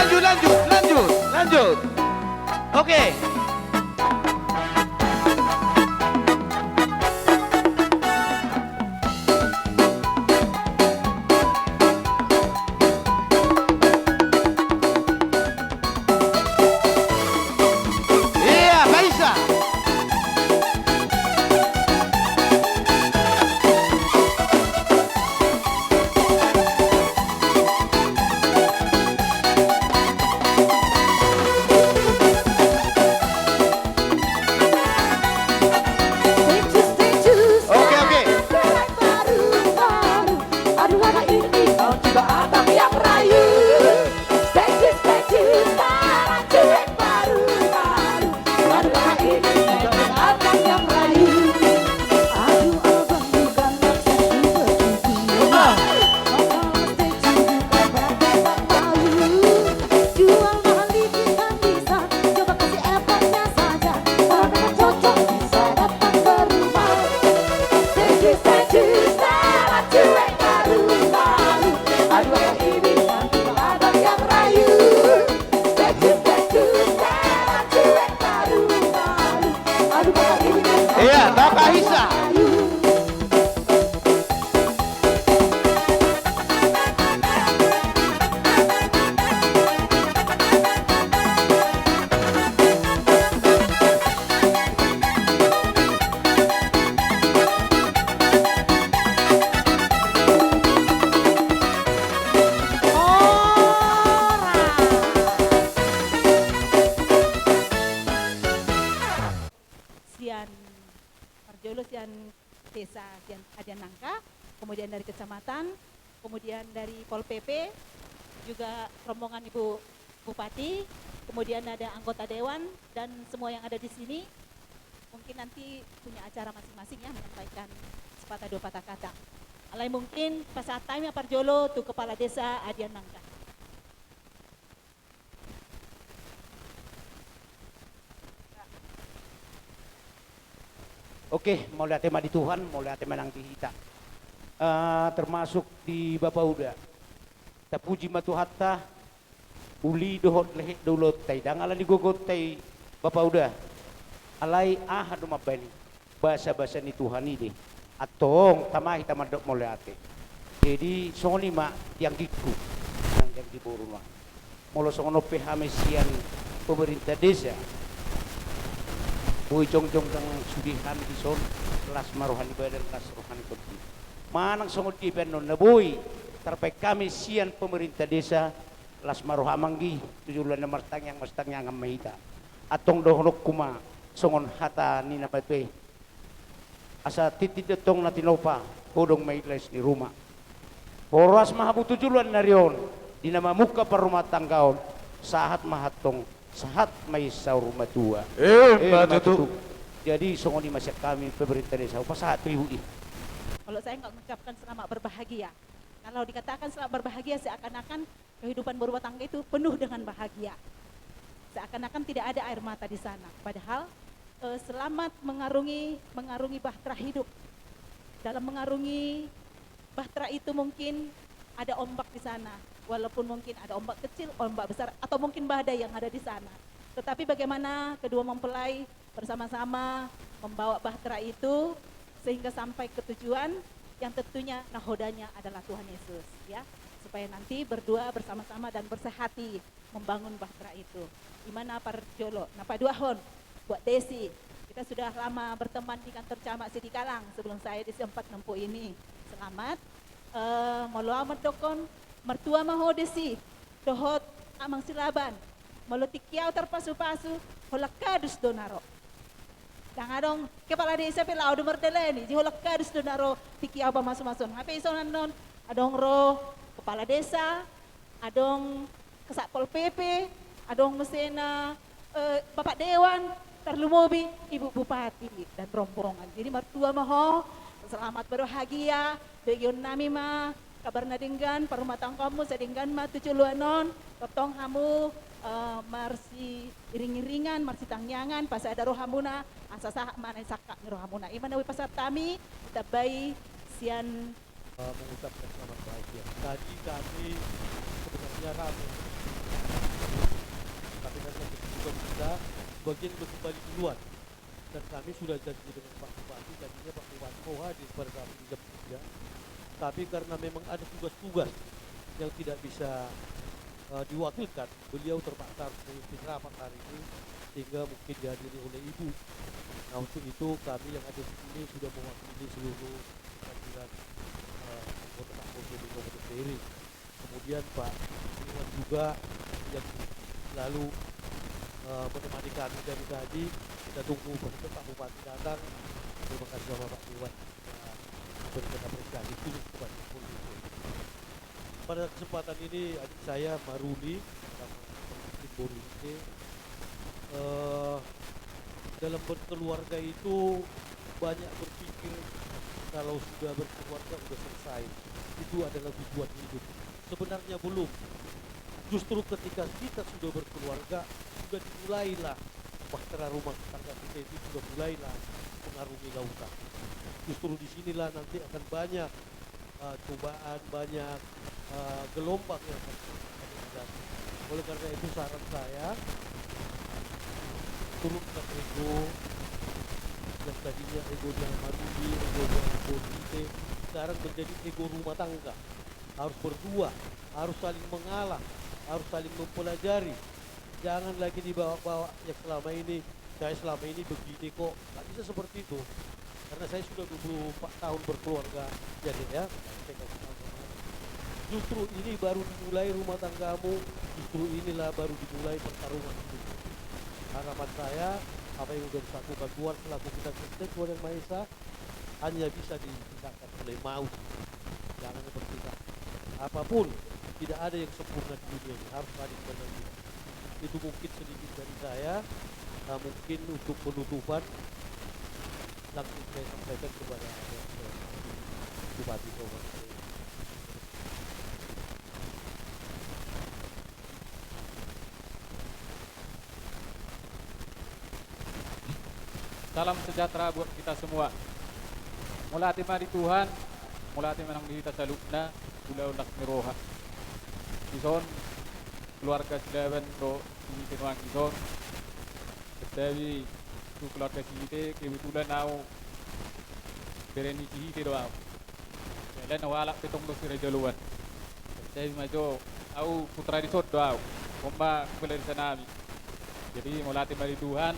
Lanjut, lanjut, lanjut, lanjut. Oke. Iya, Faisa. Oke, oke. Iya, Bapak Isa. Sian parjolo sian desa sian Adian Nangka, kemudian dari kecamatan, kemudian dari Pol P P, juga rombongan Ibu Bupati, kemudian ada anggota dewan dan semua yang ada di sini. Mungkin nanti punya acara masing-masing ya, menyampaikan sepatah dua patah kata. Alai mungkin pasahat hami ma parjolo tu Kepala Desa Adian Nangka. Oke, mauliate ma di Tuhan, mauliate ma nang di hita. Eh, termasuk di Bapa Uda. Tapuji ma Tuhanta, uli dohot lehet do ulaonta i, ndang ala ni gogonta i Bapa Uda. Alai aha do mambaen i? Basa-basa ni Tuhan i do i. Antong tama hita mandok mauliate. Jadi songon i ma di anggingku nang di anggi boruna. Molo songon on pe hami sian pemerintah desa, boi jongjong nang sude hami dison, las ma roha ni badan, las roha ni tondi. Manang songon dia pe annon na boi tarbaen hami sian pemerintah desa, las ma roha mangi, tu joloan na martangiang, marsitangiangan ma hita. Antong dohononku ma songon hata ni na matua i. Asa tintin do antong na tinopa, hodong ma i las ni ruma. Horas ma hamu tu joloan ni ari on, di na mamungka parrumahtanggaon, sahat ma antong, sahat ma i saur matua. Emma tutu. Jadi songon i ma sian hami pemerintah desa, hupasahat tu ibu i. Kalau saya nggak mengucapkan selamat berbahagia. Kalau dikatakan selamat berbahagia, seakan-akan kehidupan berumah tangga itu penuh dengan bahagia. Seakan-akan tidak ada air mata di sana. Padahal, eh, selamat mengarungi, mengarungi bahtera hidup. Dalam mengarungi bahtera itu mungkin ada ombak di sana. Walaupun mungkin ada ombak kecil, ombak besar, atau mungkin badai yang ada di sana. Tetapi bagaimana kedua mempelai bersama-sama membawa bahtera itu sehingga sampai ke tujuan yang tentunya nahodanya adalah Tuhan Yesus, ya. Supaya nanti berdua bersama-sama dan bersehati membangun bahtera itu. Ima na parjolo, na paduahon, buat Desi. Kita sudah lama berteman di kantor camat Sidikalang sebelum saya disempat nempuh ini. Selamat. Eh, molo au mandokkon, martua ma ho Desi. Dohot Amang Silaban, molo tingki au tarpasupasu, holan kadus do na ro. Ndang adong kepala desa pe laho do mardalani, jadi holan kadus do na ro tingki au pamasumasuon. Hape ison annon, adong ro kepala desa, adong kasatpol P P, adong muse na eh, Bapak Dewan, tarlumobi Ibu Bupati dan rombongan. Jadi martua ma ho, selamat berbahagia, begeonnami ma kabar na denggan, parrumahtanggaonmu sai denggan ma tu joloan on, tongtong hamu, eh, marsiiring-iringan, marsitangiangan, pasada rohamuna, asa sahat ma na sangkap ni rohamuna. Ima na hupasahat hami, ditambai sian eh, mengucapkan selamat bahagia. Tadi kami sebenarnya ramai. sebagian sudah kembali duluan. Dan kami sudah janji dengan Pak Bupati, tadinya Pak Bupati mau hadir pada saat ini jam tiga. Tapi karena memang ada tugas-tugas yang tidak bisa, eh, diwakilkan, beliau terpaksa harus memimpin rapat hari ini, sehingga mungkin dihadiri oleh Ibu. Nah, untuk itu kami yang ada di sini sudah mewakili seluruh jajaran, eh, anggota Satpol P P Kabupaten Piri. Kemudian Pak Iwan juga yang selalu, eh, menemani kami dari tadi. Kita tunggu Pak Bupati datang. Terima kasih sama Pak Iwan. Kita berikan apresiasi khusus kepada polisi. Pada kesempatan ini, adik saya Maruli, sama Borinke, eh, dalam berkeluarga itu banyak berpikir, kalau sudah berkeluarga sudah selesai. Itu adalah tujuan hidup. Sebenarnya belum. Justru ketika kita sudah berkeluarga, sudah dimulailah bahtera rumah tangga kita itu sudah mulailah mengarungi lautan. Justru disinilah nanti akan banyak, eh, cobaan, banyak, eh, gelombang yang akan, akan datang. Oleh karena itu, saran saya, turunkan ego yang tadinya egonya Maruli, egonya Borinke, sekarang menjadi ego rumah tangga. Harus berdua, harus saling mengalah, harus saling mempelajari. Jangan lagi dibawa-bawa yang selama ini, "Saya selama ini begini kok." Nggak bisa seperti itu. Karena saya sudah dua puluh empat tahun berkeluarga, ya, Dek, ya. Saya kasih tahu sama Anda. Justru ini baru dimulai rumah tanggamu, justru inilah baru dimulai pertarungan hidupmu. Harapan saya, apa yang sudah dilakukan Tuhan selaku kita Kristen, Tuhan Yang Maha Esa, hanya bisa dipisahkan oleh maut. Jangan berpisah. Apapun, tidak ada yang sempurna di dunia ini, harus saling melalui. Itu mungkin sedikit dari saya, nah, mungkin untuk penutupan, langsung saya sampaikan kepada Bupati Kabupaten. Salam sejahtera buat kita semua. Mauliate ma di Tuhan, mauliate ma nang di hita saluhutna, ulaon las ni roha. Dison, keluarga Silaban dohot Sihite nuaeng dison. Santabi tu keluarga Sihite, kebetulan au bere ni Sihite do au. Jala na hualap pe tong do siraja loan. Santabi ma jo, au putra dison do au. On ma kepala desa nami. Jadi mauliate ma di Tuhan,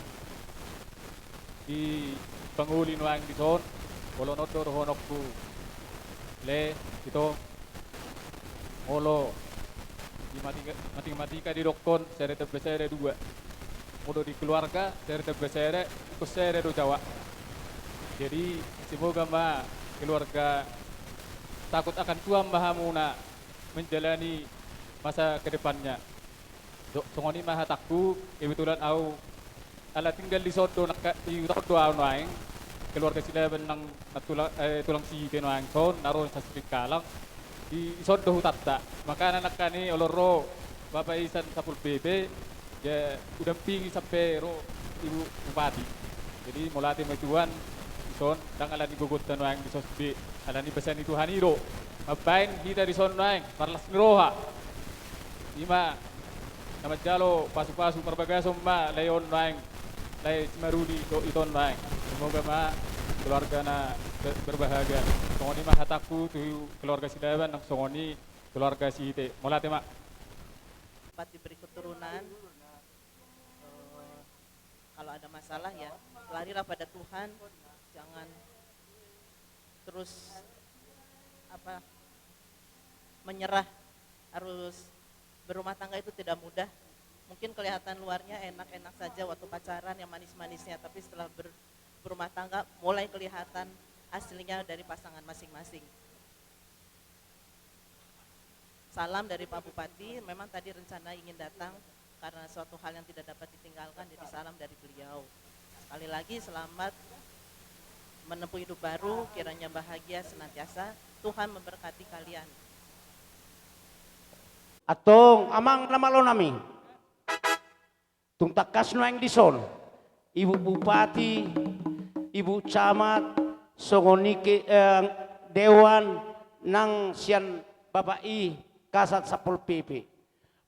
di pangoli nuaeng dison, olo on do dohononku. Le, ito, olo, di matika, matika-matika didokkon, sada tamba sada dua. Molo di keluarga, sada tamba sada, ingkon sada do jaoa. Jadi, semoga ma keluarga takut akan Tuhan ma hamuna menjalani masa ke depannya. So-, songon i ma hatangku, kebetulan au ala tinggal dison do nangka, di huta on do au nuaeng, keluarga Silaban nang, nang tula-, eh, tulang Sihite nuaeng son, na ro sian Sirikalang, di, dison do hutanta. Makana nangkaning olo ro Bapak i sian Satpol P P, ya, hudampingi sampe ro Ibu Bupati. Jadi, mauliate ma Tuhan, dison, ndang ala ni gogonta nuaeng dison be, ala ni basa ni Tuhan i do. Mambaen hita dison nuaeng, marlas ni roha. I ma, na manjalo pasu-pasu parbagason ma, lae on nuaeng, lae si Maruli dohot ito nuaeng. Semoga ma keluarga na ber-, berbahagia. Songon i ma hatangku tu keluarga Silaban, nang songon i keluarga Sihite. Mauliate ma. Dapat diberi keturunan, eh, kalau ada masalah ya, larilah pada Tuhan, jangan terus, apa, menyerah. Harus berumah tangga itu tidak mudah. Mungkin kelihatan luarnya enak-enak saja waktu pacaran, yang manis-manisnya, tapi setelah ber-, berumah tangga, mulai kelihatan aslinya dari pasangan masing-masing. Salam dari Pak Bupati, memang tadi rencana ingin datang karena suatu hal yang tidak dapat ditinggalkan, jadi salam dari beliau. Sekali lagi, selamat menempuh hidup baru, kiranya bahagia senantiasa. Tuhan memberkati kalian. Antong, amang na malo nami. Tung tangkas nuaeng dison, Ibu Bupati, Ibu Camat, songon i ke, eh, dewan nang sian Bapak i Kasat Satpol P P.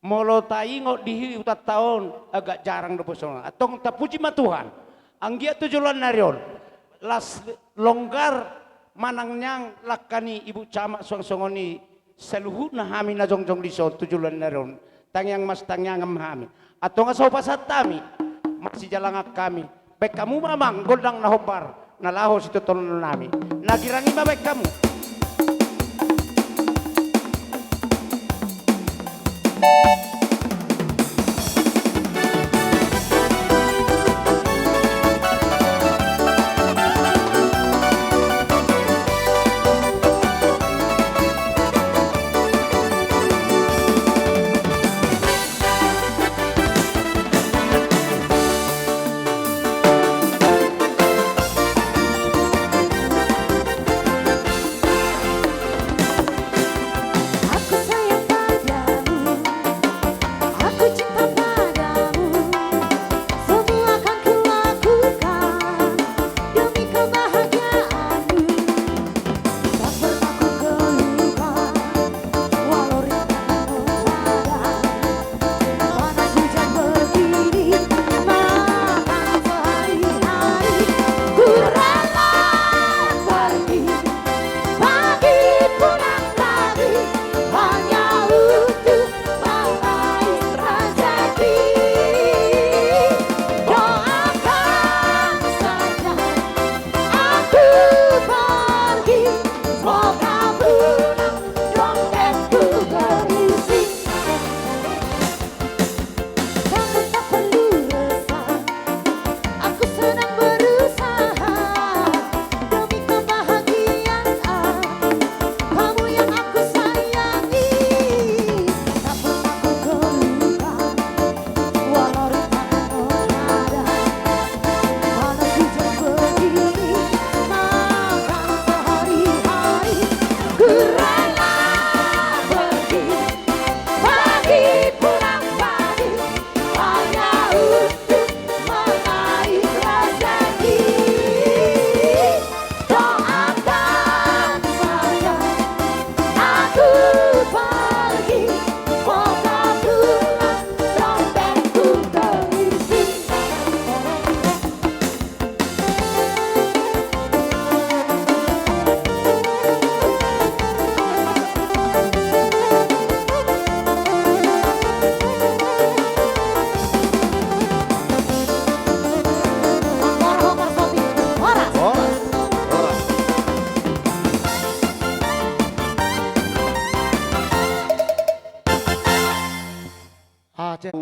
Molo taingot di hutanta on, agak jarang do poso on. Antong tapuji ma Tuhan. Anggiat tu joloan ni ari on, las longgar manang niang langka ni ibu camat suang songon i saluhutna hami na jongjong dison tu joloan ni ari on. Tangiang ma sitangiangan ma hami. Antong asa hupasahat hami masijalangan hami. Baen hamu ma amang gondang na hombar na laho sitotolononnami. Na girang i ma baen hamu. Aku sayang padamu, aku cinta padamu, semua akan kulakukan demi kebahagiaanmu. Tak pernah ku keluhkan, walau rintangan menghadang. Panas hujan begini, makan sehari-hari. Ku rela pergi, pagi pulang lagi, hanya untuk meraih rezeki. Doakan saja aku pergi, semoga pulang dompetku berisi. Kamu tak perlu resah, aku sedang berusaha demi kebahagiaan kamu yang aku sayangi. Tak pernah ku keluhkan, walau rintangan menghadang. Panas hujan begini, makan sehari-hari. Ku rela pergi, pagi pulang pagi, hanya untuk meraih rezeki. Doakan saja aku pergi, semoga pulang dompetku berisi. Aceh.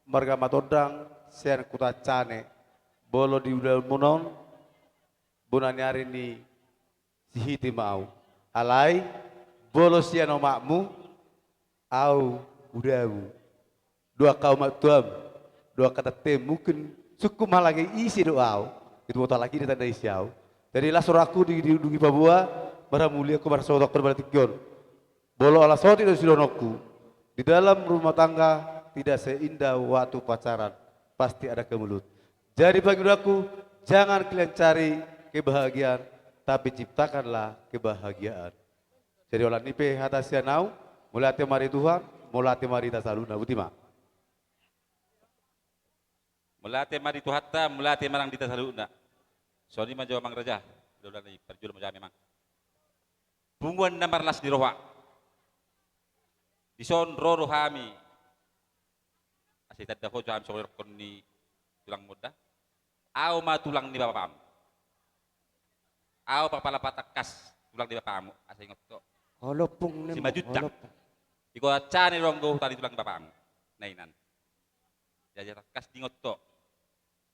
Marga Matondang, sian Kutacane, molo di ulaonmuna on, bona ni ari ni Sihite ma au. Alai, molo sian omakmu, au udamu. Dohot angka omak tuam, dohot angka tantem, mungkin sungkun halak i ise do au. Itu boto halak i ditanda ise au. Jadi las rohangku di, di, di ujung ni paboa, marhamuliangku marsogot tu halak on. Molo ala sotik do sidohononku, di dalam rumah tangga tidak seindah waktu pacaran, pasti ada kemelut. Jadi pangidoanku, jangan kalian cari kebahagiaan, tapi ciptakanlah kebahagiaan. Jadi holan i pe hata sian au, mauliate ma di Tuhan, mauliate ma di hita saluhutna, boti ma. Mauliate ma di Tuhanta, mauliate ma nang di hita saluhutna. Songon i ma jo amang raja, mauliate ma, parjolo ma jo hami amang. Punguan na marlas ni roha. Dison ro do hami. Asa ditanda ho jo hami songon i dohonon ni tulangmuna. Au ma tulang ni bapakmu. Au ma pala patangkas tulang ni bapakmu. Asa ingot ho. Olo pung nem. Simanjuntak. Olo pung. Di Kota Cane do anggo huta ni tulang ni bapakmu. Na inan. Jadi tangkas diingot ho.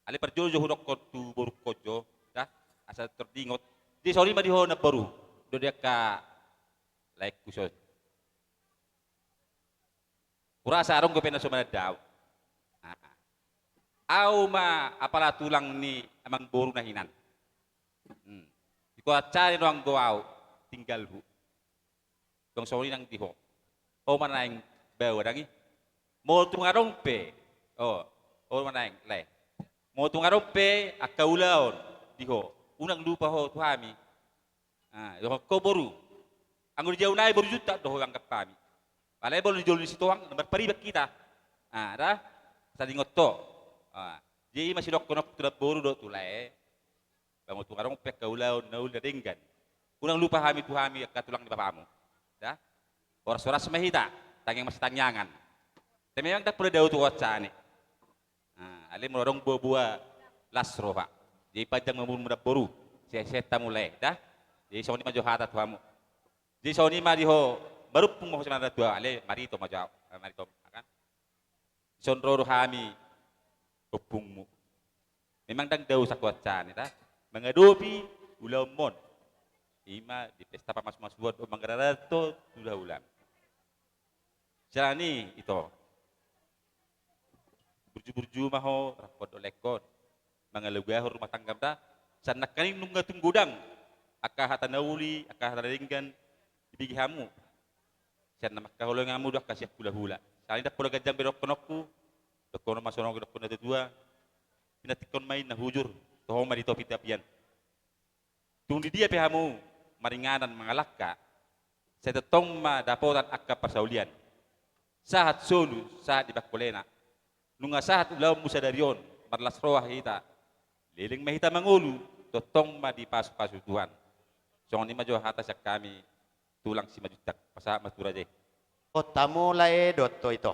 Alai parjolo jo hudokkon tu borungkon jo, da, asa tor diingot. Jadi songon i ma di ho namboru, do di angka laengku son. Hurasa adong dope na so mananda au. Ah, ah. Au ma apala tulang ni amangboru na hinan. Hmm. Di Kota Cane do anggo au tinggalhu. Tong songon i nang di ho. Ho ma naeng baoa dang i. Molo tung adong pe. O, ho ma naeng lae. Molo tung adong pe angka ulaon di ho, unang lupa ho tu hami. Ah, dohot ho boru. Anggo di jabu nai boru Juntak do ho ianggap hami. Alai molo di jolo ni situan, na marpariban hita. Ah, da? Salingot to. Ah, jadi i ma sidohononku tu namboru dohot tu lae. Ba molo tung adong pe angka ulaon na uli na denggan, unang lupa hami tu hami angka tulang ni bapamu. Da? Horas-horas ma hita, tangiang masitangiangan. Tapi memang ndang pola dao tu huansahani. Ah, alai molo adong boa-boa las roha. Jadi panjang ma umurmu namboru, sehat-sehat hamu lae, da? Jadi songon i ma jo hata tu hamu. Jadi songon i ma di ho, marumpung ma ho sian na tua, alai marito ma jo, eh, marito, kan? Dison ro do hami ompungmu. Memang ndang dao sakuansahani, da? Mangadopi ulaonmon. I ma di pesta pamasumasuon dohot mangararato tu dahulam. Siala ni i, ito. Burju-burju ma ho, rap dohot lengkon. Mangalugahon rumah tanggam, da. Sian nangkaning nunga tung godang angka hata na uli, angka hata na denggan dibege hamu. Sian na mangkaholongi hamu do angka sian hulahula. Siala ni ndang pola ganjang be dohononku, dohonon ma songon didokkon na tua-tua. Pinantikhon ma i na hujur, toho ma di topi tapian. Tung di dia pe hamu maringanan mangalangka, sai tongtong ma dapotan angka parsaulian. Sahat solu, sahat di bangkolena. Nunga sahat ulaonmu sadari on, marlas roha hita. Leleng ma hita mangolu, tongtong ma dipasupasu Tuhan. Songon i ma jo hata sian hami, tulang Simanjuntak, pasahat ma tu raja i. Dohot hamu lae dohot ho ito.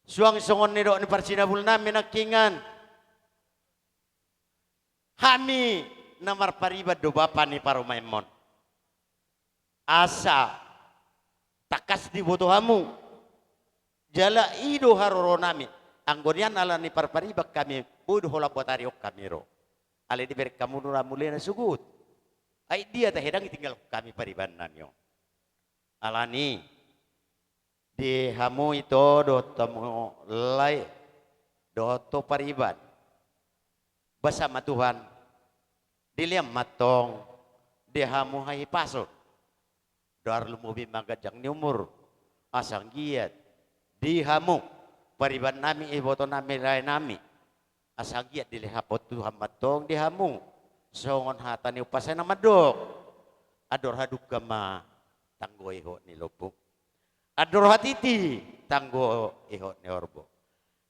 Suang songon nidok ni parsinabulnami nangkiningan. Hami na marpariban do bapa ni parumaenmon. Asa tangkas diboto hamu. Jala i do haroronami. Anggo nian ala ni parpariban hami, boi do holan buat ari on hami ro. Alai dibereng hamu do na mule na sogot. Ai dia tahe ndang ditinggalhon hami paribannami on. Alani di hamu ito dohot hamu lae, dohot ho pariban. Basa ma Tuhan, dilehon ma antong di hamu hahipason. Dohot lumobi ma ganjang ni umur, asa anggiat di hamu paribannami, ibotonami, laenami, asa anggiat dilehon Tuhan ma antong di hamu songon hata ni umpasa na mandok: Andor hadungka ma tanggo ihot ni lombu. Andor hatiti tanggo ihot ni horbo.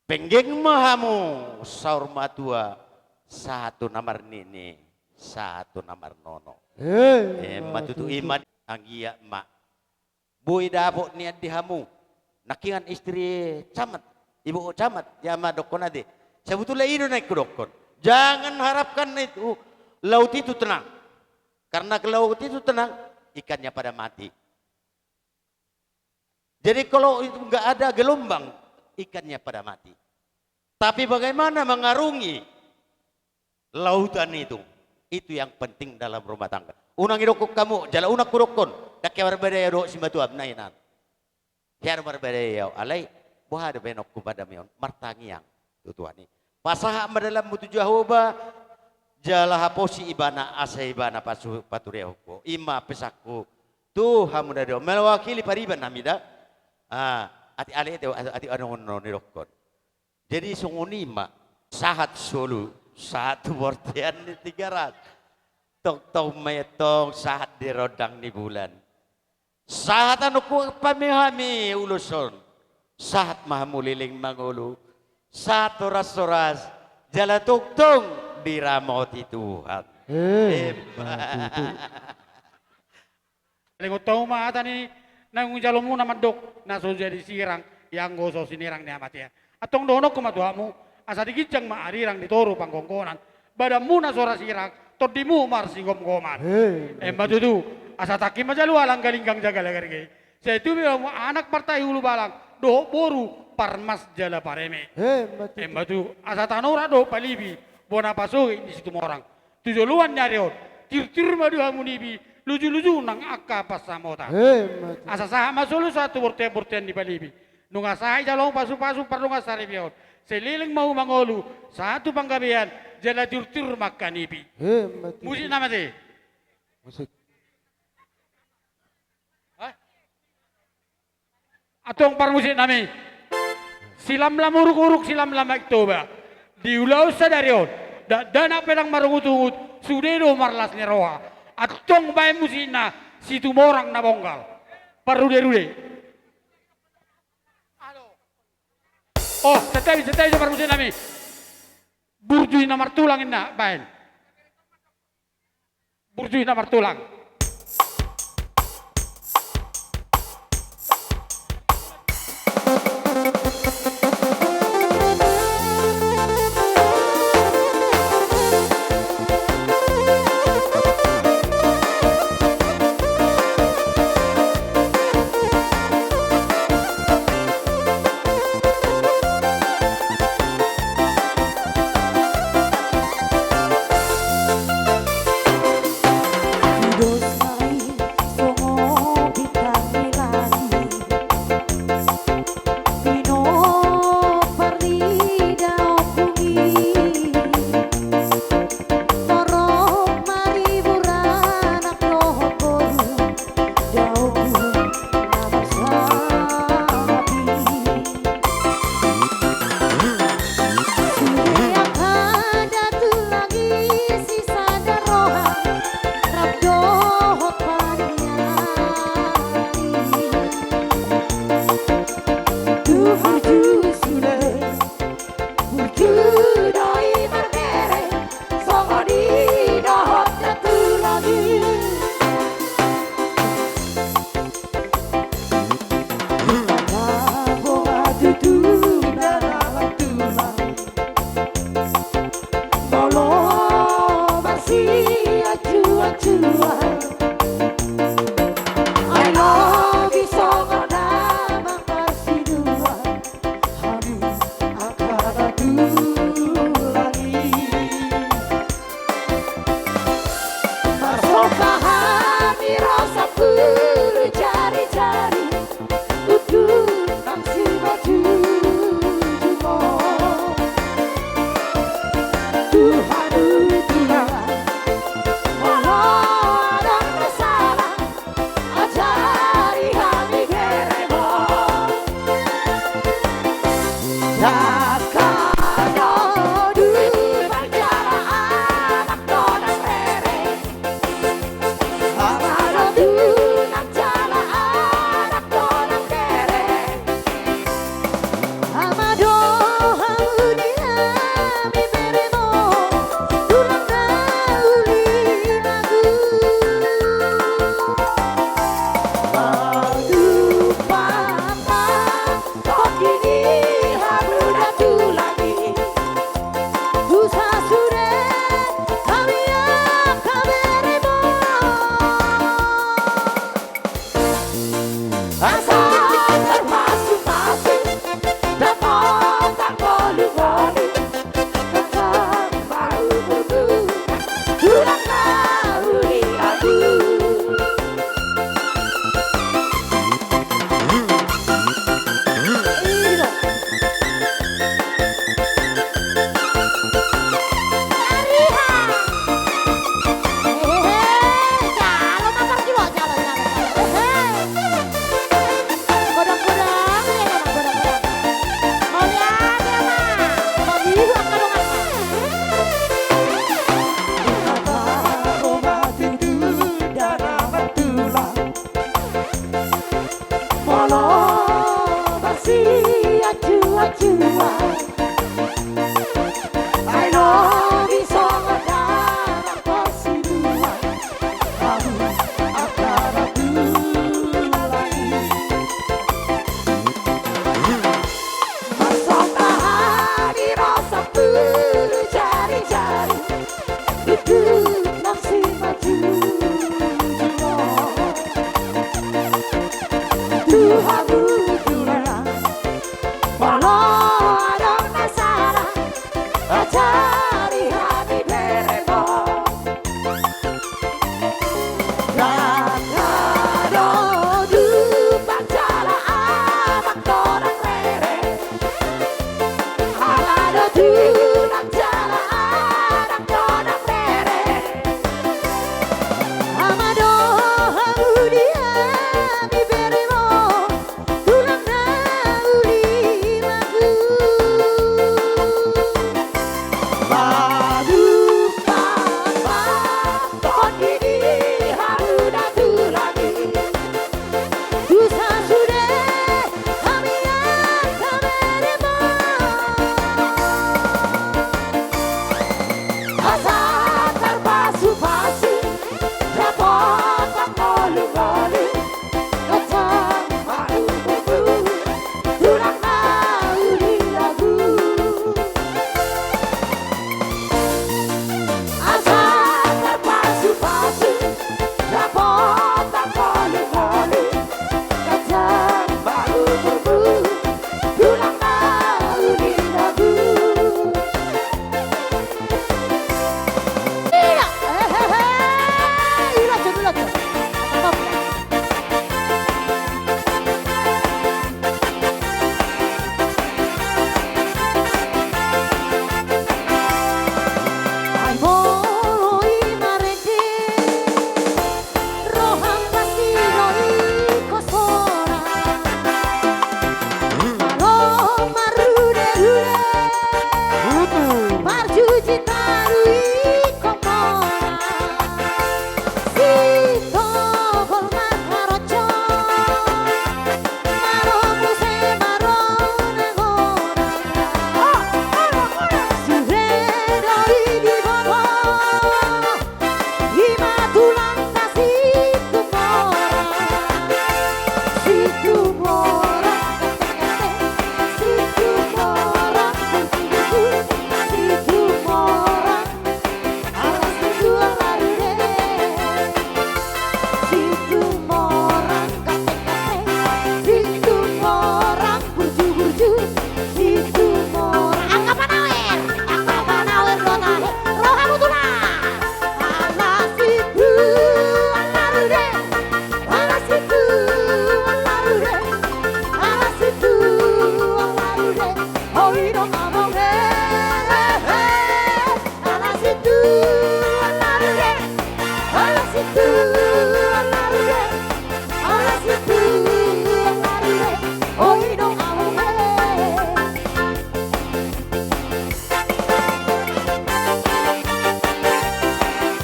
Penggeng ma hamu saur matua, sahat tu na marnini, sahat tu na marnono. Eh, emma tutu, ima anggiat ma boi dapot nian di hamu. Nangkiningan istri camat, ibu camat, ia ma dohonon ate. Sebetulnya i do naeng hudokkon. Jangan harapkan itu, laut itu tenang. Karena ke laut itu tenang, ikannya pada mati. Jadi kalau itu nggak ada gelombang, ikannya pada mati. Tapi bagaimana mengarungi lautan itu, itu yang penting dalam rumah tangga. Unang didokkon hamu, jala unang hudokkon, ndang hea marbadai au dohot simatuam na hinan. Hea do marbadai au, alai boha do baenonku pada mi on, martangiang tu Tuhan i. Pasahat ma dalanmu tu Jahowa, jala haposi Ibana, asa Ibana pasu-, paturehon ho. Ima pesanku tu hamu na di on. Mewakili pariban hami da. Ah, atik ale, atik, atik annon nidokkon. Jadi songon i ma, sahat solu, sahat tu bortean ni Tigaras. Tongtong ma i antong sahat di rondang ni bulan. Sahat annon hupasahat hami ulos on. Sahat ma hamu leleng mangolu. Sahat horas-horas. Jala tongtong diramoti Tuhan. Eh, emma tutu. Lehon hamu ma hata ni naung jalomuna mandok, na so jadi sirang, ianggo so sinirang ni hamatean. Antong dohononku ma tu hamu, asa di ginjang ma arirang, di toru panggonggonan. Badanmuna so ra sirang, tondimu marsigomgoman. He, emma tutu. Asa tangki ma jala ualang, galinggang jala garge. Sai tubu hamu anak martahi hulubalang, dohot boru parmas jala pareme. He, emma tutu. Emma tutu. Asa tanorat dohot palibi, bona pasogit ni Situmorang. Tu joloan ni ari on, tirtir ma di hamu nipi, lujuluju nang angka pansamota. He, emma tutu. Asa sahat ma solu sahat tu bortean-bortean ni palibi. Nunga sahat jala pasupasu pardongansaripeon. Sai leleng ma hamu mangolu, sahat tu panggabean, jala tirtir ma angka nipi. He, emma tutu. Musik nama te. Musik. Hah? Antong parmusiknami. Silamlam uruk-uruk, silamlam Aek Toba. Di ulaon sadari on, dakdanak pe ndang marungut-ungut, sude do marlas ni roha. Antong baen musikna, Situmorang na Bonggal. Parrude-rude. Oh, santabi, santabi, parmusik nami. Burju na martulang inna baen. Burju na martulang.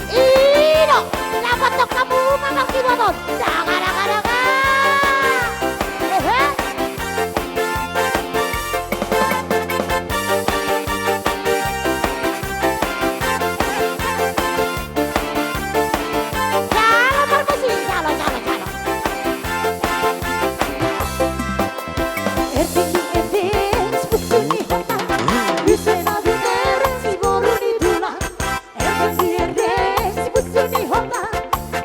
Ino, dapothon hamu ma markiboton. Daga, daga, daga. Hehe. Jalo, parmusik, jalo, jalo, jalo. Erdeng di erdeng, si pusu ni hota. Ise na binereng, si boru ni tulang. Erdeng di erdeng, si pusu ni hota.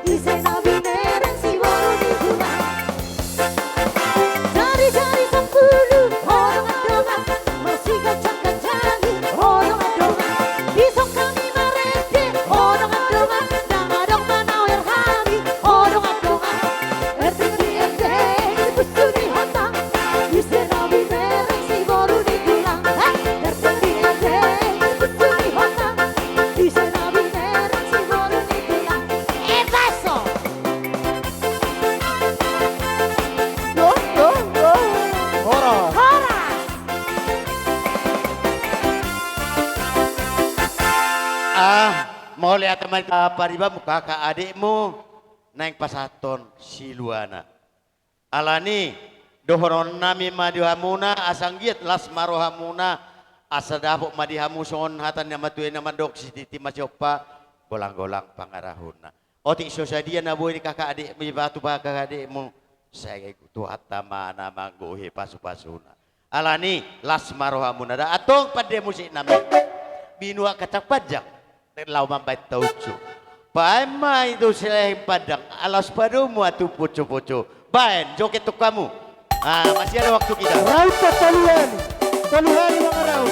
Ise na binereng, si boru ni tulang. Jari-jari sampulu, ho dongan-dongan. Marsiganjang-ganjangi, ho dongan-dongan. Dison hami marende, ho dongan-dongan. Ndang adong manawer hami, ho dongan-dongan. Erdeng di erdeng, si pusu ni hota. Ise na binereng, si boru ni tulang. Hei, erdeng di erdeng, si pusu ni hota. Ise na binereng, si boru ni tulang. Eh, baso. Yo, yo, yo. Horas. Horas. Ah, mauliate ma di paribanmu, kakak adikmu, naeng pasahathon siluana. Alani, dohononnami ma di hamuna, asa anggiat las ma rohamuna, asa dapot ma di hamu songon hata ni natuatua na mandok, sititi ma siompa, golang-golang pangarahutna. Otik so sadia na boi ni kakak adikmu, dipatupa kakak adikmu, sai Tuhanta ma na manggohi pasupasuna. Alani, las ma rohamuna da, antong pande musiknami. Binuat kacang panjang, laho mambahen taunsu. Bahen ma i tu sileheng pandang, alas padomu atu pocopoco. Bahen, joget tu hamu. Ah, masih ada waktu kita. Rauta tolu hali. Tolu hali mangarau.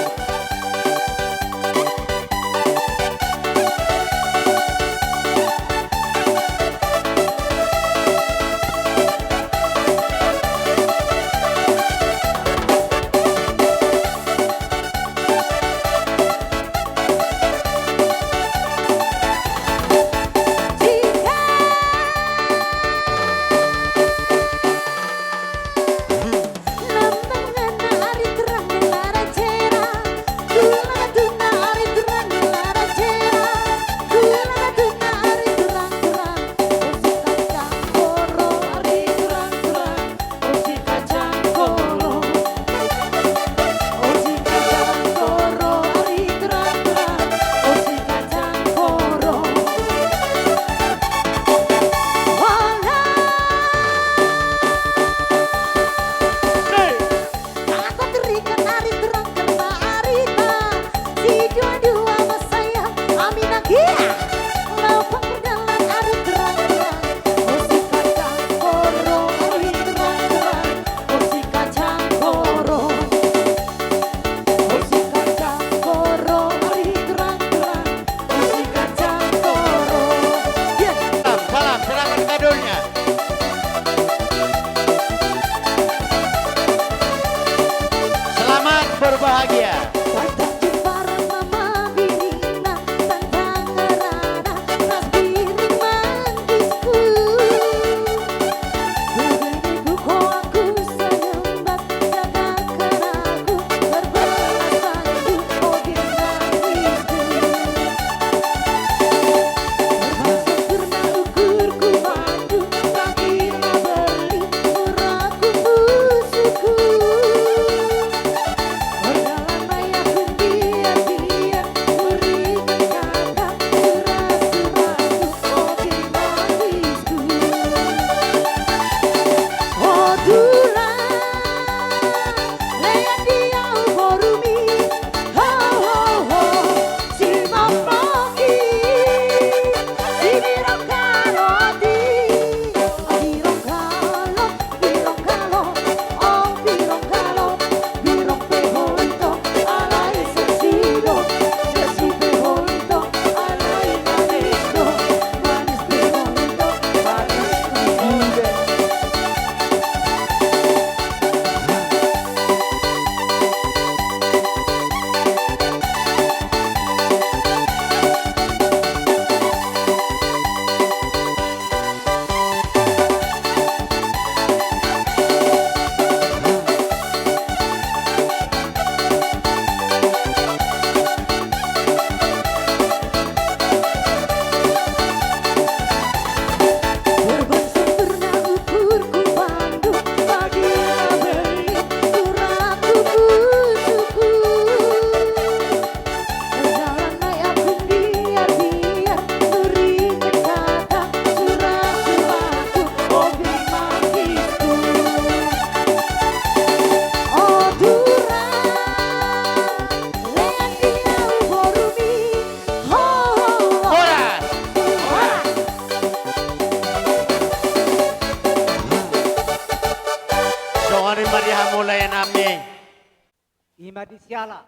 Ima di siala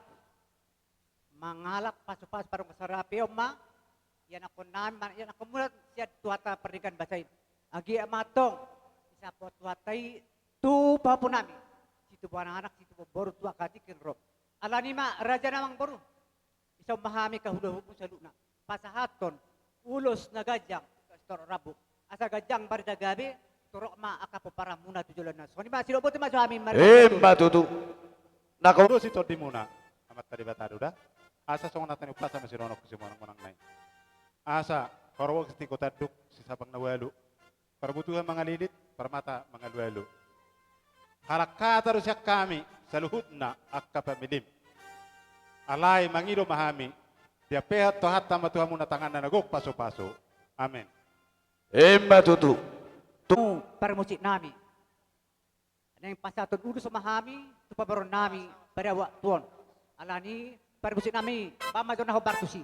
mangalap pasupasu pardongansaripeon ma ianakkonnami, ma ianakkonmuna sian Tuhanta pardenggan basa i. Anggiat ma antong disampot Tuhanta i tu pahompuna, situbu anak, situbu boru, tu angka tingki na ro. Alani i ma raja na amangboru, dison ma hami angka hula-hulamu saluhutna pasahathon ulos na ganjang, sitorop rambu, asa ganjang barita gabe, torop ma angka pomparanmuna tu joloan on. Songon i ma, sidok botima jo hami. Ima tutu. Na ulos i tondimuna, Amanta Debata do da. Asa songon hata ni umpasa ma sidohononku simonang-monang nai. Asa horong sitiko tanduk, sisabang na ualu, parbutuhan mangalilit, parmata mangalualu. Halak hata do sian hami saluhutna angka familim. Alai mangido ma hami, diampehon Tuhanta ma tu hamuna tanganna na gok pasupasu. Amen. Ima tutu. Tu parmusiknami, naeng pasahathon ulos ma hami tu pamoruonnami padaoa tu on. Alani i parmusiknami, bahen ma jo na hombar tusi.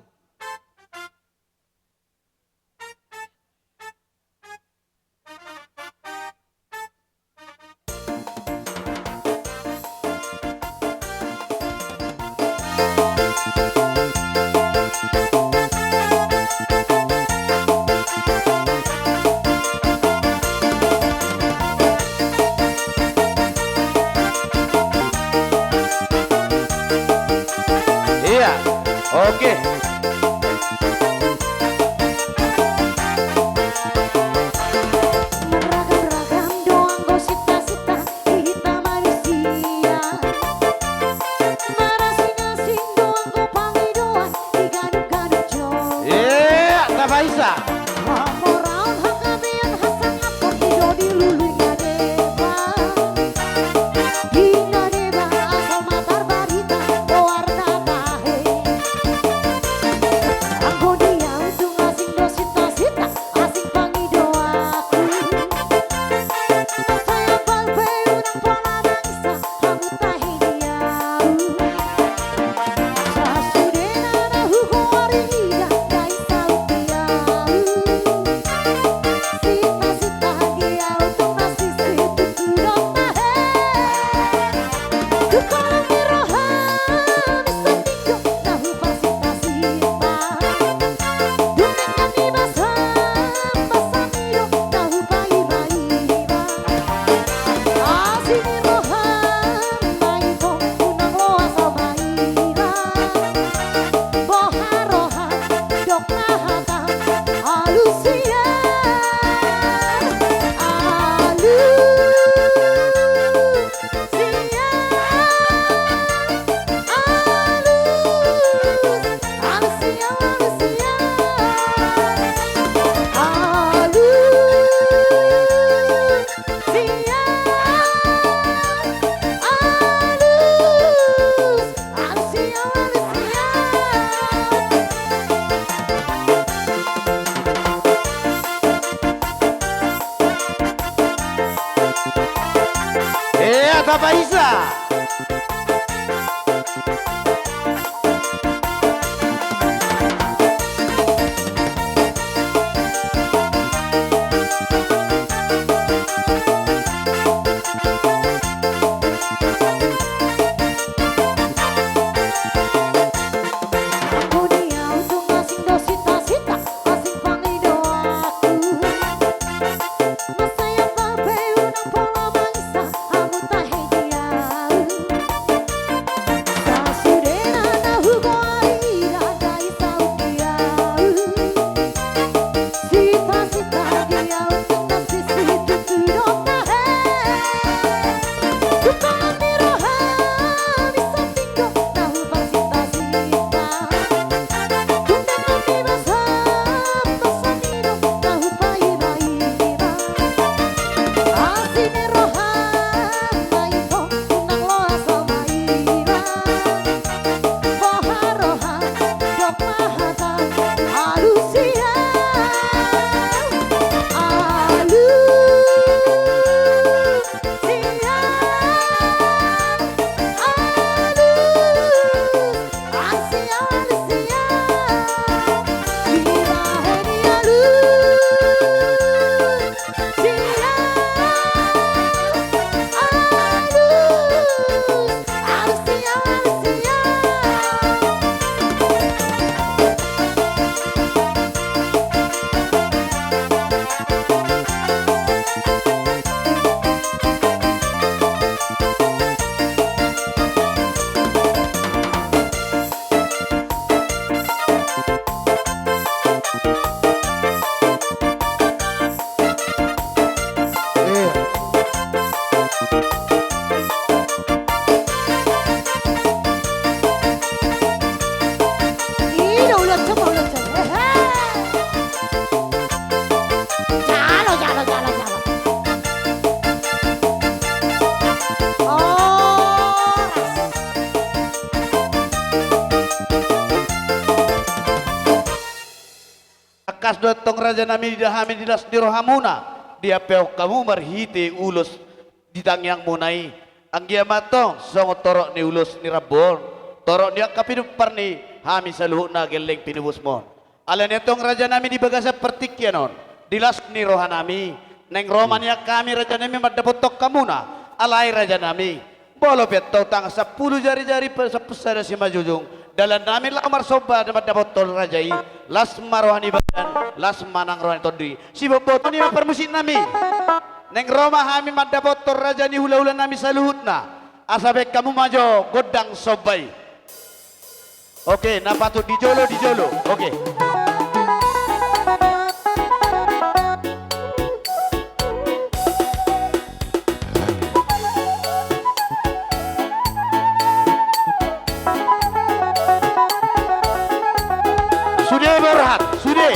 Ia, oke. Marragam-ragam do anggo sinta-sinta di hita manusia. Marasing-asing do anggo pangidoan di ganup-ganup jo. Ia, na paisa. Hamoraon, hagabeon, hasangapon i do dilului na deba. Di na deba asal ma tarbarita goarna tahe. Anggo di Las do antong raja nami, dida hami di las ni rohamuna, diampehon hamu marhite ulos di tangiangmuna i. Anggiat ma antong songon torop ni ulos ni rambu on, torop ni angka pinompar ni hami saluhutna gelleng pinobusmon. Alani antong raja nami, di bagasan partingkian on, di las ni roha nami, naeng ro ma nian hami raja nami mandapothon hamuna. Alai raja nami, molo pe antong tangan sampulu jari-jari pe sampulu sada simanjujung, dalan nami laho marsomba na mandapothon raja i. Las ma roha ni badan, las ma nang roha ni tondi. Sibotbot on i ma parmusik nami. Naeng ro ma hami mandapothon raja ni hulahula nami saluhutna. Asa baen hamu ma jo gondang somba i. Oke, na patut di jolo, di jolo. Oke. Sude borhat, sude.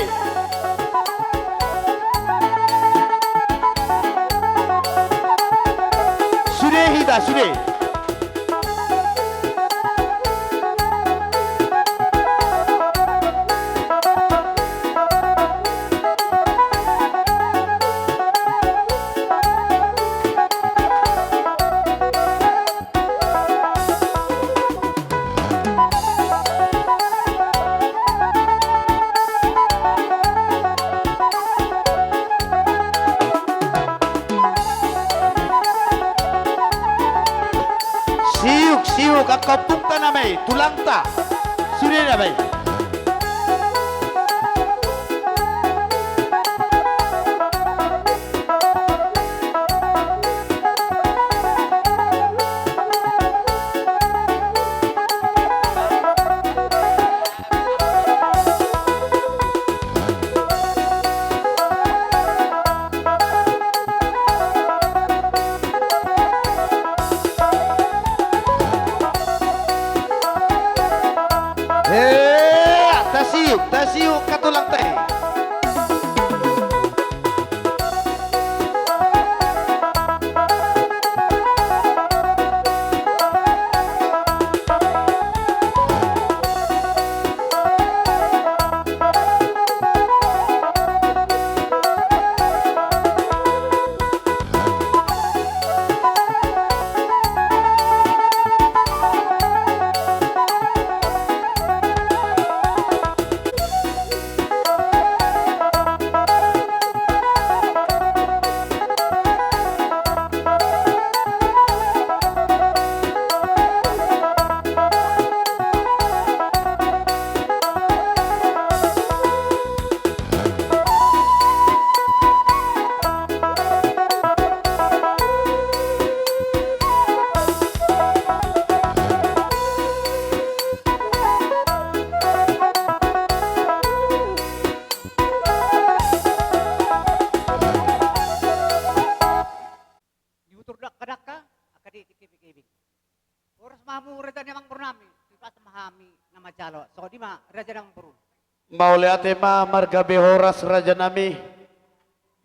Sude hita, sude. Siuk, siuk, angka ompungta nama i, tulangta. Sude nama i. Hea, tasiuk, tasiuk, angka tulangta i. Ni utur dakka-dakka, angka di, di kebing-kebing. Horas ma hamu raja ni amangboru nami, tu ipas ma hami na manjalo. Songon i ma raja ni amangboru. Mauliate ma, margabe horas raja nami.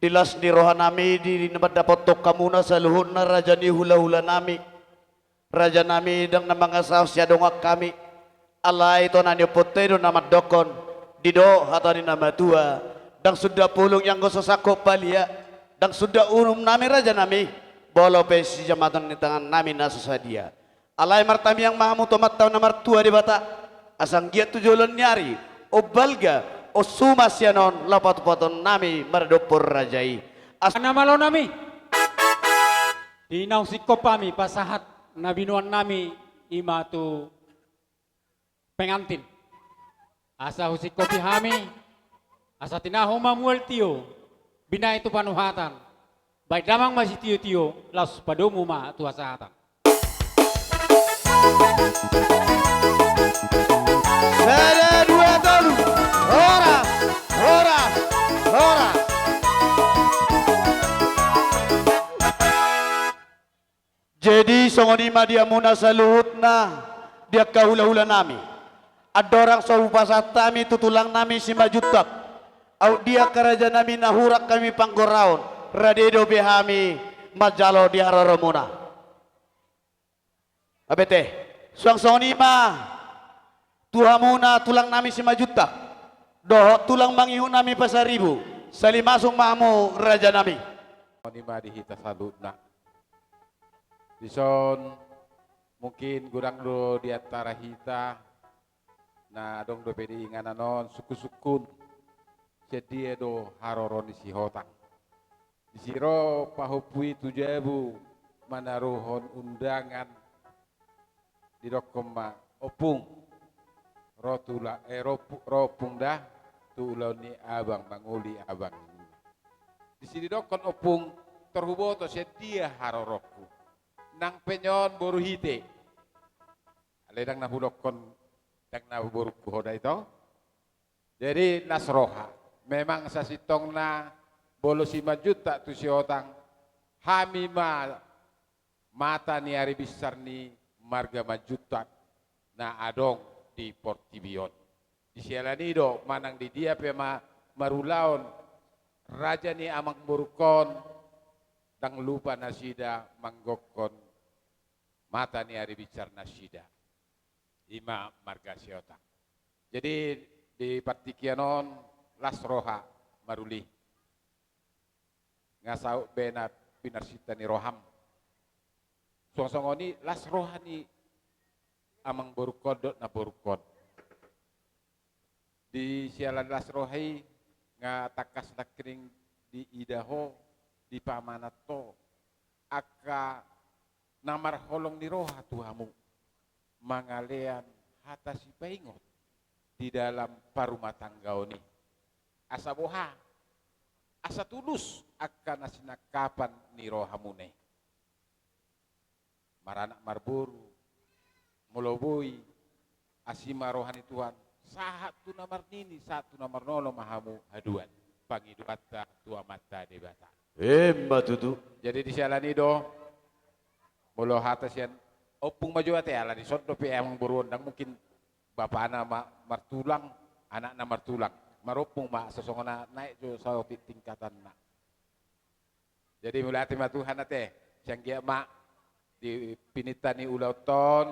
Di las ni roha nami, di, di na mandapothon hamuna saluhutna raja ni hulahula nami. Raja nami, ndang na mangasahon siadongan hami. Alai tona ni ompunta i do na mandokkon, didok hata ni na matua, ndang sunda pulung i anggo so sangkot palia, ndang sunda unum nami raja nami, molo pe sijamatan ni tangan nami na so sadia. Alai martangiang ma hamu tu Amanta na martua Debata, asa anggiat tu joloan ni ari, umbalga, unsuma sian on laho patupaton nami maradophon raja i. Asa na malo nami. Di naung singkop hami pasahat na binoan nami i ma tu pengantin. Asa husingkopi hami, asa tinahu ma mual tio, binahen tu panuhatan, bahen damang ma sitio-tio, laos padomu ma tu hasahatan. Sada, dua, tolu. Horas, horas, horas. Jadi songon i ma di hamuna saluhutna, di angka hulahula nami. Andorang so hupasahat hami tu tulang nami Simanjuntak, aut di angka raja nami na hurang hami panggoraon, rade dope hami manjalo di haroromuna. Abete, suang songon i ma tu hamuna tulang nami Simanjuntak. dohot tulang mangihut nami Pasaribu, salimasuk ma hamu raja nami. Songon i ma di hita saluhutna. Dison mungkin godang do di antara hita na adong dope di inganan on sungkunsungkun, sian dia do haroro ni si Hotang. Disi ro pahompu i tu jabu manaruhon undangan, didokkon ma, "Ompung, ro tu ula-, eh, ro pu-, ro ompung da tu ulaon ni abang, mangoli abang." Disi didokkon ompung, "Tor huboto sian dia harorongku. Nang pe on boru hite." Alai ndang na hudokkon, ndang na borungku ho da ito. Jadi las roha. Memang sasintongna molo si Manjuntak tu si Hotang, hami ma mata ni ari binsar ni marga Manjuntak na adong di portibi on. Disiala ni i do manang di dia pe ma marulaon raja ni amangborungkon, ndang lupa nasida manggokkon mata ni ari binsar nasida. I ma marga Sihombing. Jadi di partingkian on las roha maruli. Nga saut be na pinarsinta ni roham. Suang songon i las roha ni amangborungkon dohot namborungkon. Di siala las roha i nga tangkas nangkining diida ho, dipamanat ho angka na marholong ni roha tu hamu, mangalean hata sipaingot di dalam parumatanggaon i. Asa boha? Asa tulus angka na sinangkapan ni rohamuna i. Maranak marboru, molo boi, asi ma roha ni Tuhan, sahat tu na marnini, sahat tu na marnono ma hamu haduan pangidoanta tu Amanta Debata. Emma tutu. Jadi di siala ni i do, molo hata sian ompung ma jo ate, ala dison dope amangboru on, ndang mungkin bapana ma martulang, anakna martulang. Marompung ma, asa songon na naek jo saotik tingkatanna. Jadi mauliate ma Tuhan ate, sai anggiat ma di pininta ni ulaonta on,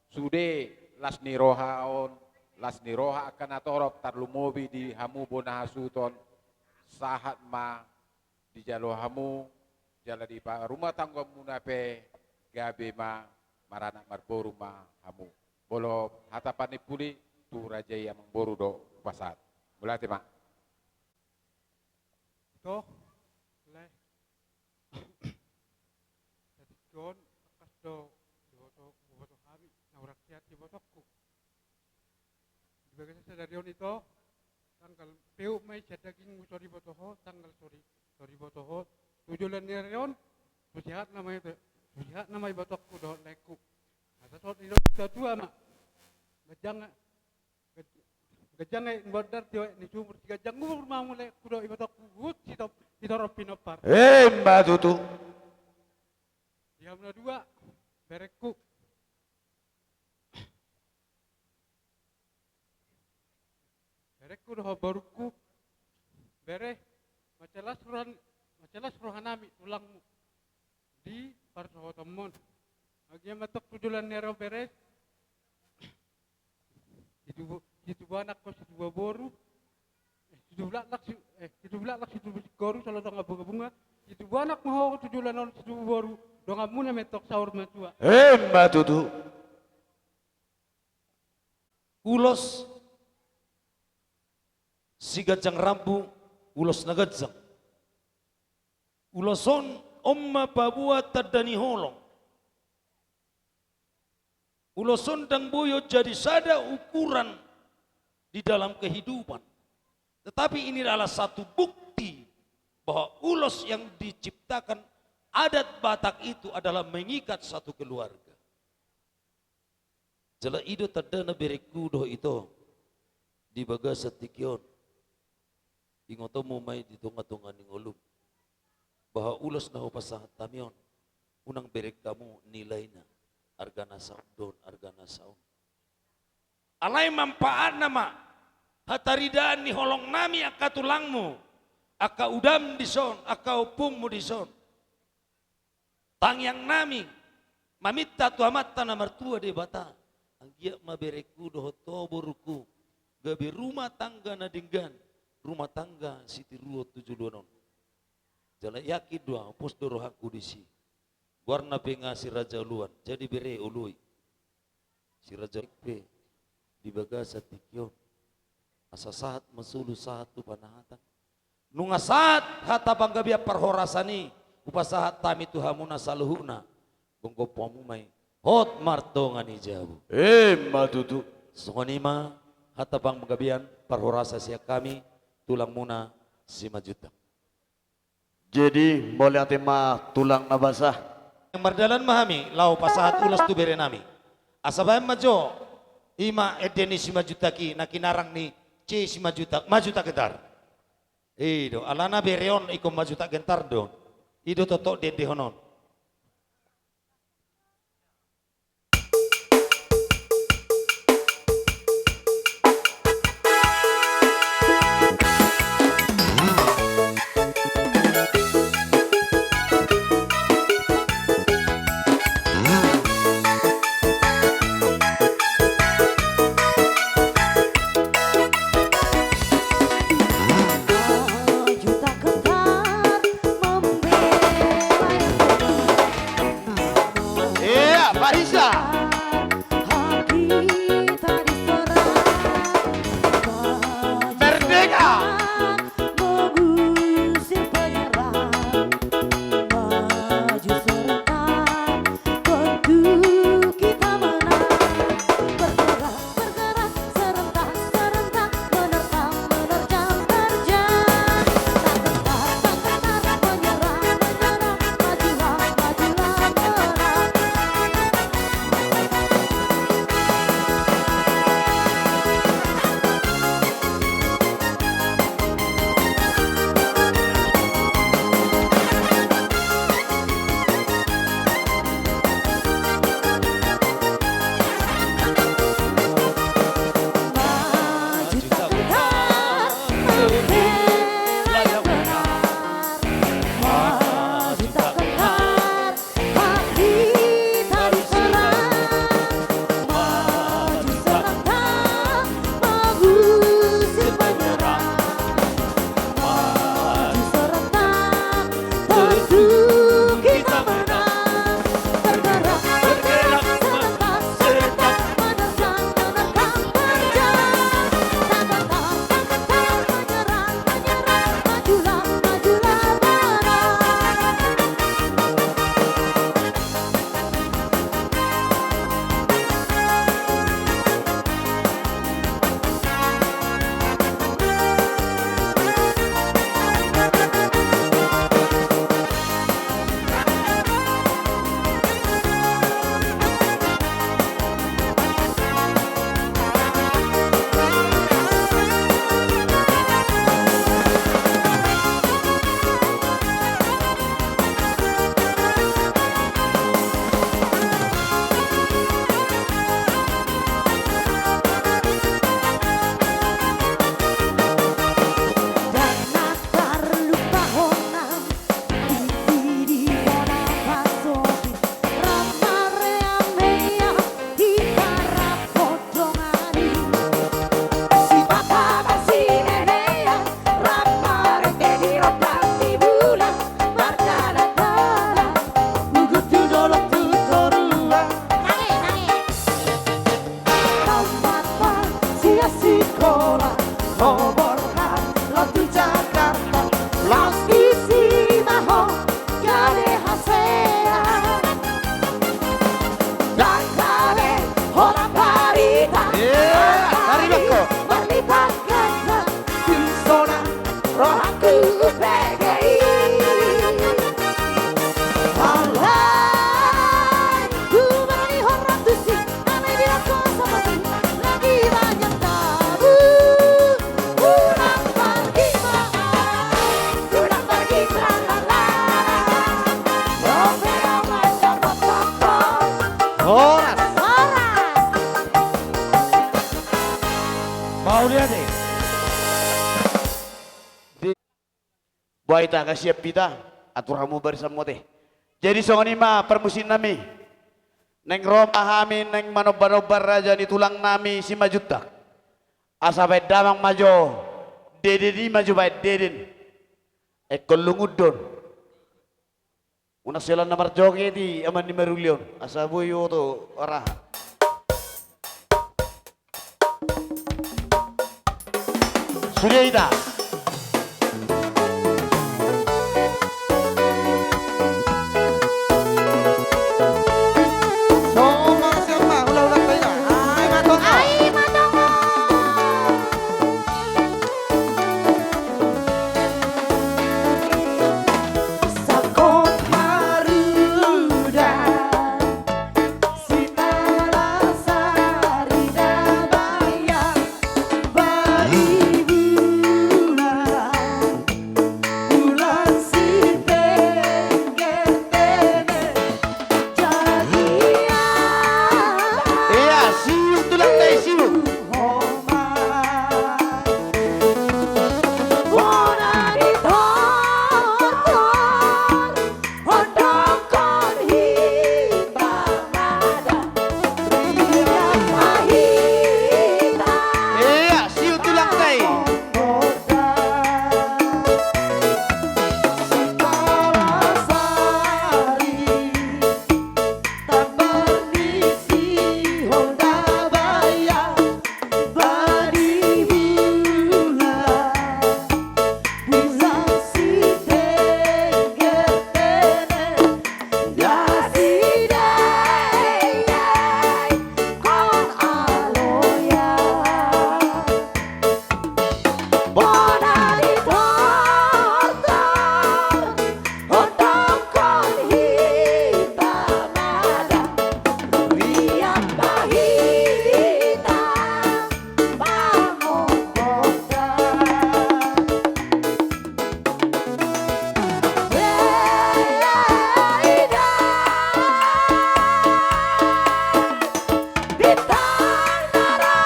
sude las ni roha on, las ni roha angka na torop, tarlumobi di hamu bona hasuhuton, sahat ma dijalo hamu, jala di parumatanggaonmuna pe gabe ma, maranak marboru ma hamu. Molo hata panimpuli, tu raja i amangboru do hupasahat. Mauliate ma. Ito, le. Jadi on, tangkas do diboto, diboto hami, na hurang sehat ibotongku. Di bagasan sadari on ito, tanggal peuk ma i sian dagingmu so diboto ho, tanggal so di, so diboto ho. Tu joloan ni ari on, so sehat nama ito, so sehat nama ibotongku dohot laengku. Asa songon nidok ni natuatua ma. Ganjang, ganjang aek ni bondar, tio aek ni sumur, siganjang umur ma hamu laengku dohot ibotongku, huhut sitorop pinompar. Emma tutu. Di hamu na dua, berengku. Berengku dohot borungku, bere, mansai las roha, mansai las roha nami tulangmu di parsohotonmon. Anggiat ma tong tu joloan ni ari on bere, situbu, situbu anak ho situbu boru, eh, situbu laklak si, eh, situbu laklak situbu singkoru, solo dongan bungabunga, situbu anak ma ho tu joloan on situbu boru, donganmuna ma i tong saur matua. Emma tutu. Ulos siganjang rambu, ulos na ganjang. Ulos on, on ma paboa tanda ni holong. Ulos on ndang boi on jadi sada ukuran di dalam kehidupan. Tetapi ini adalah satu bukti bahwa ulos yang diciptakan adat Batak itu adalah mengikat satu keluarga. Jala i do tandana berengku dohot ito di bagasan tingki on. Ingotonmu ma i di tongatonga ni ngolum, bahwa ulos na hupasahat hami on, unang bereng hamu nilaina, argana saon dohot argana saon. Alai manfaatna ma hataridaan ni holong nami angka tulangmu, angka udam dison, angka ompungmu dison. Tangiang nami maminta tu Amanta na martua Debata, anggiat ma berengku dohot ho borungku, gabe rumah tangga na denggan, rumah tangga sitiruon tu joloan on. Jala yakin do ahu, pos do rohangku disi. Goarna pe nga Si Raja Oloan, jadi bere oloi. Si Raja Oloan pe di bagasan tingki on. Asa sahat ma solu sahat tu panahatan. Nunga sahat hata panggabean parhorasan i, hupasahat hami tu hamuna saluhutna. Gomgom hamu ma i, hot martonga ni jabu. Ima tutu. Songon i ma hata panggabean parhorasan sian hami, tulangmuna Simanjuntak. Jadi, mauliate ma tulang na basa. Mardalan ma hami, laho pasahat ulos tu berenami. Asa baen ma jo, i ma ende ni Simanjuntak i, na hinarang ni C Simanjuntak, Manjuntak Gentar. I do, alana bere on ingkon Manjuntak Gentar do. I do tongtong diendehonon. Iya, Pak Isa. Merdeka. Bergerak serentak, serentak, menerkam, menerjang, terjang. Tak gentar, tak gentar, menyerah, menyerah, majulah, majulah, menyerah. Maju serentak, tentu kita menang. Bergerak, bergerak serentak, serentak, menerjang, menerkam, terjang. Tak gentar, tak gentar, menyerah, menyerah, majulah, majulah, berang. Sikola, ho borhat, laos tu Jakarta, laos disi ma ho gabe hasea. Dang hape holan barita. Iya, tarima kasih. Marlipat ganda, dison rohangku umpege i. Alai, tu mangihon ro tusi, alai di lako sapatu, lagi banyak tamu. Unang pargi ma, unang pargi, tralala. Dope au manjalo tongtong. Horas. Horas. Mauliate. Boha hita, nga siap hita, atur hamu barisan muse. Jadi songon i ma parmusiknami. Naeng ro ma hami naeng manomba-nomba raja ni tulangnami Simanjuntak. Asa baen damang ma jo, deden i ma jo baen deden. Ingkon lungun do on. Unang sai holan na marjoget i, amang ni maruli on. Asa boi boto, ora. Sude hita. Soma, soma, hula-hula, hula-hula. Ai ma tongon. Ai ma tongon. Sangkot haruda. Sitalasari Dabayang, bani bulan, bulan sitengger tene, jadi. Ia, siuk tulang tai, siuk. Homa. Bona di tortor. Ondongkon hita mada, riang ma hita. Ia, siuk tulang tai. Sitalasari, tambar ni Sihol Dabayang. Bani bulan, bulan sitengger tene, nasida ingkon aloya. Bona di tortor, ondongkon hita mada, riang ma hita mangompotan. Ida, bintang na ro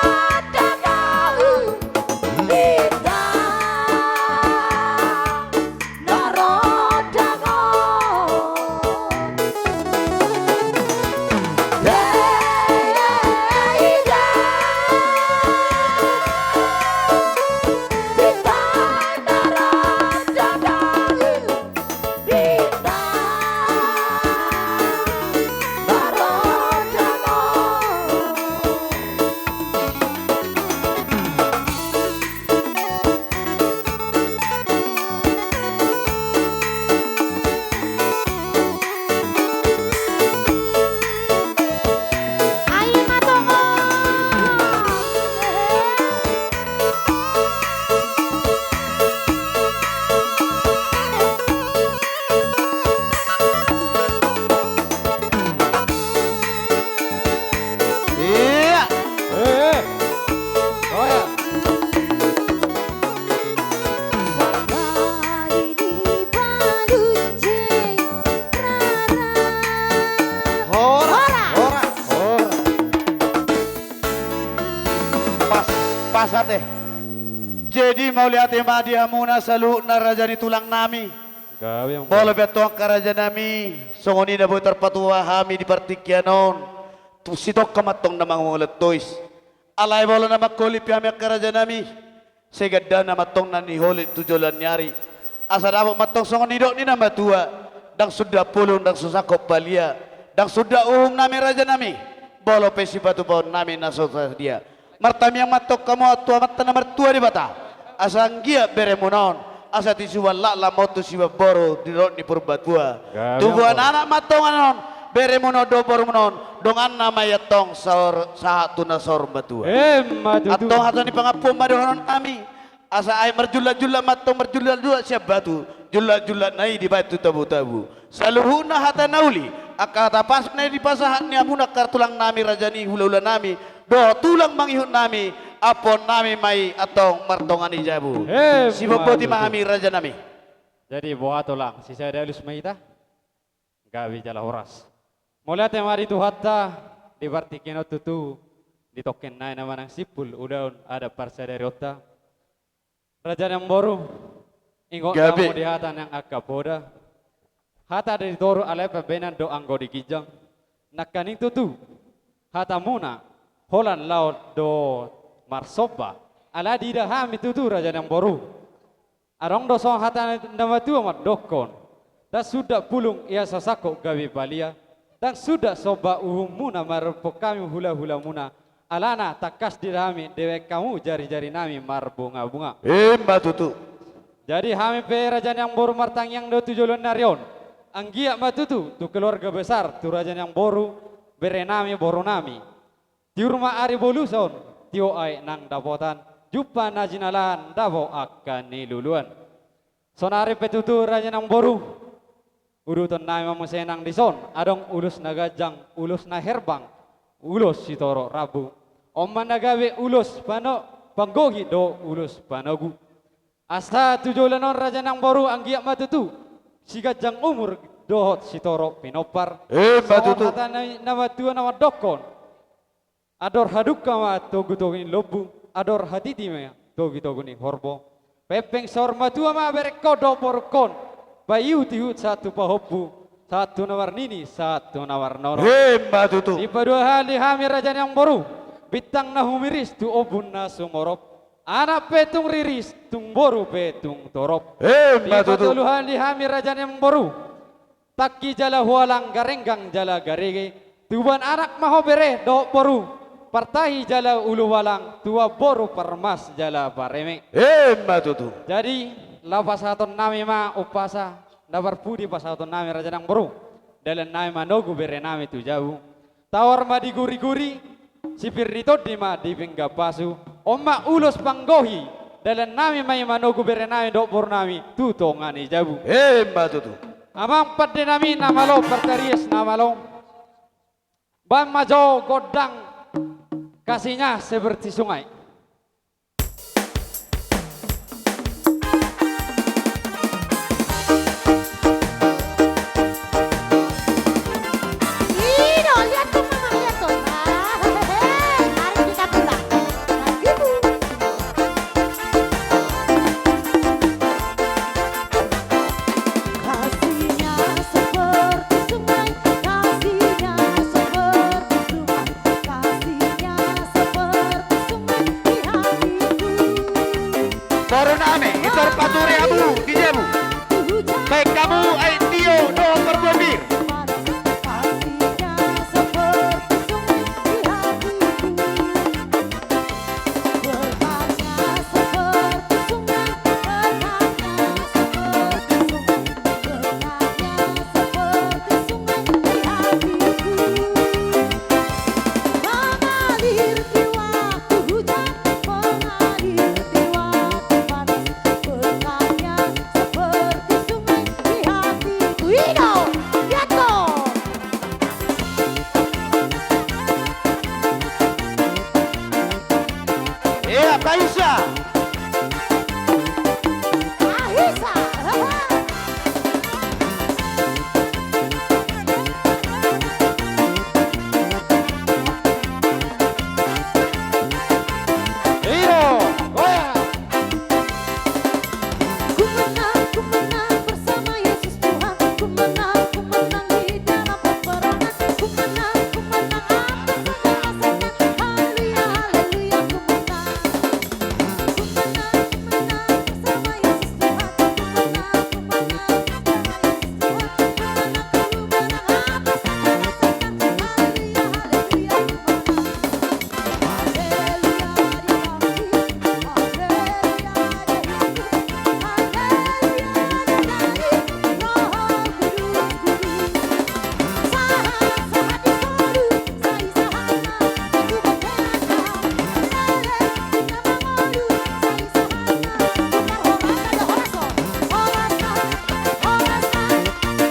dangol, bintang na ro dangol. Ida, bintang na ro dangol, bintang na ro dangol. Ai ma tongon. Ia. Eh, eh. Oh, ya. Sadari ni balunjing rara. Horas, horas, horas. Pas, pas ate. Jadi mauliate ma di hamuna saluhutna raja ni tulang nami. Gabe, Amang. Molo pe antong angka raja nami, songon i na boi tarpatua hami di partingkian on, tu sitongka ma antong na mangulahon tois. Alai molo na mangholit pe hami angka raja nami, sai gandana ma antong na niholit tu joloan ni ari. Asa dapot ma antong songon nidok ni na matua, ndang so hundul pulung, ndang so sangkot palia, ndang so hundul uhum nami raja nami, molo pe sipatupaon nami na so sadia. Martangiang ma antong hamu tu Amanta na martua Debata, asa anggiat beremuna on, asa tisuan laklak ma on tu siban boru di dolok ni Purbatua. Gabe, Amang. Tubuan anak ma antong on, beremuna on dohot borumuna on, donganna ma i antong saur, sahat tu na saur matua. Emma tutu. Antong hata ni pangampuon ma dohonon nami, asa aek marjulak-julak ma antong marjulak-julak sian batu, julak-julakna i dibaen tu tabu-tabu. Saluhutna hata na uli, angka hata pasu na dipasahat ni hamuna angka tulang nami raja ni hula-hula nami, dohot tulang mangihut nami, ampuon nami ma i antong martonga ni jabu. Emma tutu. Siboan boti ma hami raja nami. Jadi boha tulang, sisada alus ma hita? Gabe jala horas. Mauliate ma di Tuhanta, di partingkian on tutu, di tongkin nai na manang simpul ulaon adat parsadarionta. Raja ni namboru, ingot hamu di hata nang angka poda. Hata di toru alai pambahenan do anggo di ginjang. Nangkaning tutu, hatamuna, holan laho do marsomba. Ala diida hami tutu raja ni namboru. Adong do songon hata na matua mandokkon: Ndang suda pulung ia so sangkot gabe balia, ndang suda somba uhumuna marompok hami hulahulamuna, alana tangkas diida hami dewek hamu jarijarinami marbungabunga. Ima tutu. Jadi hami pe raja ni namboru martangiang do tu joloan ni ari on. Anggiat ma tutu tu keluarga besar, tu raja ni namboru, berenami, borunami. Tiur ma ari boluson, tio aek nang dapotan, jumpang na jinalahan dapot angka niluluan. Saonari pe tutu raja ni namboru, udutonnami ma muse nang dison, adong ulos na ganjang, ulos na herbang, ulos sitorop rambu. On ma na gabe ulos pano-, panggohi dohot ulos panogu. Asa tu joloan on raja ni namboru, anggiat ma tutu siganjang umur dohot sitorop pinompar. Ima tutu. Songon hata na, na matua na mandokkon: Andor hadungka ma togutogu ni lombu, andor hatiti ma togutogu ni horbo. Pempeng saur matua ma berengkon dohot borungkon, paihutihut sahat tu pahompu, sahat tu na marnini, sahat tu na marnono. Ima tutu. Dipaduahali hami raja ni namboru, bintang na humiris tu ombun na sumorop. Anak pe tung riris, tung boru pe tung torop. Ima tutu. Dipatoluhali hami raja ni namboru, tangki jala hualang, garenggang jala garege, tubuan anak ma ho bere dohot boru, partahi jala ulubalang, tubuan boru parmas jala pareme. Ima tutu. Jadi, laho pasahatonnami ma umpasa na parpudi pasahatonnami raja ni namboru. Dalannami manogu berenami tu jabu. Taor ma di guriguri, sipir ni tondi ma di pinggan pasu. On ma ulos panggohi, dalannami ma i manogu berenami dohot borunami tu tonga ni jabu. Ima tutu. Amang pandenami na malo, partarias na malo, baen ma jo gondang Kasihnya Seperti Sungai. Kasihnya seperti sungai, kasihnya seperti sungai, kasihnya seperti sungai di hatiku. Borunami, i tor paturi hamu di jabu. Baen hamu aek tio dohot parbue pir. Kasihnya seperti sungai di hatiku. Iya, Pak Isa. Pak Isa. Iya, goyang. Ku menang, ku menang bersama Yesus Tuhan. Ku menang, ku menang di dalam peperangan. Ku menang, ku menang atas segala setan. Haleluya, haleluya, ku menang. Ku menang, ku menang bersama Yesus Tuhan. Ku menang, ku menang bersama Yesus Tuhan. Ku menang, ku menang atas segala setan. Haleluya, haleluya, ku menang.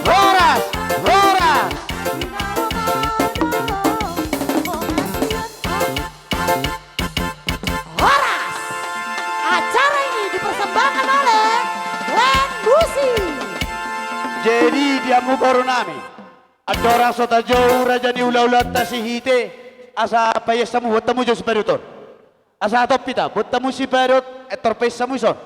Horas! Horas! Horas! Acara ini dipersembahkan oleh Len Busi. Jadi, di hamu borunami, andorang so tajou raja ni hulahulanta Sihite, asa paias hamu, boan hamu jo sipadot on. Asa hatop hita, boan hamu sipadot, eh, tor paias hamu dison.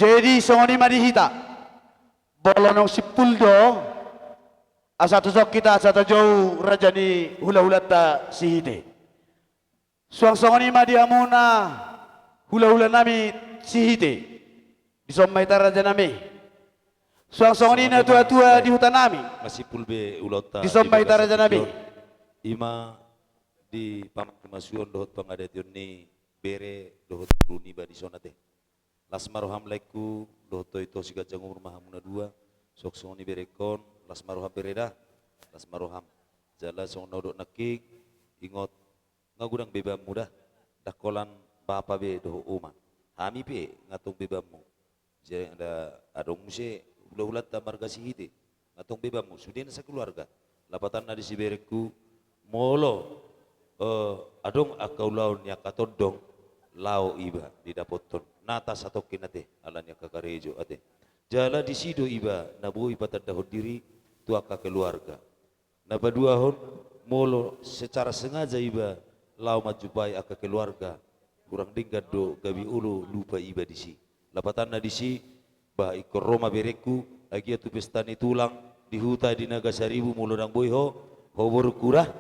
Jadi songon i ma di hita. Molo naung simpul do, asa tusuk hita, asa tajou raja ni hulahulanta Sihite. Suang songon i ma di hamuna hulahulanami Sihite. Dison ma hita rajanami. Suang songon i natuatua di hutanami. Masipul be ulaonta. Dison ma hita rajanami. Ima di pamasuon dohot pangadation ni bere dohot boru niba dison ate. Las ma roham laengku, dohot toito siganjang umur ma hamu na dua, suang songon i berengkon, las ma roham bere da, las ma roham. Jala songon na hudok nangkin, ingot, nga godang bebanmu da, ndang holan bapa be dohot oma. Hami pe nga tong bebanmu. Jadi adong muse hulahulanta marga Sihite, nga tong bebanmu, sude na sakeluarga. Lapatanna disi berengku, molo eh, adong angka ulaon ni angka tondong, laho iba didapothon. Nata satongkin ate, ala ni angka karejo ate. Jala disi do iba na boi patandahon diri tu angka keluarga. Na paduahon, molo secara sengaja iba laho manjumpai angka keluarga, hurang denggan do gabe olo lupa iba disi. Lapatanna disi, bah ingkon ro ma berengku, agia tu pesta ni tulang, di huta di Nagasaribu molo ndang boi ho, ho borungku da,